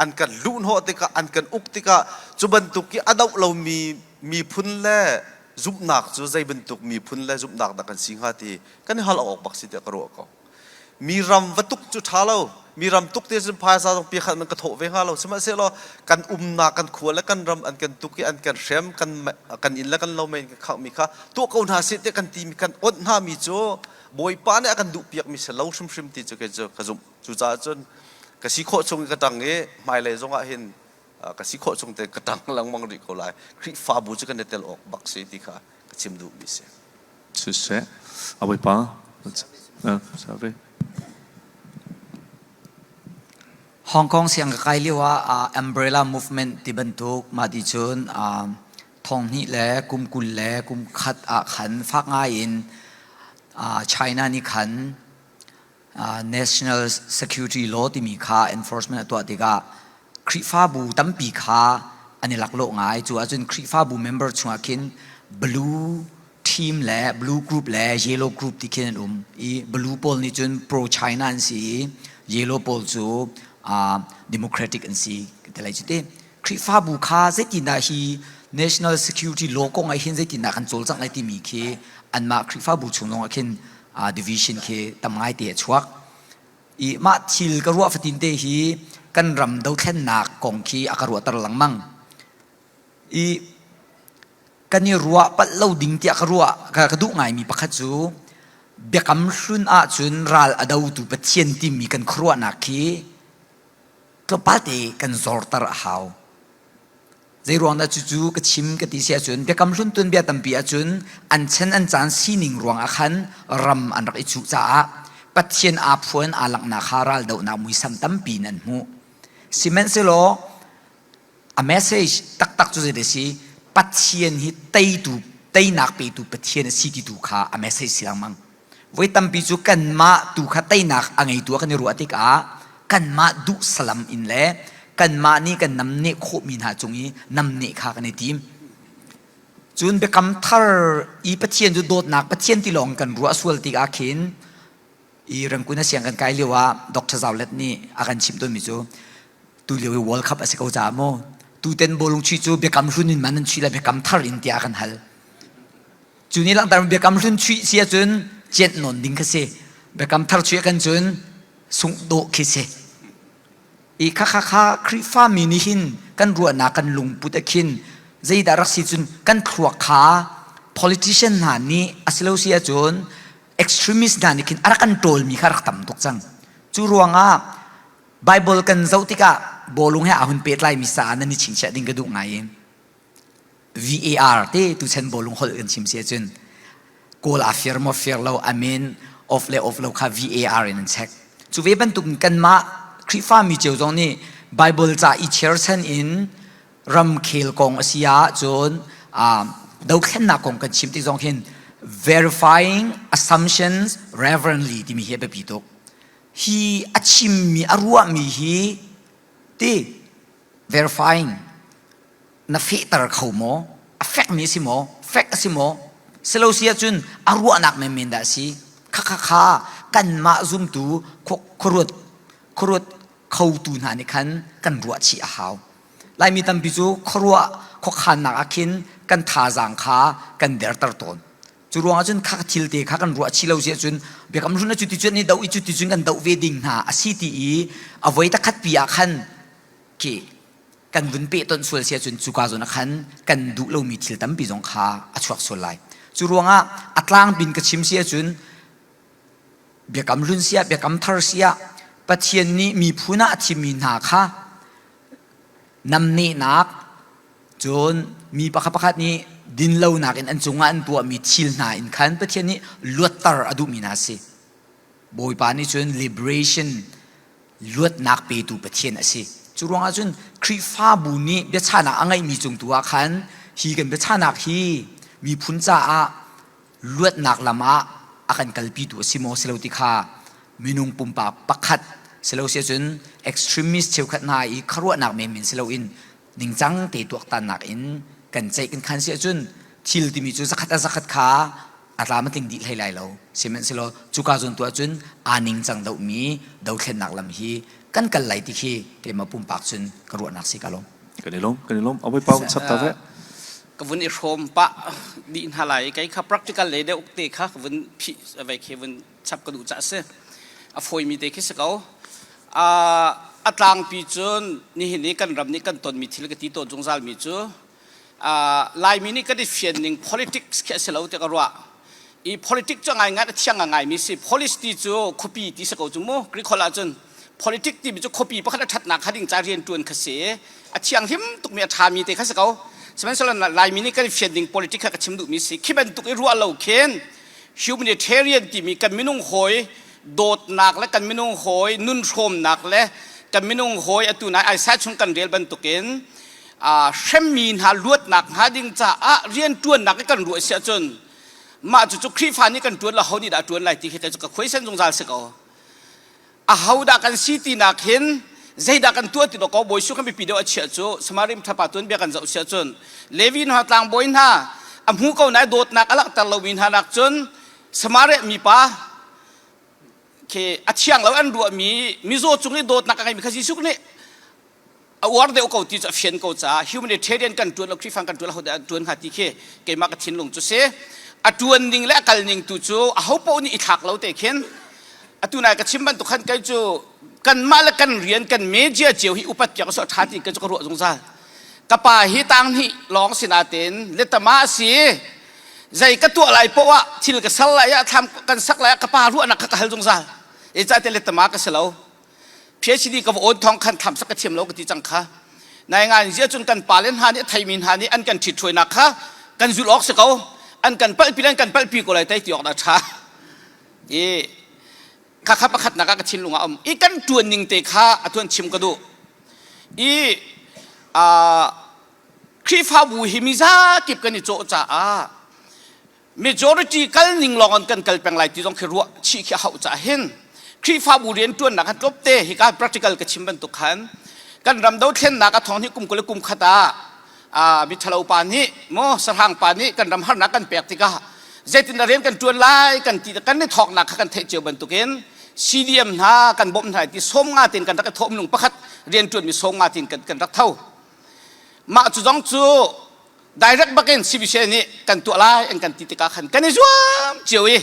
Speaker 4: an kan luhhnawh tikah an kan uk tikah cu bantuk i a doh lomi miphun le zumhnak cu zei bantuk miphun le zumhnak dah kan si hnga ti kan i hal awk bak si tiah ka ruah ko. Mi ram va tuk cu ṭha lo. Mi ram tuk te cun phaisa zong piakhat man ka thawh ve hnga lo. Sihmanhsehlaw kan umnak kan khua le kan ram an kan tuk i an kan hrem kan kan inn le kan lo mei in kan khanghmi kha tuah ko hna seh tiah kan timi kan onh hna mi cu Bawipa nih a kan duhpiakmi si lo hrimhrim ti cu kei cu ka zumh. Cucaah cun ka si khawh chung in ka ṭang i hmailei zongah hin ka si khawh chung te ka ṭang lengmang rih ko lai. Khrihfabu cu kan i tel awk bak si ti kha ka chim duhmi si.
Speaker 6: Siseh, a Bawipa, sorry.
Speaker 2: Hong Kong siang ka kai lio ah umbrella movement ti bantuk mah ti cun thong hnih le kum 20 le kum khat ah khan fak ngai in China nih khan National Security Law timi kha enforcement a tuah tikah Khrihfabu tampi kha an i laklawh ngai. Cu ahcun Khrihfabu member chungah khin blue team le blue group le yellow group ti khin an um i blue pawl nih cun pro China an si i yellow pawl cu uh, democratic an si ti lai cu te. Khrihfabu kha zeitindah hi national security law kong ah hin zeitindah kan cawlcangh lai timi khi anmah Khrihfabu chung zong ah khin uh, division khi tam ngai te a chuak. I mah thil ka ruah fatin te hi kan ram dothlennak kong khi a ka ruahter lengmang. I kan i ruah palh lo ding tiah ka ruah ka, ka duh ngaimi pakhat cu biakam hlun ahcun ral a dotu Pathian timi kan khuaruahnak khi tlawmpal te kan zorter a hau. Zeiruang dah cucu ka chim ka ti si ahcun biakam hlun tuanbia tampi ahcun an chan an caan sining ruang ah khan ram an rak i cuh caah Pathian aa phuan aa langhnak kha raldohnak muisam tampi in an hmuh. Sihmanhsehlaw a message taktak cu zei si Pathian hi teitu teinak petu Pathian a si ti tu kha a message si lengmang. Voi tampi cu kanmah tu kha teinak a ngeitu ah kan i ruah tikah kanmah duh salam in le kanmah nih kan namneh khawhmi hna cung i namneh kha kan i tim. Cun biakam thar i Pathian cu dawtnak Pathian ti lawng kan ruah sual tikah khin i Rangkun a siang kan kai lio ah Dr. Zaulet nih a kan chimh tawnmi cu tu lio i World Cup a si ko caah maw tuten bawlung chuih cu biakam hlun in man an chuih le biakam thar in tiah a kan hal. Cu nih langhter biakam hlun chuih si ahcun cianh nawn ding kha si. Biakam thar chuih kan cun sungh dawh khi si. I kha kha kha Khrihfami nih hin kan ruahnak kan lungput a khin zeidah rak si cun kan thluak kha politician hna nih a si lo si ahcun extremist hna nih khin a rak kan ṭawlmi kha rak tam tuk cang. Cu ruangah Bible kan zoh tikah bawlung he aa hun pehtlaimi sa nan i chingchiah ding ka duh ngai i VAR te tuchan bawlung holh kan chim si ahcun kawl a fir maw fir lo a min off le off lo kha VAR in an check. Cu ve bantuk kanmah Khrihfami cio zong nih Bible ca i cherchan in ramkhel kong a si ahcun dothlennak kong kan chim ti zong hin verifying assumptions reverently timi hi a biapi tuk. Hi a chimmi a ruahmi hi ti verifying na fehter kho maw? A fekmi a si maw? Fek a si maw? Silo si ahcun a ruahnak menmen dah a si. Kha kha kha kanmah zumtu khuaruat khuaruat khotu hna nih khan kan ruah chih a hau. Laimi tampi cu khuaruah khuakhannak ah khin kan thazaang kha kan derter tawn. Cu ruangah cun kha thil te kha kan ruah chih lo si ahcun biakam hlun a cu ti cun i doh i cu ti cun kan doh ve ding hna a si ti i a voi takhat pi ah khan khi kan vun pehtonh sual si ahcun cuka zawn ah khan kan duh lomi thil tampi zong kha a chuak sual lai. Cu ruangah a tlangbin ka chim si ahcun biakam hlun si ah biakam thar si ah Pathian nih miphun ah a thimmi hna kha namnehnak cun mi pakhat pakhat nih dinlonak in an cungah an tuahmi thil hna in khan Pathian nih luatter a duhmi hna a si. Bawipa nih cun liberation luatnak petu Pathian a si. Cu ruangah cun Khrihfabu nih biachahnak a ngeihmi cung tu ah khan hi kan biachahnak hi miphun caah luatnak lam ah a kan kalpitu a si maw si lo ti kha minung pumpak pakhat si lo si ahcun extremist cheukhat hna i khuaruahnak menmen si loin ningcang te tuaktannak in kan ceih kan khan si ahcun thil timi cu zakhat a zakhat kha a tlam a tling dih hlei lai lo. Sihmanhsehlaw cuka zawn tu ahcun aa ningcang dohmi dothlennak lam hi kan kal lai ti khi keimah pumpak cun ka ruahnak si ka lawm.
Speaker 6: Kan i lawm, kan i lawm. Awi pau chap ta ve.
Speaker 5: Ka vun i hrawm pah dih hna lai. Kei kha practical le deuh te kha ka vun phih vai khi vun chap ka duh ca si. A fawimi te khi si ko. A tlangpi cun nihin i kan ram nih kan tonmi thil ka ti tawn zungzalmi cu Laimi nih kan i fian ning politics khi a si lo tiah ka ruah. I politics cu ngaingai a thiang ngaimi si. Police ti cu khuapi ti si ko cu mu. Greek holh ahcun politics timi cu khuapi pakhat a ṭhatnak kha ding ca rian ṭuan kha si. A thianghlim tukmi a ṭhami te kha si ko. Sihmanhsehlaw Laimi nih kan i fian ning politics kha ka chim duhmi si. Khi bantuk i ruah lo khin humanitarian timi kan minung hawi dawtnak le kan minung hawi nun hrawmnak le kan minung hawi atu nai Isaiah chung kan rel bantukin hremmi hna luatnak hnga ding caah rianṭuannak i kan ruah si ahcun mah cucu Khrihfa nih kan ṭuan lo ho nih dah ṭuan lai ti khi ka khuaisen zungzal si ko. Aho dah kan si tinak hin Zeidah kan tuah ti ko Bawi Jesuh kan biapi deuh a chiah cu Samaria thapa tuan bia kan zoh siah cun Levi hna tlangbawi hna a hmu ko nai dawtnak a langhter lomi hna nak cun Samaria mipa khi a thiang lo an ruahmi mizaw cung i dawtnak a ngeimi kha Jesuh nih a uar deuh ko ti cu a fian ko caah humanitarian kan ṭuan lo Khrihfa kan ṭuan lo hodah an ṭuan hnga ti khi keimah ka thinlung cu si a ṭuan ning le a kal ning tu cu a ho paoh nih i thlak lo te khin atu nai ka chim bantuk khan kei cu kanmah le kan rian kan media cio hi upat piak so ṭha ti ka cu ka ruah zungzal ka pa hi tang hnih lawng sinain letama a si zei ka tuah lai poah ah thil ka sal lai ah thlam kan sak lai ah ka pa ruahnak kha ka hal zungzal e ca te letama ka si lo PhD ka va awn thong khan tham sak ka thiam lo ka ti cang kha nai ngai zia cun kan pale hna nih theimi hna nih an kan ṭhitṭhuainak kha kan zulh awk si ko an kan palhpi le an kan palhpi ko lai tai ti awk dah ṭha i kha kha pakhatnak ah ka thinlung ah um i kan ṭuan ning te kha a tuan chim ka duh i Khrihfabu hi mizakip kan i cawh caah majority kal ning lawng in kan kal peng lai ti zong khi ruah chih khi a hauh caah hin Khrihfabu rianṭuannak han tlawpte hika practical ka chim bantuk khan kan ram dothlennak a thawng hi kum 20 le kum khat ah miṭhalo pa nih maw sahrang pa nih kan ram harnak kan pek tikah zeitindah rian kan ṭuan lai kan ti kan i thawknak kha kan theih cio bantukin CDM hna kan bawmh hna ti sawm nga tin kan rak i thawh minung pakhat rian ṭuanmi sawm nga tin kan, kan rak tho mah cu zong cu direct bakin CBC nih kan tuah lai an kan ti tikah khan kan i zuam cio i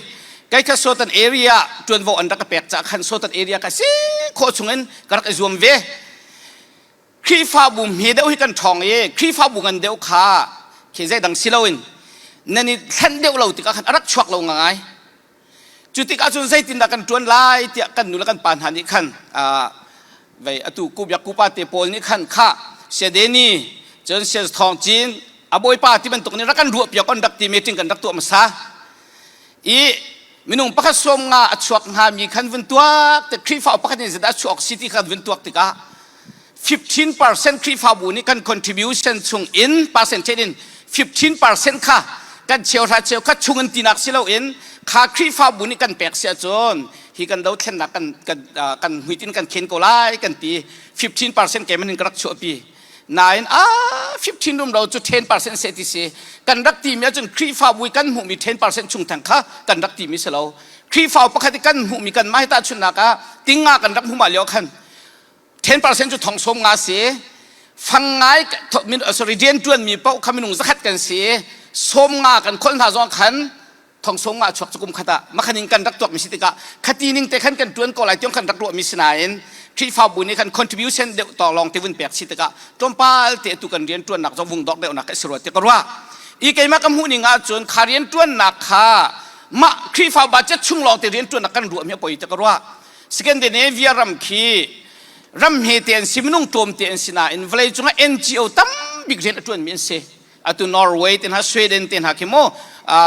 Speaker 5: kei kha Sotan area ṭuanvo an rak ka pek caah khan Sotan area ka si khawh chungin ka rak i zuam ve Khrihfabu hme deuh hi kan ṭhawng i Khrihfabu ngan deuh kha khi zeidang si loin nan i thlen deuh lo tikah khan a rak chuak lo ngai cu tikah cun zeitindah kan ṭuan lai tiah kan nu le kan pa hna nih khan vei atu kubiak kupa te pawl nih khan kha siadeni cun sia thawng cin a bawipa ti bantuk nih rak kan ruah piak on rak ti meeting kan rak tuah hmasa i minung pakhat sawm nga a chuak hnga mi khan vun tuak te Khrihfa pakhat nih zeidah a chuak si ti khan vun tuak tikah 15% Khrihfabu nih kan contribution chung in percentage in 15% kha kan cheuhra cheukhat chung in tinak si loin kha Khrihfabu nih kan pek si ahcun hi kan dothlennak kan kan kan hmuitin kan khen ko lai kan ti 15% keman in ka rak chuahpi nain a 15 rum lo cu 10% se ti si kan rak timi ahcun Khrihfabu i kan hmuhmi 10% chung theng kha kan rak timi si lo Khrihfa pakhat i kan hmuhmi kan mah hi tahchunhnak ah tinga kan rak hmuh lio khan 10% cu thong sawm nga si fang ngai sorry rian tuan mi paoh kha minung zakhat kan si sawm nga kan khol hna zong khan thong sawm nga chuak cu kum khat ah makhan in kan rak tuak mi si tikah khati ning te khan kan tuan ko lai tiang kan rak ruah mi si nain Khrihfabu nih khan contribution deuh tawng lawng te vun pek si tikah tlawmpal te tu kan rian tuannak zong vung dok deuh nak ka si rua ti ka ruah i keimah ka hmuh ning ahcun kha rian tuannak kha mah Khrihfa budget chung lawng te rian tuannak kan ruah mi a poi ti ka ruah Scandinavia ram khi ram hmete an si minung tlawmte an si nain vawlei cungah NGO tambik rian a ṭuanmi an si atu Norway te hna Sweden te hna khi mu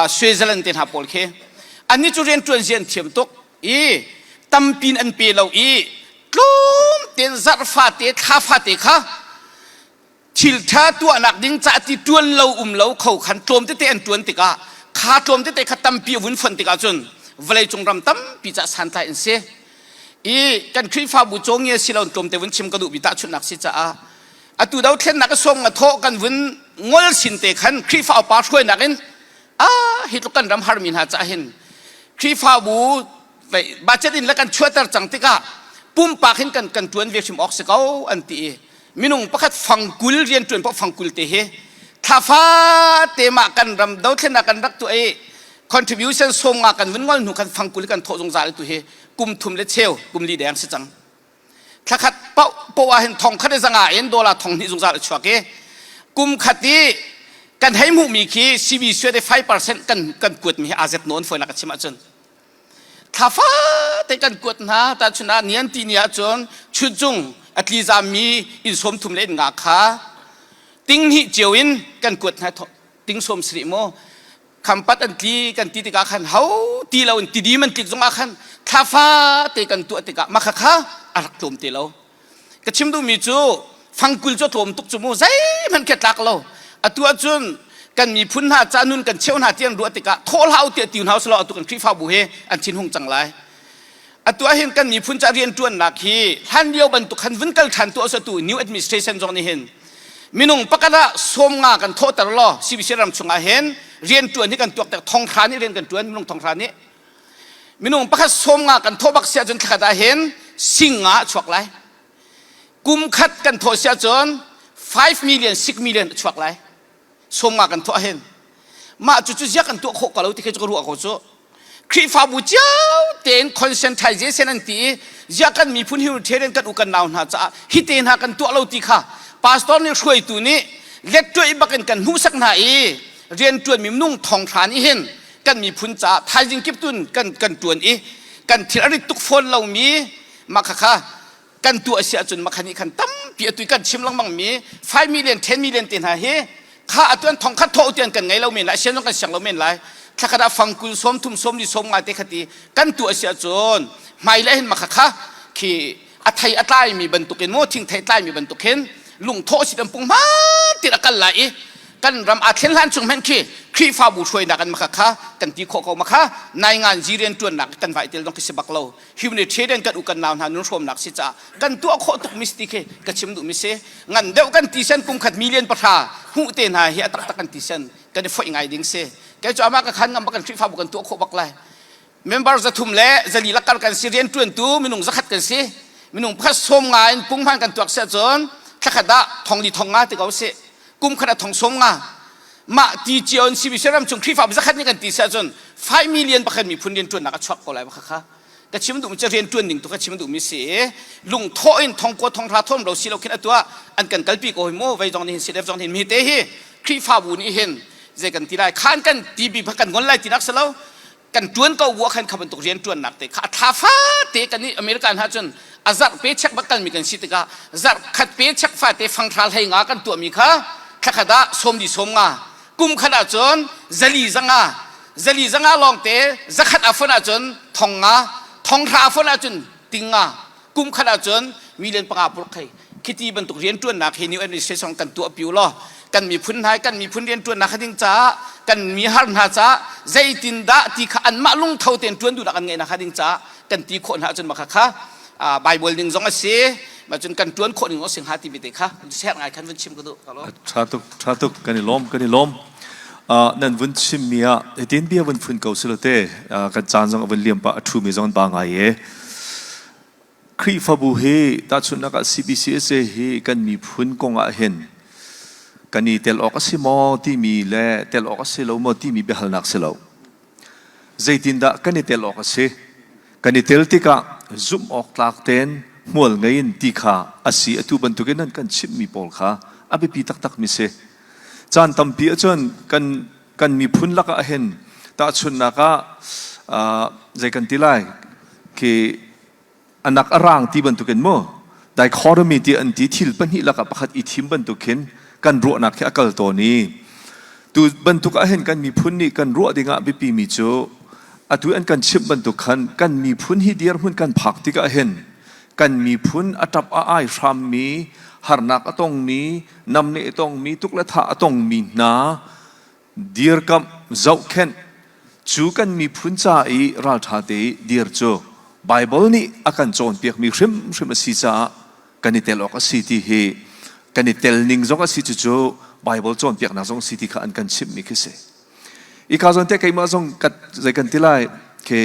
Speaker 5: Switzerland te hna pawl khi annih cu rian ṭuan zia an thiam tuk i tampin an pe lo i tlawm tein zarh fate thla fate kha thil ṭha tuahnak ding ca ti ṭuan lo um lo kho khan tlawm tete an ṭuan tikah kha tlawm tete kha tampi a vun fonh tikah cun vawleicung ram tampi ca santlai an si i kan Khrihfabu cawngia si lo tlawm te vun chim ka duh bi tahchunhnak si caah atu dothlennak a sawm nga thawh kan vun ngol sin te khan Khrihfa upa hruainak in a hi tluk kan ram harmi hna ca hin Khrihfabu budget in le kan chuahter cang tikah pumpak hin kan kan ṭuan ve hrim awk si ko an ti i minung pakhat fangkul rianṭuan paoh fangkul te hi thlafa te mah kan ram dothlennak kan rak tuah i contribution sawm nga kan vun ngol hnu khan fangkul kan thawh zungzal tu hi kum thum le cheu kum li deng si cang thlakhat paoh paoh ah hin thong khat zanga in dollar thong hnih zungzal a chuak i kum khat i kan hei hmuhmi khi CB suate 5% kan kan kuatmi hi azet nawn foi nak ka chim ahcun Thla fate kan kuat hna tahchun ah nian ti ni ahcun chuncung a tlizammi inn sawm thum le inn nga kha ting hnih cio in kan kuat hna ting sawm sarih maw khampat an tli kan ti tikah khan ho ti lo in tidim an tlik zongah khan thla fate kan tuah tikah mah kha a rak tlawm te lo Ka chim duhmi cu fangkul cu a tlawm tuk cu mu zeihmanh khi a tlak lo. Atu ahcun kan miphun hna ca nun kan cheu hna ti an ruah tikah thawh hlah u tiah ti hna usih law atu kan Khrihfabu hi an thinhung cang lai. Atu ah hin kan miphun ca rianṭuannak hi hlan lio bantuk khan vun kal ṭhan tuah tu new administration zong nih hin minung pakhat ah 50 kan thawhter law CBC ram chungah hin rianṭuan hi kan tuakter thonghra nih rian kan ṭuan minung thonghra nih minung pakhat 50 kan thawh bak si ahcun thlakhat ah hin 50 a chuak lai. Kum khat kan thawh si ahcun 5 million 6 million a chuak lai. 50 kan thawh hin mah cu cu ziak kan tuah khawh ko lo ti khi cu ka ruah ko cu. Khrihfabu cio tein conscientization an ti i ziah kan miphun humanitarian kan u kan nau hna caah hi te hna kan tuah lo ti kha pastor nih hruaitu nih lettuai bak in kan hmuhsak hna i riantuan mi minung thonghra nih hin kan miphun caah thaizing kip tun kan kan tuan i kan thil a rit tuk fawn lomi mah khakha kan tuah si ahcun makhan nih khan tampi atu kan chim lengmang mi 5 million 10 million te hna hi kha atu an thong khat tho tian kan ngei lo men lai sian zong kan siang lo men lai thlakhat ah fangkul som thum som li som nga te khati kan tuah si ahcun hmai le hin makha kha khi a thei a tlai mi bantukin mo thing thei tlai mi bantuk hin lungthawh si dan pung hman tin a kal lai i kan ram a thlen hlan chung men khi Khrihfabu hruainak an makha kha kan ti khawh ko makha nai ngan zirian tuannak kan vai tel dong khi si bak lo humanitarian kan u kan nau hna nun hrawmnak si caah kan tuah khawh tuk mi ti khi ka chim duh mi si. Ngan deuh kan ti sen kum khat million pahra hmuh te hna hi a taktak kan ti sen kan i foih ngai ding si. Kei cu amah ka khan ngam bak kan Khrihfabu kan tuah khawh bak lai. Member 300 le 400 lakar kan si, rian tuantu minung 100 kan si. Minung pakhat 50 in punghman kan tuak si ahcun thlakhat ah thong li thong nga ti ko si. Kum khat ah thong 50. Mah ti cio in CBC ram chung Khrihfabu 100 nih kan ti si ahcun 5 million pakhat miphun rian tuannak a chuak ko lai kha. Ka chim duhmi cu rian tuan ning tu ka chim duhmi si i lungthawh in thongkua thonghra thawm lo si lo khin atu ah an kan kalpi ko hi mu vei zong nih hin CDF zong nih hin mi te hi Khrihfabu nih hin zei kan ti lai khan kan ti bi kan ngol lai ti nak si lo kan tuan ko bu khan kha bantuk rian tuannak te kha a thla fa te kan i American ha cun a zarh pe chek bak kalmi kan si tikah zarh khat pe chek fa te fanghra hlei nga kan tuahmi kha thlakhat ah sawm di sawm nga kum khat ah cun 400 500 400 500 lawng te 100 a fon ahcun thong nga thong hra a fon ahcun ting nga kum khat ahcun million panga purk khei khiti bantuk rianṭuannak hi new administration kan tuah piu law kan miphun hna kan miphun rianṭuannak ding caah kan mi har hna caah zeitindah ti kha anmah lungtho tein ṭuan duhnak an ngeihnak ding caah kan ti khawh hna ahcun mah kha Bible ning zong a si ma cun kan ṭuan khawh ning zong a si hnga ti te kha ser ngai khan vun chim ka duh.
Speaker 6: Ṭha tuk ṭha tuk kan i lawm kan i lawm. Nan vun chimmi ah hitin bia vun phun ko si lo te kan caan zong a vun liam pah a ṭhumi zong an ba ngai e. Khrihfabu hi tahchunhnak ah CBCUSA hi kan miphun kong ah hin kan i tel awk a si maw timi le tel awk a si lo maw timi biahalnak si lo. Zeitindah kan i tel awk a si? Kan i tel tikah zumh awk tlak tein hmual ngei in ti kha a si. Atu bantukin nan kan chimhmi pawl kha a biapi taktakmi si. Caan tampi ahcun kan kan miphun lakah hin tahchunhnak ah zei kan ti lai khi anak a rang ti bantukin mu dichotomy ti an ti thil pahnih lakah pakhat i thim bantuk khin kan ruahnak khi a kal tawn i tu bantuk ah hin kan miphun nih kan ruah dingah biapi mi cu atu an kan chimh bantuk khan kan miphun hi dirhmun kan phak tikah hin kan miphun a tap a ai hrammi harnak a tongmi namneh a tongmi tuk le thah a tongmi hna dirkamh zohkhenh cu kan miphun ca i ralṭha te i dir cu Baibal nih a kan cawnpiakmi hrimhrim a si caah kan i tel awk a si ti hi kan i tel ning zong a si cucu Baibal cawnpiaknak zong a si ti kha an kan chimhmi khi si. Ika zawn te keimah zong ka zei kan ti lai khi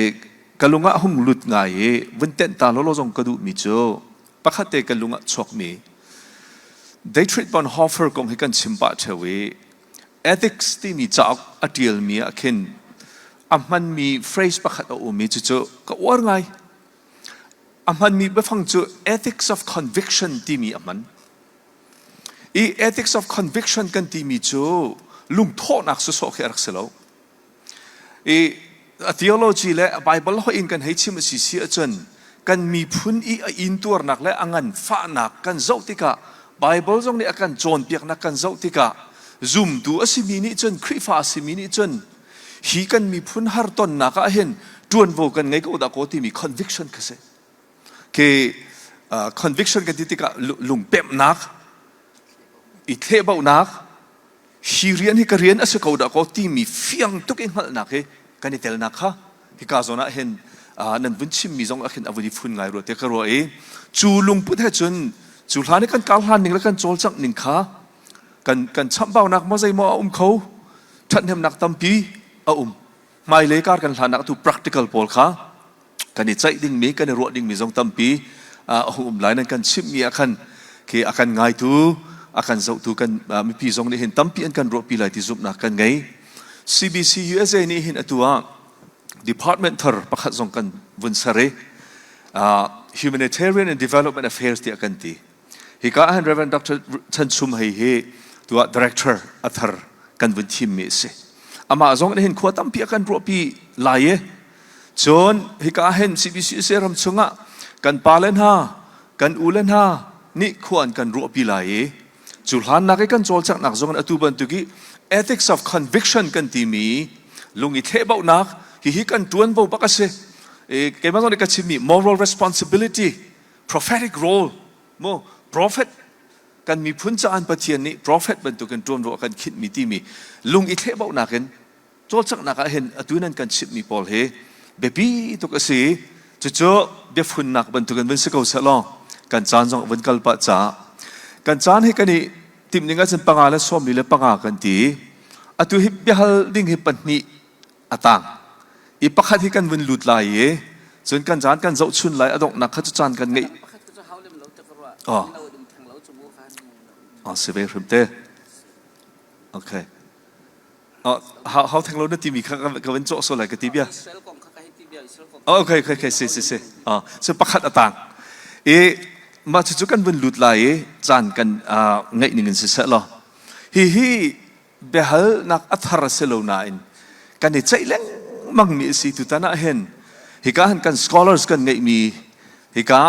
Speaker 6: ka lung ah hung lut ngai i vun tenh ta lawlaw zong ka duhmi cu pakhat te ka lung ah chuakmi Dietrich Bonhoeffer kong hi kan chim pah ṭheo i Ethics timi cauk a ṭialmi ah khin a hmanmi phrase pakhat a um i cucu ka uar ngai. A hmanmi biafang cu ethics of conviction timi a hman. I ethics of conviction kan timi cu lungthawhnak sawsawh khi a rak si lo. I a theology le a Bible hoih in kan hei chim a si si ahcun kan miphun i a intuarnak le a nganfahnak kan zoh tikah Bible zong nih a kan cawnpiaknak kan zoh tikah zumtu a simi nih cun Khrihfa a simi nih cun hi kan miphun hartonnak ah hin ṭuanvo kan ngei ko dah kaw timi conviction kha si. Ke conviction kan ti tikah lungpemhnak i thlehbauhnak hi rian hi ka rian a si ko dah kaw timi fiang tuk i hngalhnak hi kan i telnak kha hika zawn ah hin. Nan vun chimmi zong ah khin a vun i phun ngai rua te ka ruah i cu lungput he cun cu hlan i kan kar hlan ning le kan cawlcangh ning kha kan kan chamhbaunak maw zeimaw a um kho ṭhathnemnak tampi a um. Hmailei kar kan hlannak tu practical pawl kha kan i ceih dingmi kan i ruah dingmi zong tampi a hung um lai. Nan kan chimhmi ah khan khi a kan ngaitu a kan zohtu kan mipi zong nih hin tampi an kan ruahpi lai ti zumhnak kan ngei. CBC USA nih hin atu ah department thar pakhat zong kan vun ser i Humanitarian and Development Affairs tiah kan ti. Hika ah hin Reverend Dr. Chan Chum Hei hi tuah director a thar kan vun thimmi a si. Amah zong nih hin khua tampi a kan ruahpi lai i cun hika ah hin CBCUSA ram chungah kan pale hna kan ule hna nih khua an kan ruahpi lai i cu hlannak i kan cawlcanghnak zong in atu bantuk i ethics of conviction kan timi lung i thlehbauhnak hihi kan ṭuanvo bak a si. Keimah zong nih ka chimmi moral responsibility, prophetic role mu prophet kan miphun caan Pathian nih prophet bantukin ṭuanvo a kan khinhmi timi lung i thlehbauhnak in cawlcanghnak ah hin atu nan kan chimhmi pawl hi biapi tuk a si. Cucu biafunnak bantukin vun si ko seh law kan caan zong vun kal pah caah kan caan hi kan i timh ning ahcun 45 kan ti. Atu hi biahal ding hi pahnih a tang i pakhat hi kan vun lut lai i cun kan caan kan zohchun lai. A donghnak kha cu caan kan ngeih oh oh si ve hrim te. Okay, oh hau theng lo na timi kha ka van cawh so lai ka ti bia. Oh, okay okay okay si si si oh so pakhat a tang i mah cu kan vun lut lai i caan kan ngeih ning in si seh law hi hi biahalnak a thar a si lo nain kan i ceih lengmang mi a si. Tutan ah hin hika han kan scholars kan ngeihmi hika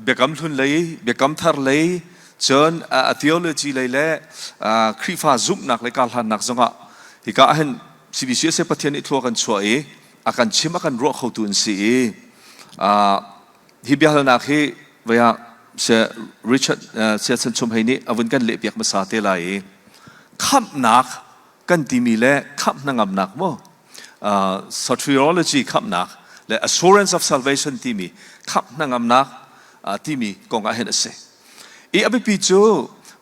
Speaker 6: biakam hlun lei, biakam thar lei, cun a theology lei le Khrihfa zumhnak le karhlannak zongah hika ah hin CBCUSA Pathian nih thlua kan chuah i a kan chim a kan ruah khotu an si i hi biahalnak hi vaya se Richard Sia Chan Chum Hei nih a vun kan lehpiak hmasa te lai i khamhnak kan timi le khamh hnangamnak mu soteriology khamhnak le assurance of salvation timi khamh hnangamnak timi kong ah hin a si. I a biapi cu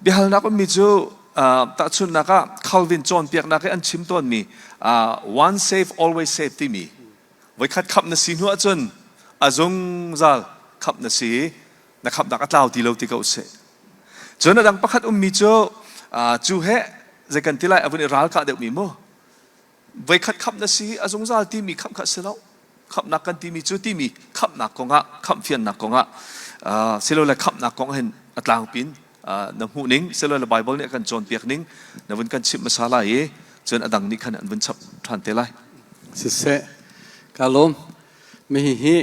Speaker 6: biahalnak ummi cu tahchunhnak ah Calvin cawnpiaknak i an chim tawnmi one save always save timi voikhat khamh na si hnu ahcun a zungzal khamh na si, na khamhnak a tlau ti lo ti ko seh. Cun a dang pakhat ummi cu cu he zei kan ti lai a vun i ralkah deuhmi mu voikhat khamh na si a zungzal timi khamh kha si lo, khamhnak kan timi cu timi khamhnak kongah khamhfiannak kongah silole khamhnak kong hin a tlangpin na hmuh ning silole Bible nih a kan cawnpiak ning na vun kan chimh hmasa lai i cun a dang nih khan an vun chap ṭhan te lai.
Speaker 3: Siseh, ka lawm. Mi hi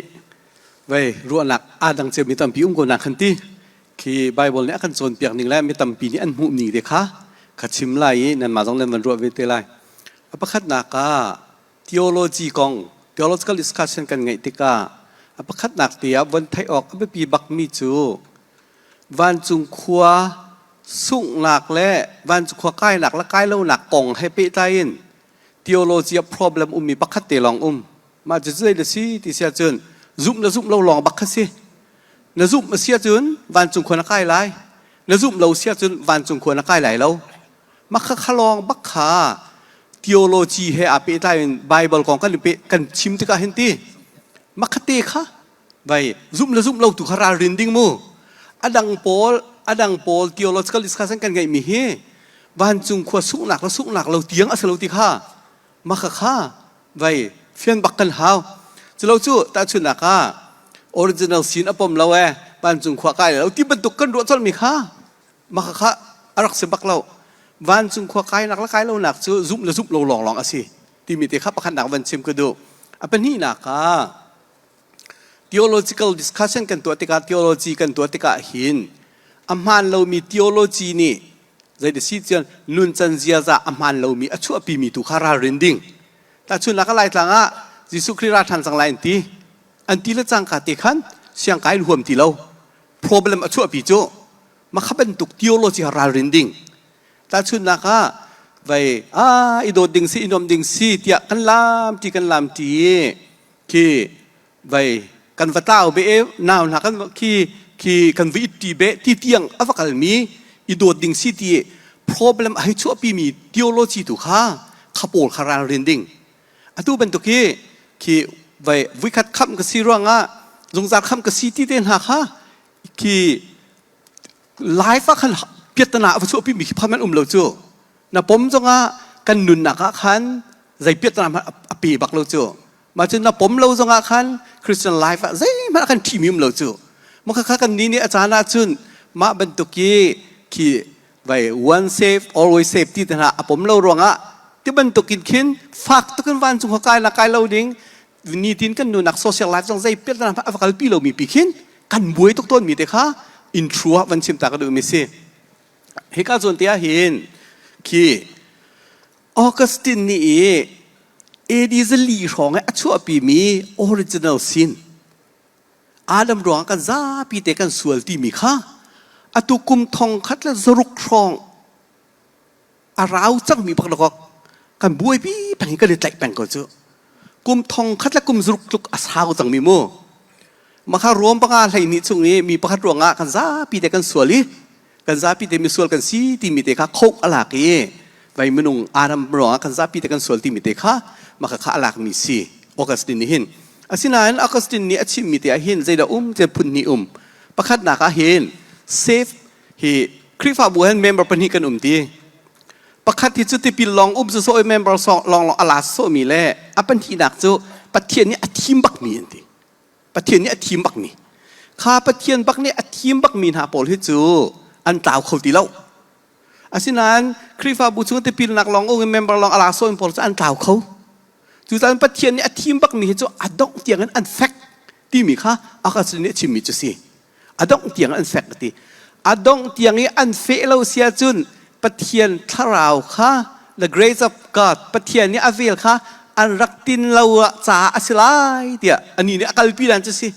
Speaker 3: vei ruahnak aa dang cio mi tampi um ko na khan ti. Khi Bible nih a kan cawnpiak ning le mi tampi nih an hmuh ning te kha ka chim lai i nanmah zong nan van ruah ve te lai. A pakhatnak ah theology kong theological discussion kan ngeih tikah a pakhatnak te ah von theih awk a biapi bakmi cu vancung khua sunghnak le vancung khua kainak le kai lonak kong he pehtlai in theology ah problem ummi pakhat te lawng um. Mah cu zei na si ti si ahcun zumh le zumh lo lawng bak kha si. Na zumh a si ahcun vancung khua na kai lai, na zumh lo si ahcun vancung khua na kai lai lo. Mah kha kha lawng bak kha theology he aa pehtlai in Bible kong kan kan chim tikah hin ti mah kha te kha vai zumh le zumh lo tu kha ralrin ding mu. A dang pawl theological discussion kan ngeihmi hi vancung khua sunghnak le sunghnak lo tiang a si lo ti kha mah kha kha vai fian bak kan hau. Culo cu tahchunhnak ah original sin a pom lo e vancung khua kai lo ti bantuk kan ruah colhmi kha mah kha kha a rak si bak lo. Vancung khua kainak le kai lonak cu zumh le zumh lo lawnglawng a si timi te kha pakhatnak van chim ka duh. A pahnihnak ah theological discussion kan tuah tikah, theology kan tuah tikah hin a hmaan lomi theology nih zei si cun nuncan ziaza a hmaan lomi a chuahpimi tu kha ralrin ding. Tahchunhnak ah Laitlang ah Jesuh Khrih ra ṭhan cang lai an ti an ti le cangka te khan siangkai in huam ti lo problem a chuahpi cu mah kha bantuk theology kha ralrin ding. Tahchunhnak ah vai a i dawt ding si i nuam ding si tiah kan lam ti kan lam ti khi. Vai kan va tlau be e nau hna kan khi khi kan vi ti be ti tiang a va kalmi i dawt ding si ti problem a hei chuahpi mi theology tu kha kha pawl kha ralrin ding. Atu bantuk hi khi vai vuikhat khamh ka si ruangah zungzal khamh ka si ti te hna kha khi life ah khan piattana a va chuahpi mi khi pham an um lo cu. Na pom zongah kan nunnak ah khan zei piattana hmanh a pe bak lo cu. Mah cun na pom lo zongah khan Christian life ah zeihmanh a kan ṭhimi um lo cu. Mah kha kan nih nih a caan ahcun mah bantuk i khi vai one save always save ti te hna a pom lo ruangah ti bantuk in khin fak tukin vancung kha kai la kai lo ding nitin kan nunak social life zong zei piat na a va kalpi lomi pi khin kan buai tuk tawn mi te kha intro ah van chim ta ka duh mi si. Hika zawn te ah hin khi Augustine nih i AD zali hrawng i a chuahpimi original sin Adam ruangah kan zapi te kan sual timi kha atu kum thong khat le zaruk hrawng a rau cangmi bak lakok kan buaipi peng hi kan i tlaih peng ko cu. Kum thong khat le kum zaruk tluk a sau cangmi mu. Makha Rom panga 12 chung i mi pakhat ruangah kan zapi te kan sual i kan zapi te misual kan si timi te kha khoh a lak i vai minung Adam ruangah kan zapi te kan sual timi te kha maka kha a lakmi si Augustine nih hin. Asinain Augustine nih a chimmi te ah hin zeidah um te phun hnih um. Pakhatnak ah hin safe hi Khrihfabu hin member pahnih kan um ti. Pakhat hi cu tipil lawng um cu so member lawng lawng a la sawhmi le a pahnihnak cu Pathian nih a thim bakmi an ti. Pathian nih a thim bakmi. Kha Pathian bak nih a thim bakmi hna pawl hi cu an tlau kho ti lo. Asinain Khrihfabu chung tipilnak lawng um in member lawng a la sawhmi pawl cu an tlau kho. Cucaah Pathian nih a thim bakmi hi cu a dongh tiang in an fek timi kha Augustine nih a chimmi cu si. A dongh tiang an fek a ti. A dongh tiang i an feh lo si ahcun Pathian thlarau kha the grace of God Pathian nih a vel kha an rak tin lo caah a si lai tiah anih nih a kalpi dan cu si.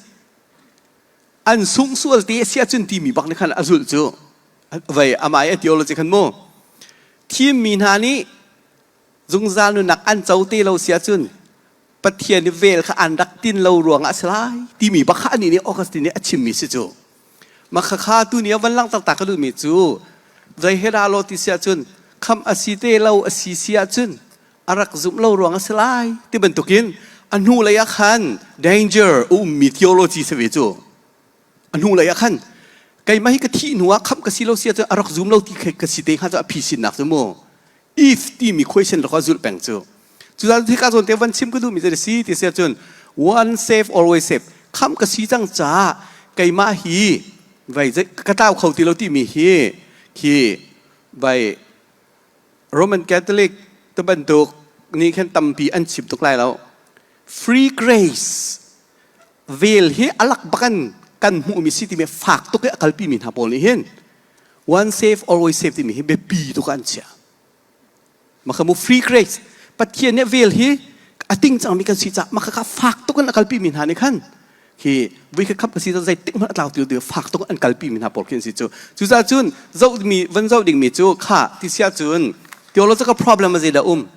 Speaker 3: An sungh sual te a si ahcun timi bak nih khan a zulh cu. Vei amah i a theology khan mu. Thimmi hna nih zungzal nunnak an co te lo si ahcun Pathian i vel kha an rak tin lo ruangah a si lai timi bak kha anih nih Augustine nih a chimmi si cu. Mah khakha tu ni ah van langhter ta ka duhmi cu zei he dah lo ti si ahcun khamh a si te lo a si si ahcun a rak zumh lo ruang a si lai ti bantukin a hnu lei ah khan danger a ummi theology si ve cu. A hnu lei ah khan keimah hi ka thih hnu ah khamh ka si lo si ahcun a rak zum lo ti ka si te hnga cu a phisinnak cu mu. If timi question rak zulh peng cu. Cucaah hika zawn te van chim ka duhmi cu si ti si ahcun one save always save khamh ka si cang caah keimah hi vai ka tlau kho ti lo timi hi khi vai Roman Catholic te bantuk nih khan tampi an chim tuk lai lo. Free grace vel hi alak bakan kan hmuhmi si timi fak tuk i a kalpi mi hna pawl nih hin one save always save timi hi biapi tuk ah an chiah. Maka mu free grace Pathian nih vel hi a ting cangmi kan si caah maka kha fak tuk in a kalpi mi hna nih khan khi vui kha khap ka si zei tik hmanh a tlau ti lo fak tuk an kalpi mi hna pawl khi an si cu. Cucaah cun zoh mi van zoh ding mi cu kha ti sia cun theological problem a zeidah um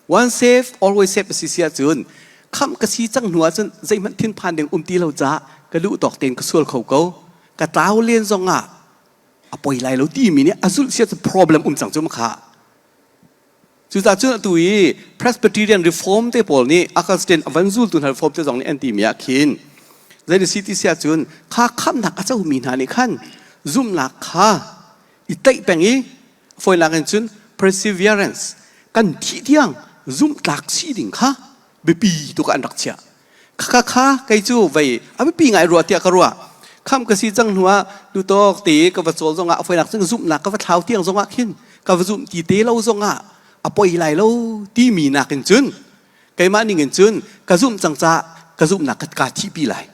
Speaker 3: one save always save a si sia cun khamh ka si cang hnu ah cun zeihmanh thinphan ding um ti lo caah ka duh tawk tein ka sual kho ko ka tlau len zong ah a poi lai lo timi nih a zulh sia cu problem um cang cu kha. Cucaah cun atu i Presbyterian Reform te pawl nih Augustine a van zultu hna Reform te zong nih an timi ah khin zei si ti sia cun kha khamnak a comi hna nih khan zumhnak kha i tlaih peng i fawinak in cun perseverance kan thih tiang zumhtlak si ding kha biapi tuk ah an rak chiah. Kha kha kei cu vei a biapi ngai rua tiah ka ruah. Kham ka si cang hnu ah lutawk te ka va cawl zongah a foinak cun zumhnak ka va thlau tiang zongah khin ka va zumh ti te lo zongah a poi lai lo timi nakin cun keimah ning in cun ka zumh cang caah ka zumhnak ka kaa thihpi lai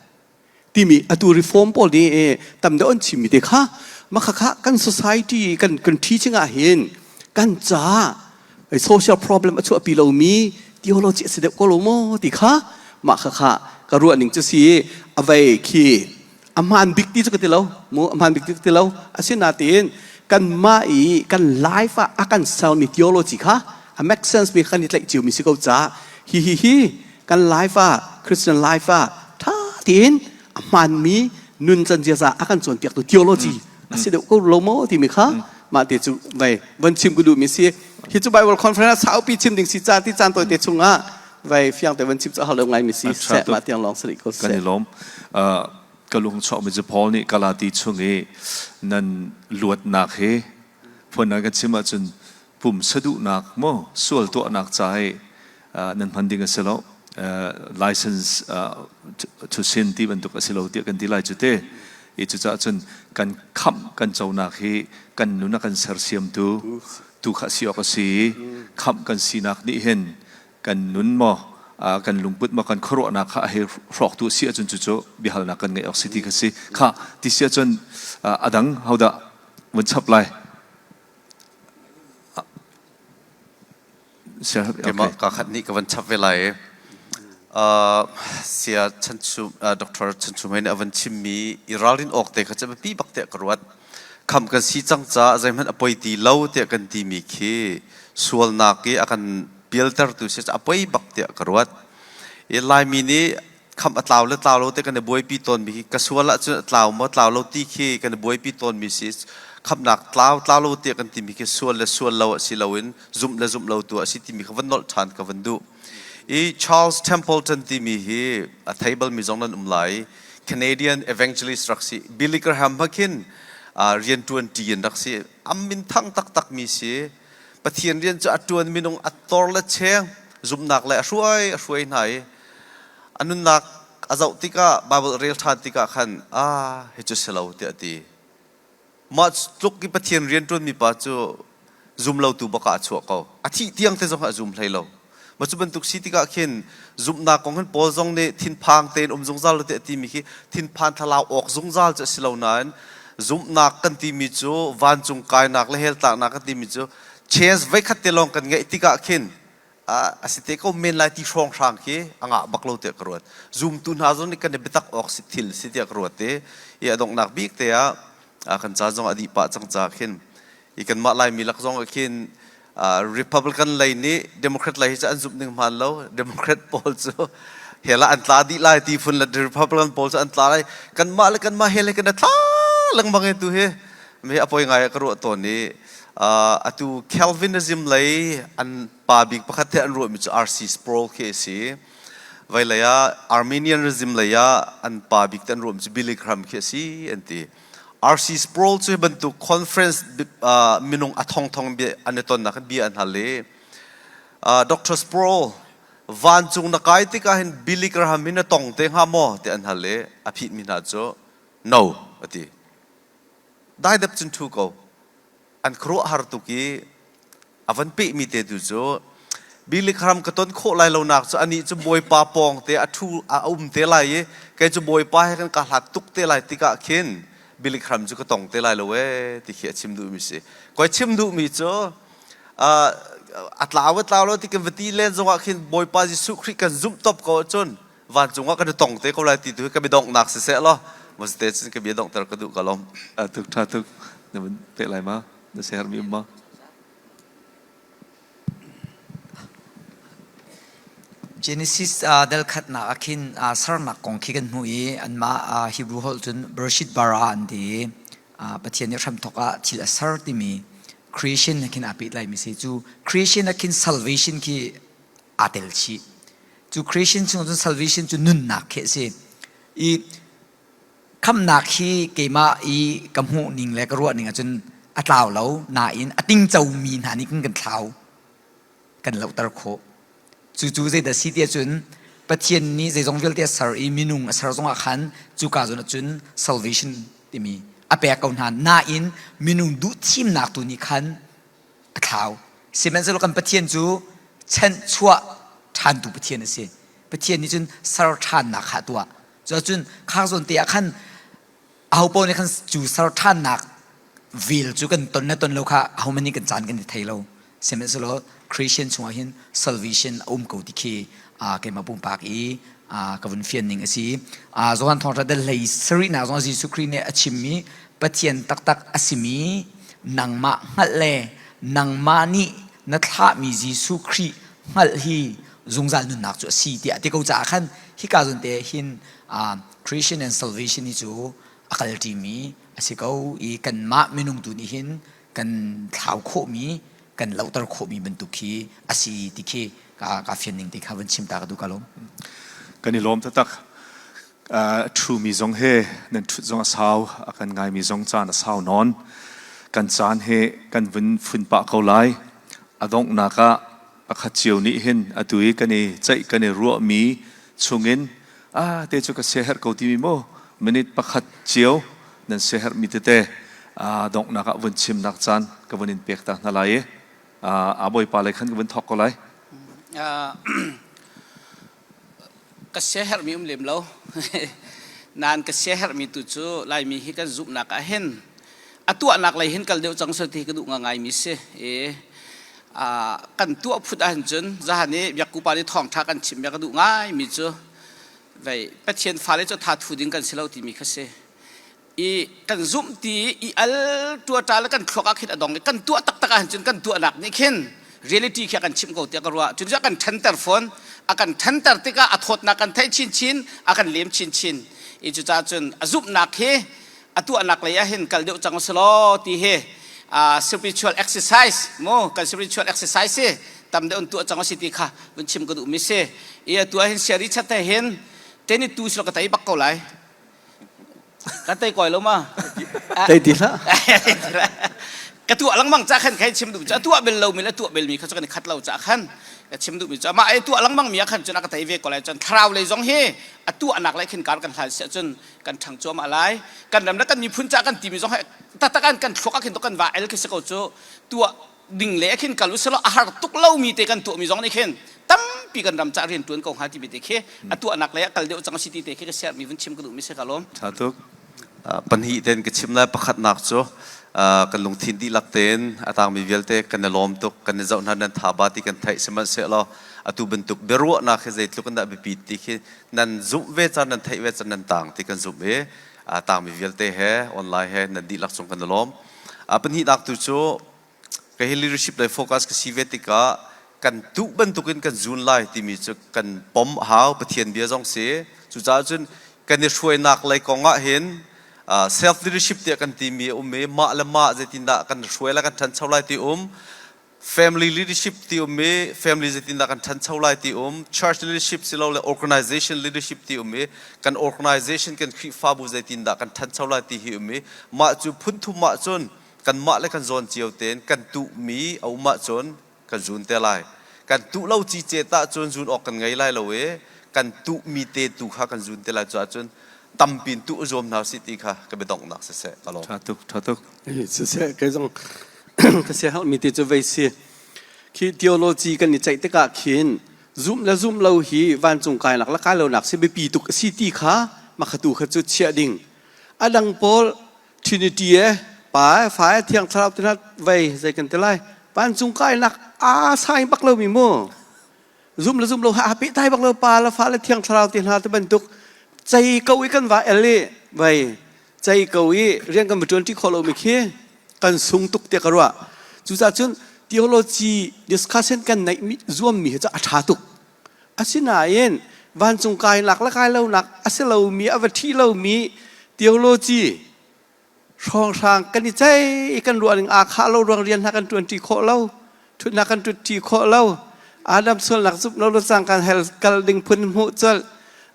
Speaker 3: timi atu reform pawl nih tam deuh an chimmi te kha mah kha kan society kan kan teaching ah hin kan ca social problem a chuahpi lomi theology a si deuh ko lo maw ti kha mah kha kha ka ruah ning cu si a vei khi a hmaan bik ti cu ka ti lo mu a hmaan bik ti ka ti lo asinain kan mah i kan life ah a kan sermi theology kha a make sense mi kan i tlaih cio mi si ko ca hi hi hi kan life ah Christian life ah tha. tein a hmaanmi nuncan ziaza a kan cawnpiaktu theology a si deuh ko lo maw timi kha mah te cu vai van chim ka duhmi si. Hi cu Bible conference saupi chim ding si ca ti caan tawite chungah vai fiang te van chim cu a har lo ngaimi si seh mah tiang lawng si rih ko
Speaker 6: seh. Kan i lawm. Ka lung chuakmi cu Paul nih Galati chung i nan luatnak hi phun kan chim ahcun pumsa duhnak maw sual tuahnak ca i nan hman ding a si lo license to sin ti bantuk a si lo tiah kan ti lai cu te i cucaah cun kan khamh kan conak hi kan nun a kan sersiamtu tu kha si awk a si i khamh kan sinak nih hin kan nun maw kan lungput maw kan khuaruahnak kha a hei hrawktu a si ahcun cucu biahalnak kan ngeih awk si ti kha si kha ti si ahcun a dang hodah vun chap lai
Speaker 4: Keimah ka khat nih ka van chap ve lai. Sia Chanchum Dr. Chanchum hei nih a van chimmi i ralrin awk te kha cu biapi bak tiah ka ruat. Kham kan si cang caah zeihmanh a poi ti lo tiah kan timi khi sualnak i a kan pialtertu si a poi bak tiah ka ruat. I Laimi nih khamh a tlau le tlau lo te kan i buaipi tawnmi hi ka sual ahcun a tlau maw tlau lo ti khi kan i buaipi tawnmi si khamhnak tlau tlau lo tiah kan timi khi sual le sual lo si loin zumh le zumh lo tu a si timi kha van nolh ṭhan ka van duh i Charles Templeton timi hi a thei balmi zong nan um lai Canadian evangelist rak si Billy Graham ha khin rianṭuan ṭi in rak si am min thang taktak mi si Pathian rian cu a ṭuan minung a tor le cheng zumhnak le a hruai a hruai hna i A nunnak a zoh tikah Baibal a rel ṭhan tikah khan ah hi cu si lo tiah a ti. Mah tluk i Pathian rianṭuanmi pa cu zumlotu bak ah a chuah ko. A thih tiang te zong a zum hlei lo. Mah cu bantuk si tikah khin zumhnak kong hin Paul zong nih thinphang tein um zungzal lo tiah a timi khi thinphan thlalau awk zungzal cu a si lo nain zumhnak kan timi cu vancung kainak le hell tlaknak kan timi cu chance voikhat te lawng kan ngeih tikah khin a si te ko men lai ti hrawnghrang khi a ngah bak lo tiah ka ruat. Zumtu hna zong nih kan i biatak awk si thil si tiah ka ruat i i a donghnak bik te ah kan ca zong a dih pah cang ca khin i kanmah Laimi lak zong ah khin Republican lei nih Democrat lei hi cu an zumh ning hmaan lo. Democrat pawl cu hell ah an tla dih lai ti phun le Republican pawl cu an tla lai. Kanmah le kanmah hell he kan i tla lengmang i tu hi mi a poi ngai ka ruah tawn i atu Calvinism lei an pa bik pakhat te an ruahmi cu R.C. Sproul khi a si. Veilei ah Arminianism lei ah an pa bik te an ruahmi cu Billy Graham khi a si an ti. R.C. Sproul cu hi bantuk conference minung a thongthong bia an i tonnak bia an hal i Dr. Sproul vancung na kai tikah hin Billy Graham hi na tong te hnga maw ti an hal i a phitmi hna cu no a ti. Daidep cun ṭhu ko. An khuaruahhar tuk i a van pehmi te tu cu Billy Graham ka ton khawh lai lonak cu anih cu Bawipa pawng te a ṭhu a um te lai i kei cu Bawipa he kan ka hlat tuk te lai tikah khin Billy Graham cu ka tong te lai lo ee ti khi a chim duhmi si. Koi chim duhmi cu a tlau a tlau lo ti kan va ti len zongah khin Bawipa Jesuh Khrih kan zumh top ko ahcun vancung ah kan i tong te ko lai ti tu hi ka biadonghnak siseh law mosite cun ka bia donghter ka duh ka lawm.
Speaker 6: Tuk tha tuk na vun peh lai ma na ser mi um ma?
Speaker 2: Genesis dal khatnak ah khin sernak kong khi kan hmuh i anmah Hebrew holh cun Bereshit bara an ti i Pathian nih hramthawk ah thil a ser timi creation khin aa pehtlaimi si. Cu creation ah khin salvation khi aa tel chih. Cu creation chung cun salvation cu nunnak khi a si. I khamnak hi keimah i ka hmuh ning le ka ruah ning ahcun a tlau lo nain a tingco mi hna nih kan kan thlau kan lohter khawh. Cu cu zeidah si ti ahcun Pathian nih zeizong vialte a ser i minung a ser zongah khan cuka zawn ahcun salvation timi a pek ko hna nain minung duh thimnak tu nih khan a thlau. Sihmanhsehlaw kan Pathian cu chanhchuah ṭhantu Pathian a si. Pathian nih cun ser ṭhannak kha a tuah. Cuahcun khak zawn te ah khan ahopaoh nih khan cu ser ṭhannak vel cu kan ton le ton lo kha ahohmanh nih kan caan kan i thei lo. Sihmanhsehlaw Christian chungah hin salvation a um ko ti khi keimah pumpak i ka vun fian ning a si. Johan Thawngṭha dal hlei sarihnak zong Jesuh Khrih nih a chimmi Pathian taktak a simi nangmah hngalh le nangmah nih na thlahmi Jesuh Khrih hngalh hi zungzal nunnak cu a si tiah ti ko caah khan hika zawn te hin. Creation and salvation hi cu a kalṭimi a si ko i kanmah minung tu nih hin kan thlau khawhmi kan lohter khawhmi bantuk khi a si ti khi ka ka fian ning te kha van chim ta ka duh ka lawm.
Speaker 6: Kan i lawm taktak. A ṭhumi zong he nan ṭhut zong a sau, a kan ngaimi zong caan a sau nawn. Kan caan he kan vun fun pah ko lai. A donghnak ah pakhat cio nih hin atu i kan i ceih kan i ruahmi chungin ah te cu ka siaherh ko timi mu minute pakhat cio nan siaherhmi tete donghnak ah vun chimnak caan ka vun in pek ta hna lai i a bawipa lei khan ka vun thawk ko lai.
Speaker 5: Ka siaherhmi um lem lo. Nain ka siaherhmi tu cu Laimi hi kan zumhnak ah hin a tuahnak lei hin kal deuh cang seh ti ka duh ngaingaimi si. I kan tuah phut ahhin cun zahan i biakku pa nih thawngṭha kan chim bia ka duh ngaimi cu vei Pathian fale cu tha thu ding kan si lo timi kha si. I kan zumh ti i al tuata le kan thluak ah khin a dong i kan tuah taktak ahhin cun kan tuahnak nih khin reality khi a kan chimh ko tiah ka ruah. Cun a kan ṭhanter fawn. A kan ṭhanter tikah a thawtnak kan theih chinchin, a kan lem chinchin. I cucaah cun a zumhnak hi a tuahnak lei ah hin kal deuh cang usih ti hi spiritual exercise mu kan spiritual exercise hi tam deuh in tuah cang usih ti kha vun chim ka duhmi si. I atu ah hin siari chat he hin 22 silo ka tei bak ko lai. Kan tei koi lo ma?
Speaker 3: Tei ti hlah.
Speaker 5: Ka tuah lengmang ca khan khan chim duh cu a tuah bel lo mi le tuah bel mi kha cu kan i khat lo ca khan ka chim duh mi cu amah ai tuah lengmang mi ah khan cun a ka tei ve ko lai cun thlarau lei zong hi a tuahnak lei khin kar kan hlan siah cun kan ṭhang cuahmah lai kan ram le kan miphun ca kan timi zong hi taktak an kan thluak ah khin to kan va el khi si ko cu tuah ding le khin kal usilo a har tuk lomi te kan tuahmi zong nih khin tampi kan ram ca rian tuan ko hnga timi te khi a tuahnak lei ah kal deuh cang si ti te khi ka share mi vun chim ka duh mi si ka lawm.
Speaker 6: Tha tuk.
Speaker 4: Pahnih ten ka chim lai pakhatnak cu kan lungthin dihlak tein a tangmi vialte kan i lawm tuk kan i zoh hna nan tha ba ti kan theih sihmanhsehlaw atu bantuk biaruahnak hi zeitluk in dah biapit ti khi nan zumh ve caan nan theih ve caan nan tang ti kan zumh i a tangmi vialte he online he nan dihlak cung kan i lawm. Pahnihnak tu cu ka hi leadership lei focus ka si ve tikah kan tuh bantukin kan zun lai timi cu kan pom a hau Pathian bia zong si cucaah cun kan i hruainak lei kong ah hin self leadership tiah kan timi a um i mah le mah zeitindah kan hruai lai kan ṭhancho lai ti um family leadership ti um i family zeitindah kan ṭhancho lai ti um church leadership silole organization leadership ti um i kan organization kan Khrihfabu zeitindah kan ṭhancho lai ti hi um i mah cu phunthum ah cun kanmah le kan zawn cio tein kan tuhmi a um ahcun kan zun te lai. Kan tuh lo cicet ahcun zun awk kan ngei lai lo i kan tuhmi te tu kha kan zun te lai. Cuah cun tampin tuh zuam hna usih ti kha ka biadonghnak siseh ka lawm.
Speaker 6: Ṭha tuk, ṭha tuk.
Speaker 3: Siseh, kei zong ka siaherhmi ti cu vei si. Khi theology kan i ceih tikah khin zumh le zumh lo hi vancung kainak le kai lonak si biapi tuk a si ti kha makhatu kha cu chiah ding. A dang pawl Trinity e pa e fa e thiang thlarau te hna vei zei kan ti lai vancung kainak aa sai bak lo mi mu zum le zum lo ha pe tai bak lo pa le fa le thiang thlarau te hna te bantuk cei ko i kan va el i vei cei ko i rian kan va ṭuan ṭi khawh lo mi khi kan sung tuk te ka ruah cucaah cun theology discussion kan neih mi zuam mi hi cu a ṭha tuk Asinain vancung kainak le kai lonak a si lomi a va ṭhi lomi theology hrawnghrang kan i ceih i kan ruah ning aa khah lo ruang rian hna kan ṭuanṭi khawh lo ṭhutnak kan ṭutṭi khawh lo Adam sualnak zumh lo le cangkan hell kal ding phun hmuh colh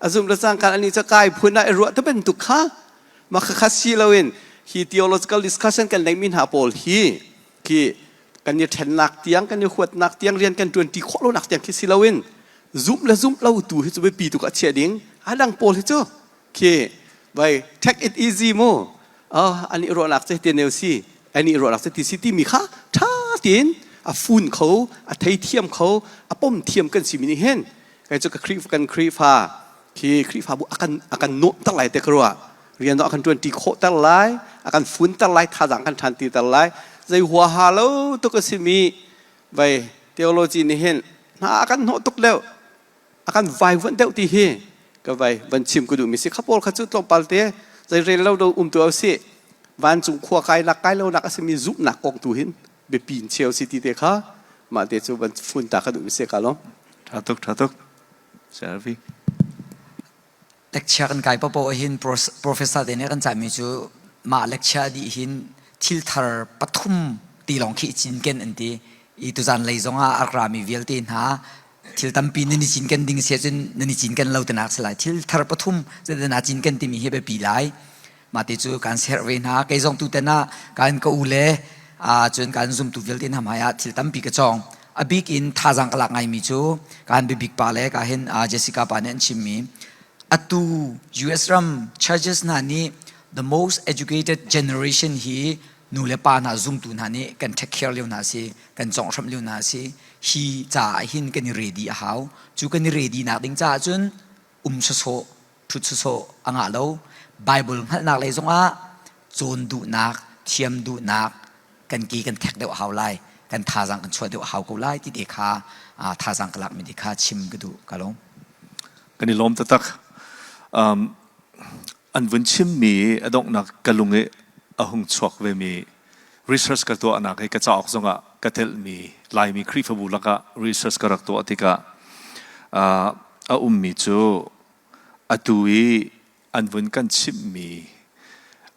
Speaker 3: a zumh le cangkan ani cu kai phun ah i ruah te bantuk kha mah khakha si loin hi theological discussion kan neihmi hna pawl hi khi kan i ṭhennak tiang kan i huatnak tiang rian kan ṭuanṭi khawh lonak tiang khi si loin zumh le zumh lo tu hi cu biapi tuk ah chiah ding a dang pawl hi cu khi vai take it easy mu oh an i ruahnak cu ti neu si an i ruahnak cu ti si timi kha ṭha tein a fun kho a theithiam kho a pom thiam kan si mi nih hin kai cu ka Khrihfa kan Khrihfa khi Khrihfabu akan akan nuamh lai te ka ruah rian a kan ṭuanṭi khawhter lai a kan funter lai thazaang kan ṭhan titer lai zei huaha lo tuk a simi vei theology nih hin hna a kan hnawh tuk deuh a kan vaivuanh deuh ti hi ka vai van chim ka duhmi si kha pawl kha cu tlawmpal te zei rel lo do um tu si vancung khua kai nak kai lo nak a simi zumhnak kong tu hin biapi in cheu si ti te kha mah te cu van fun ta ka duhmi si ka lawm
Speaker 6: Ṭha tuk, ṭha tuk. Selvi.
Speaker 2: Lecture kan kai paohpaoh ahhin professor te nih kan cahmi cu mah lecture dih hin thil thar pathum ti lawng khi i cinken an ti. I tuzan lei zongah a rak rami vialte hna thil tampi nan i cinken ding si ahcun nan i cinken lo tinak si lai. Thil thar pathum zeidah naa cinken timi hi biapi lai. Mah ti cu kan serh ve hna. Kei zong tutan ah kan ka u le cun kan zumtu vialte hna hmai ah thil tampi ka cawng. A bik in thazaang ka lak ngaimi cu kan bibik pa le ka hin Jessica pa nih an chimmi atu US ram churches hna nih the most educated generation hi nu le pa hna zumtu hna nih kan take care lio hna si kan conghhramh lio hna si hi caah hin kan i ready a hau cu kan i ready nak ding caah cun um sawsawh ṭhut sawsawh a ngah lo. Bible hngalhnak lei zongah cawn duhnak, thiam duhnak kan ki kan thek deuh a hau lai, kan thazaang kan chuah deuh a hau ko lai ti te kha thazaang ka lakmi te kha chim ka duh ka lawm.
Speaker 6: Kan i lawm taktak. An vun chimmi a donghnak ka lung i a hung chuak vemi research ka tuahnak hi ka cauk zongah ka telhmi Laimi Khrihfabu lakah research ka rak tuah tikah a ummi cu Atu i an vun kan chimhmi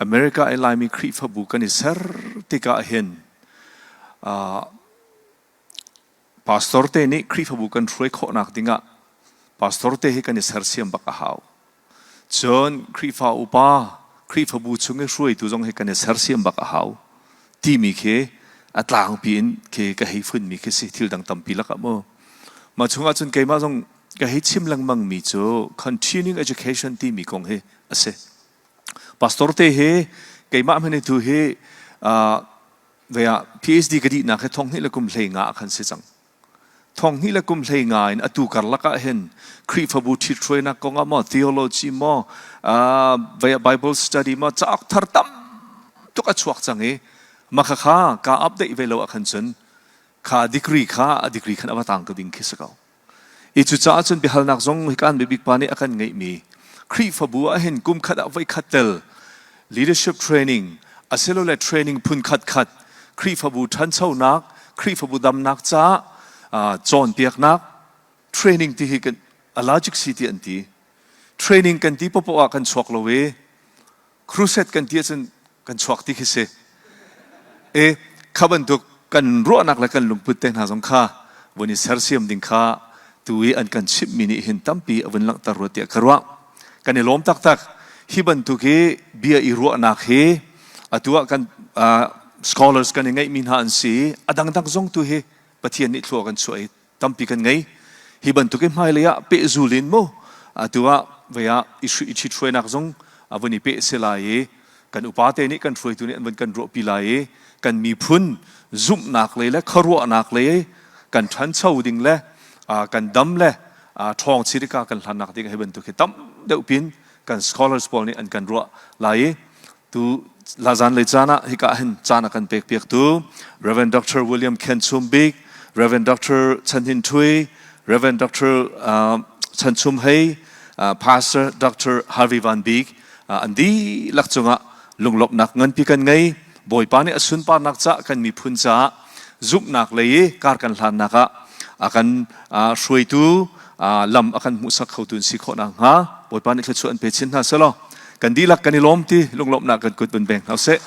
Speaker 6: America i Laimi Khrihfabu kan i ser tikah hin pastor te nih Khrihfabu kan hruai khawhnak dingah pastor te hi kan i sersiam bak a hau. Cun Khrihfa upa, Khrihfabu chung i hruaitu zong hi kan i sersiam bak a hau timi khi a tlangpi in khi ka hei funmi khi si thil dang tampi lakah mu. Mah chungah cun keimah zong ka hei chim lengmang mi cu continuing education timi kong hi a si. Pastor te hi keimah hmanh tu hi ve ah PhD ka dihnak hi thong hnih le kum hlei nga ah khan si cang. Thong hnih le kum hlei nga in atu karlak ah hin Khrihfabu ṭhithruainak kong ah maw theology maw ve ah Bible study maw cauk thar tam tuk a chuak cang i mah khakha ka update ve lo ah khan cun kha degree kha a degree khan a va tang ko ding khi si ko. I cucaah cun biahalnak zong hikan bibik pa nih a kan ngeihmi Khrihfabu ah hin kum khat ah voi khat tel leadership training asilole training phun khat khat Khrihfabu ṭhanchonak Khrihfabu damnak caah cawnpiaknak training ti hi kan allergic si ti an ti training kan ti popoh ah kan chuak lo i crusade kan ti ahcun kan chuak ti khi si. E kha bantuk kan ruahnak le kan lungput te hna zong kha vun i sersiam ding kha tu i an kan chimhmi nih hin tampi a vun langhter rua tiah ka ruah. Kan i lawm taktak. Hi bantuk hi bia i ruahnak hi atu ah kan scholars kan i ngeihmi hna an si i a dangdang zong tu hi Pathian nih thlua kan chuah i tampi kan ngei. Hi bantuk i hmailei ah pehzul in mu atu ah vei ah i ṭhithruainak zong a vun i peh si lai i kan upate nih kan hruaitu nih an vun kan ruahpi lai i kan miphun zumhnak lei le khuaruahnak lei kan ṭhancho ding le kan dam le ṭhawng chirika kan hlannak ding hi bantuk hi tam deuh pin kan scholars pawl nih an kan ruah lai i Tu lazan lei caan ah hika hin caan a kan pek piaktu Reverend Dr. William Khen Chum Bik, Reverend Dr. Chan Hin Thui, Reverend Dr. Chan Chum Hei, Pastor Dr. Harvey Van Bik an dihlak cungah lunglawmhnak nganpi kan ngei. Bawipa nih a sunparnak caah kan miphun caah zumhnak lei i kar kan hlannak ah a kan hruaitu lam a kan hmuhsak khotu in si khawh nakhnga Bawipa nih thluachuah an pe chin hna selaw kan dihlak kan i lawm ti lunglawmhnak kan kut vun beng hna usih.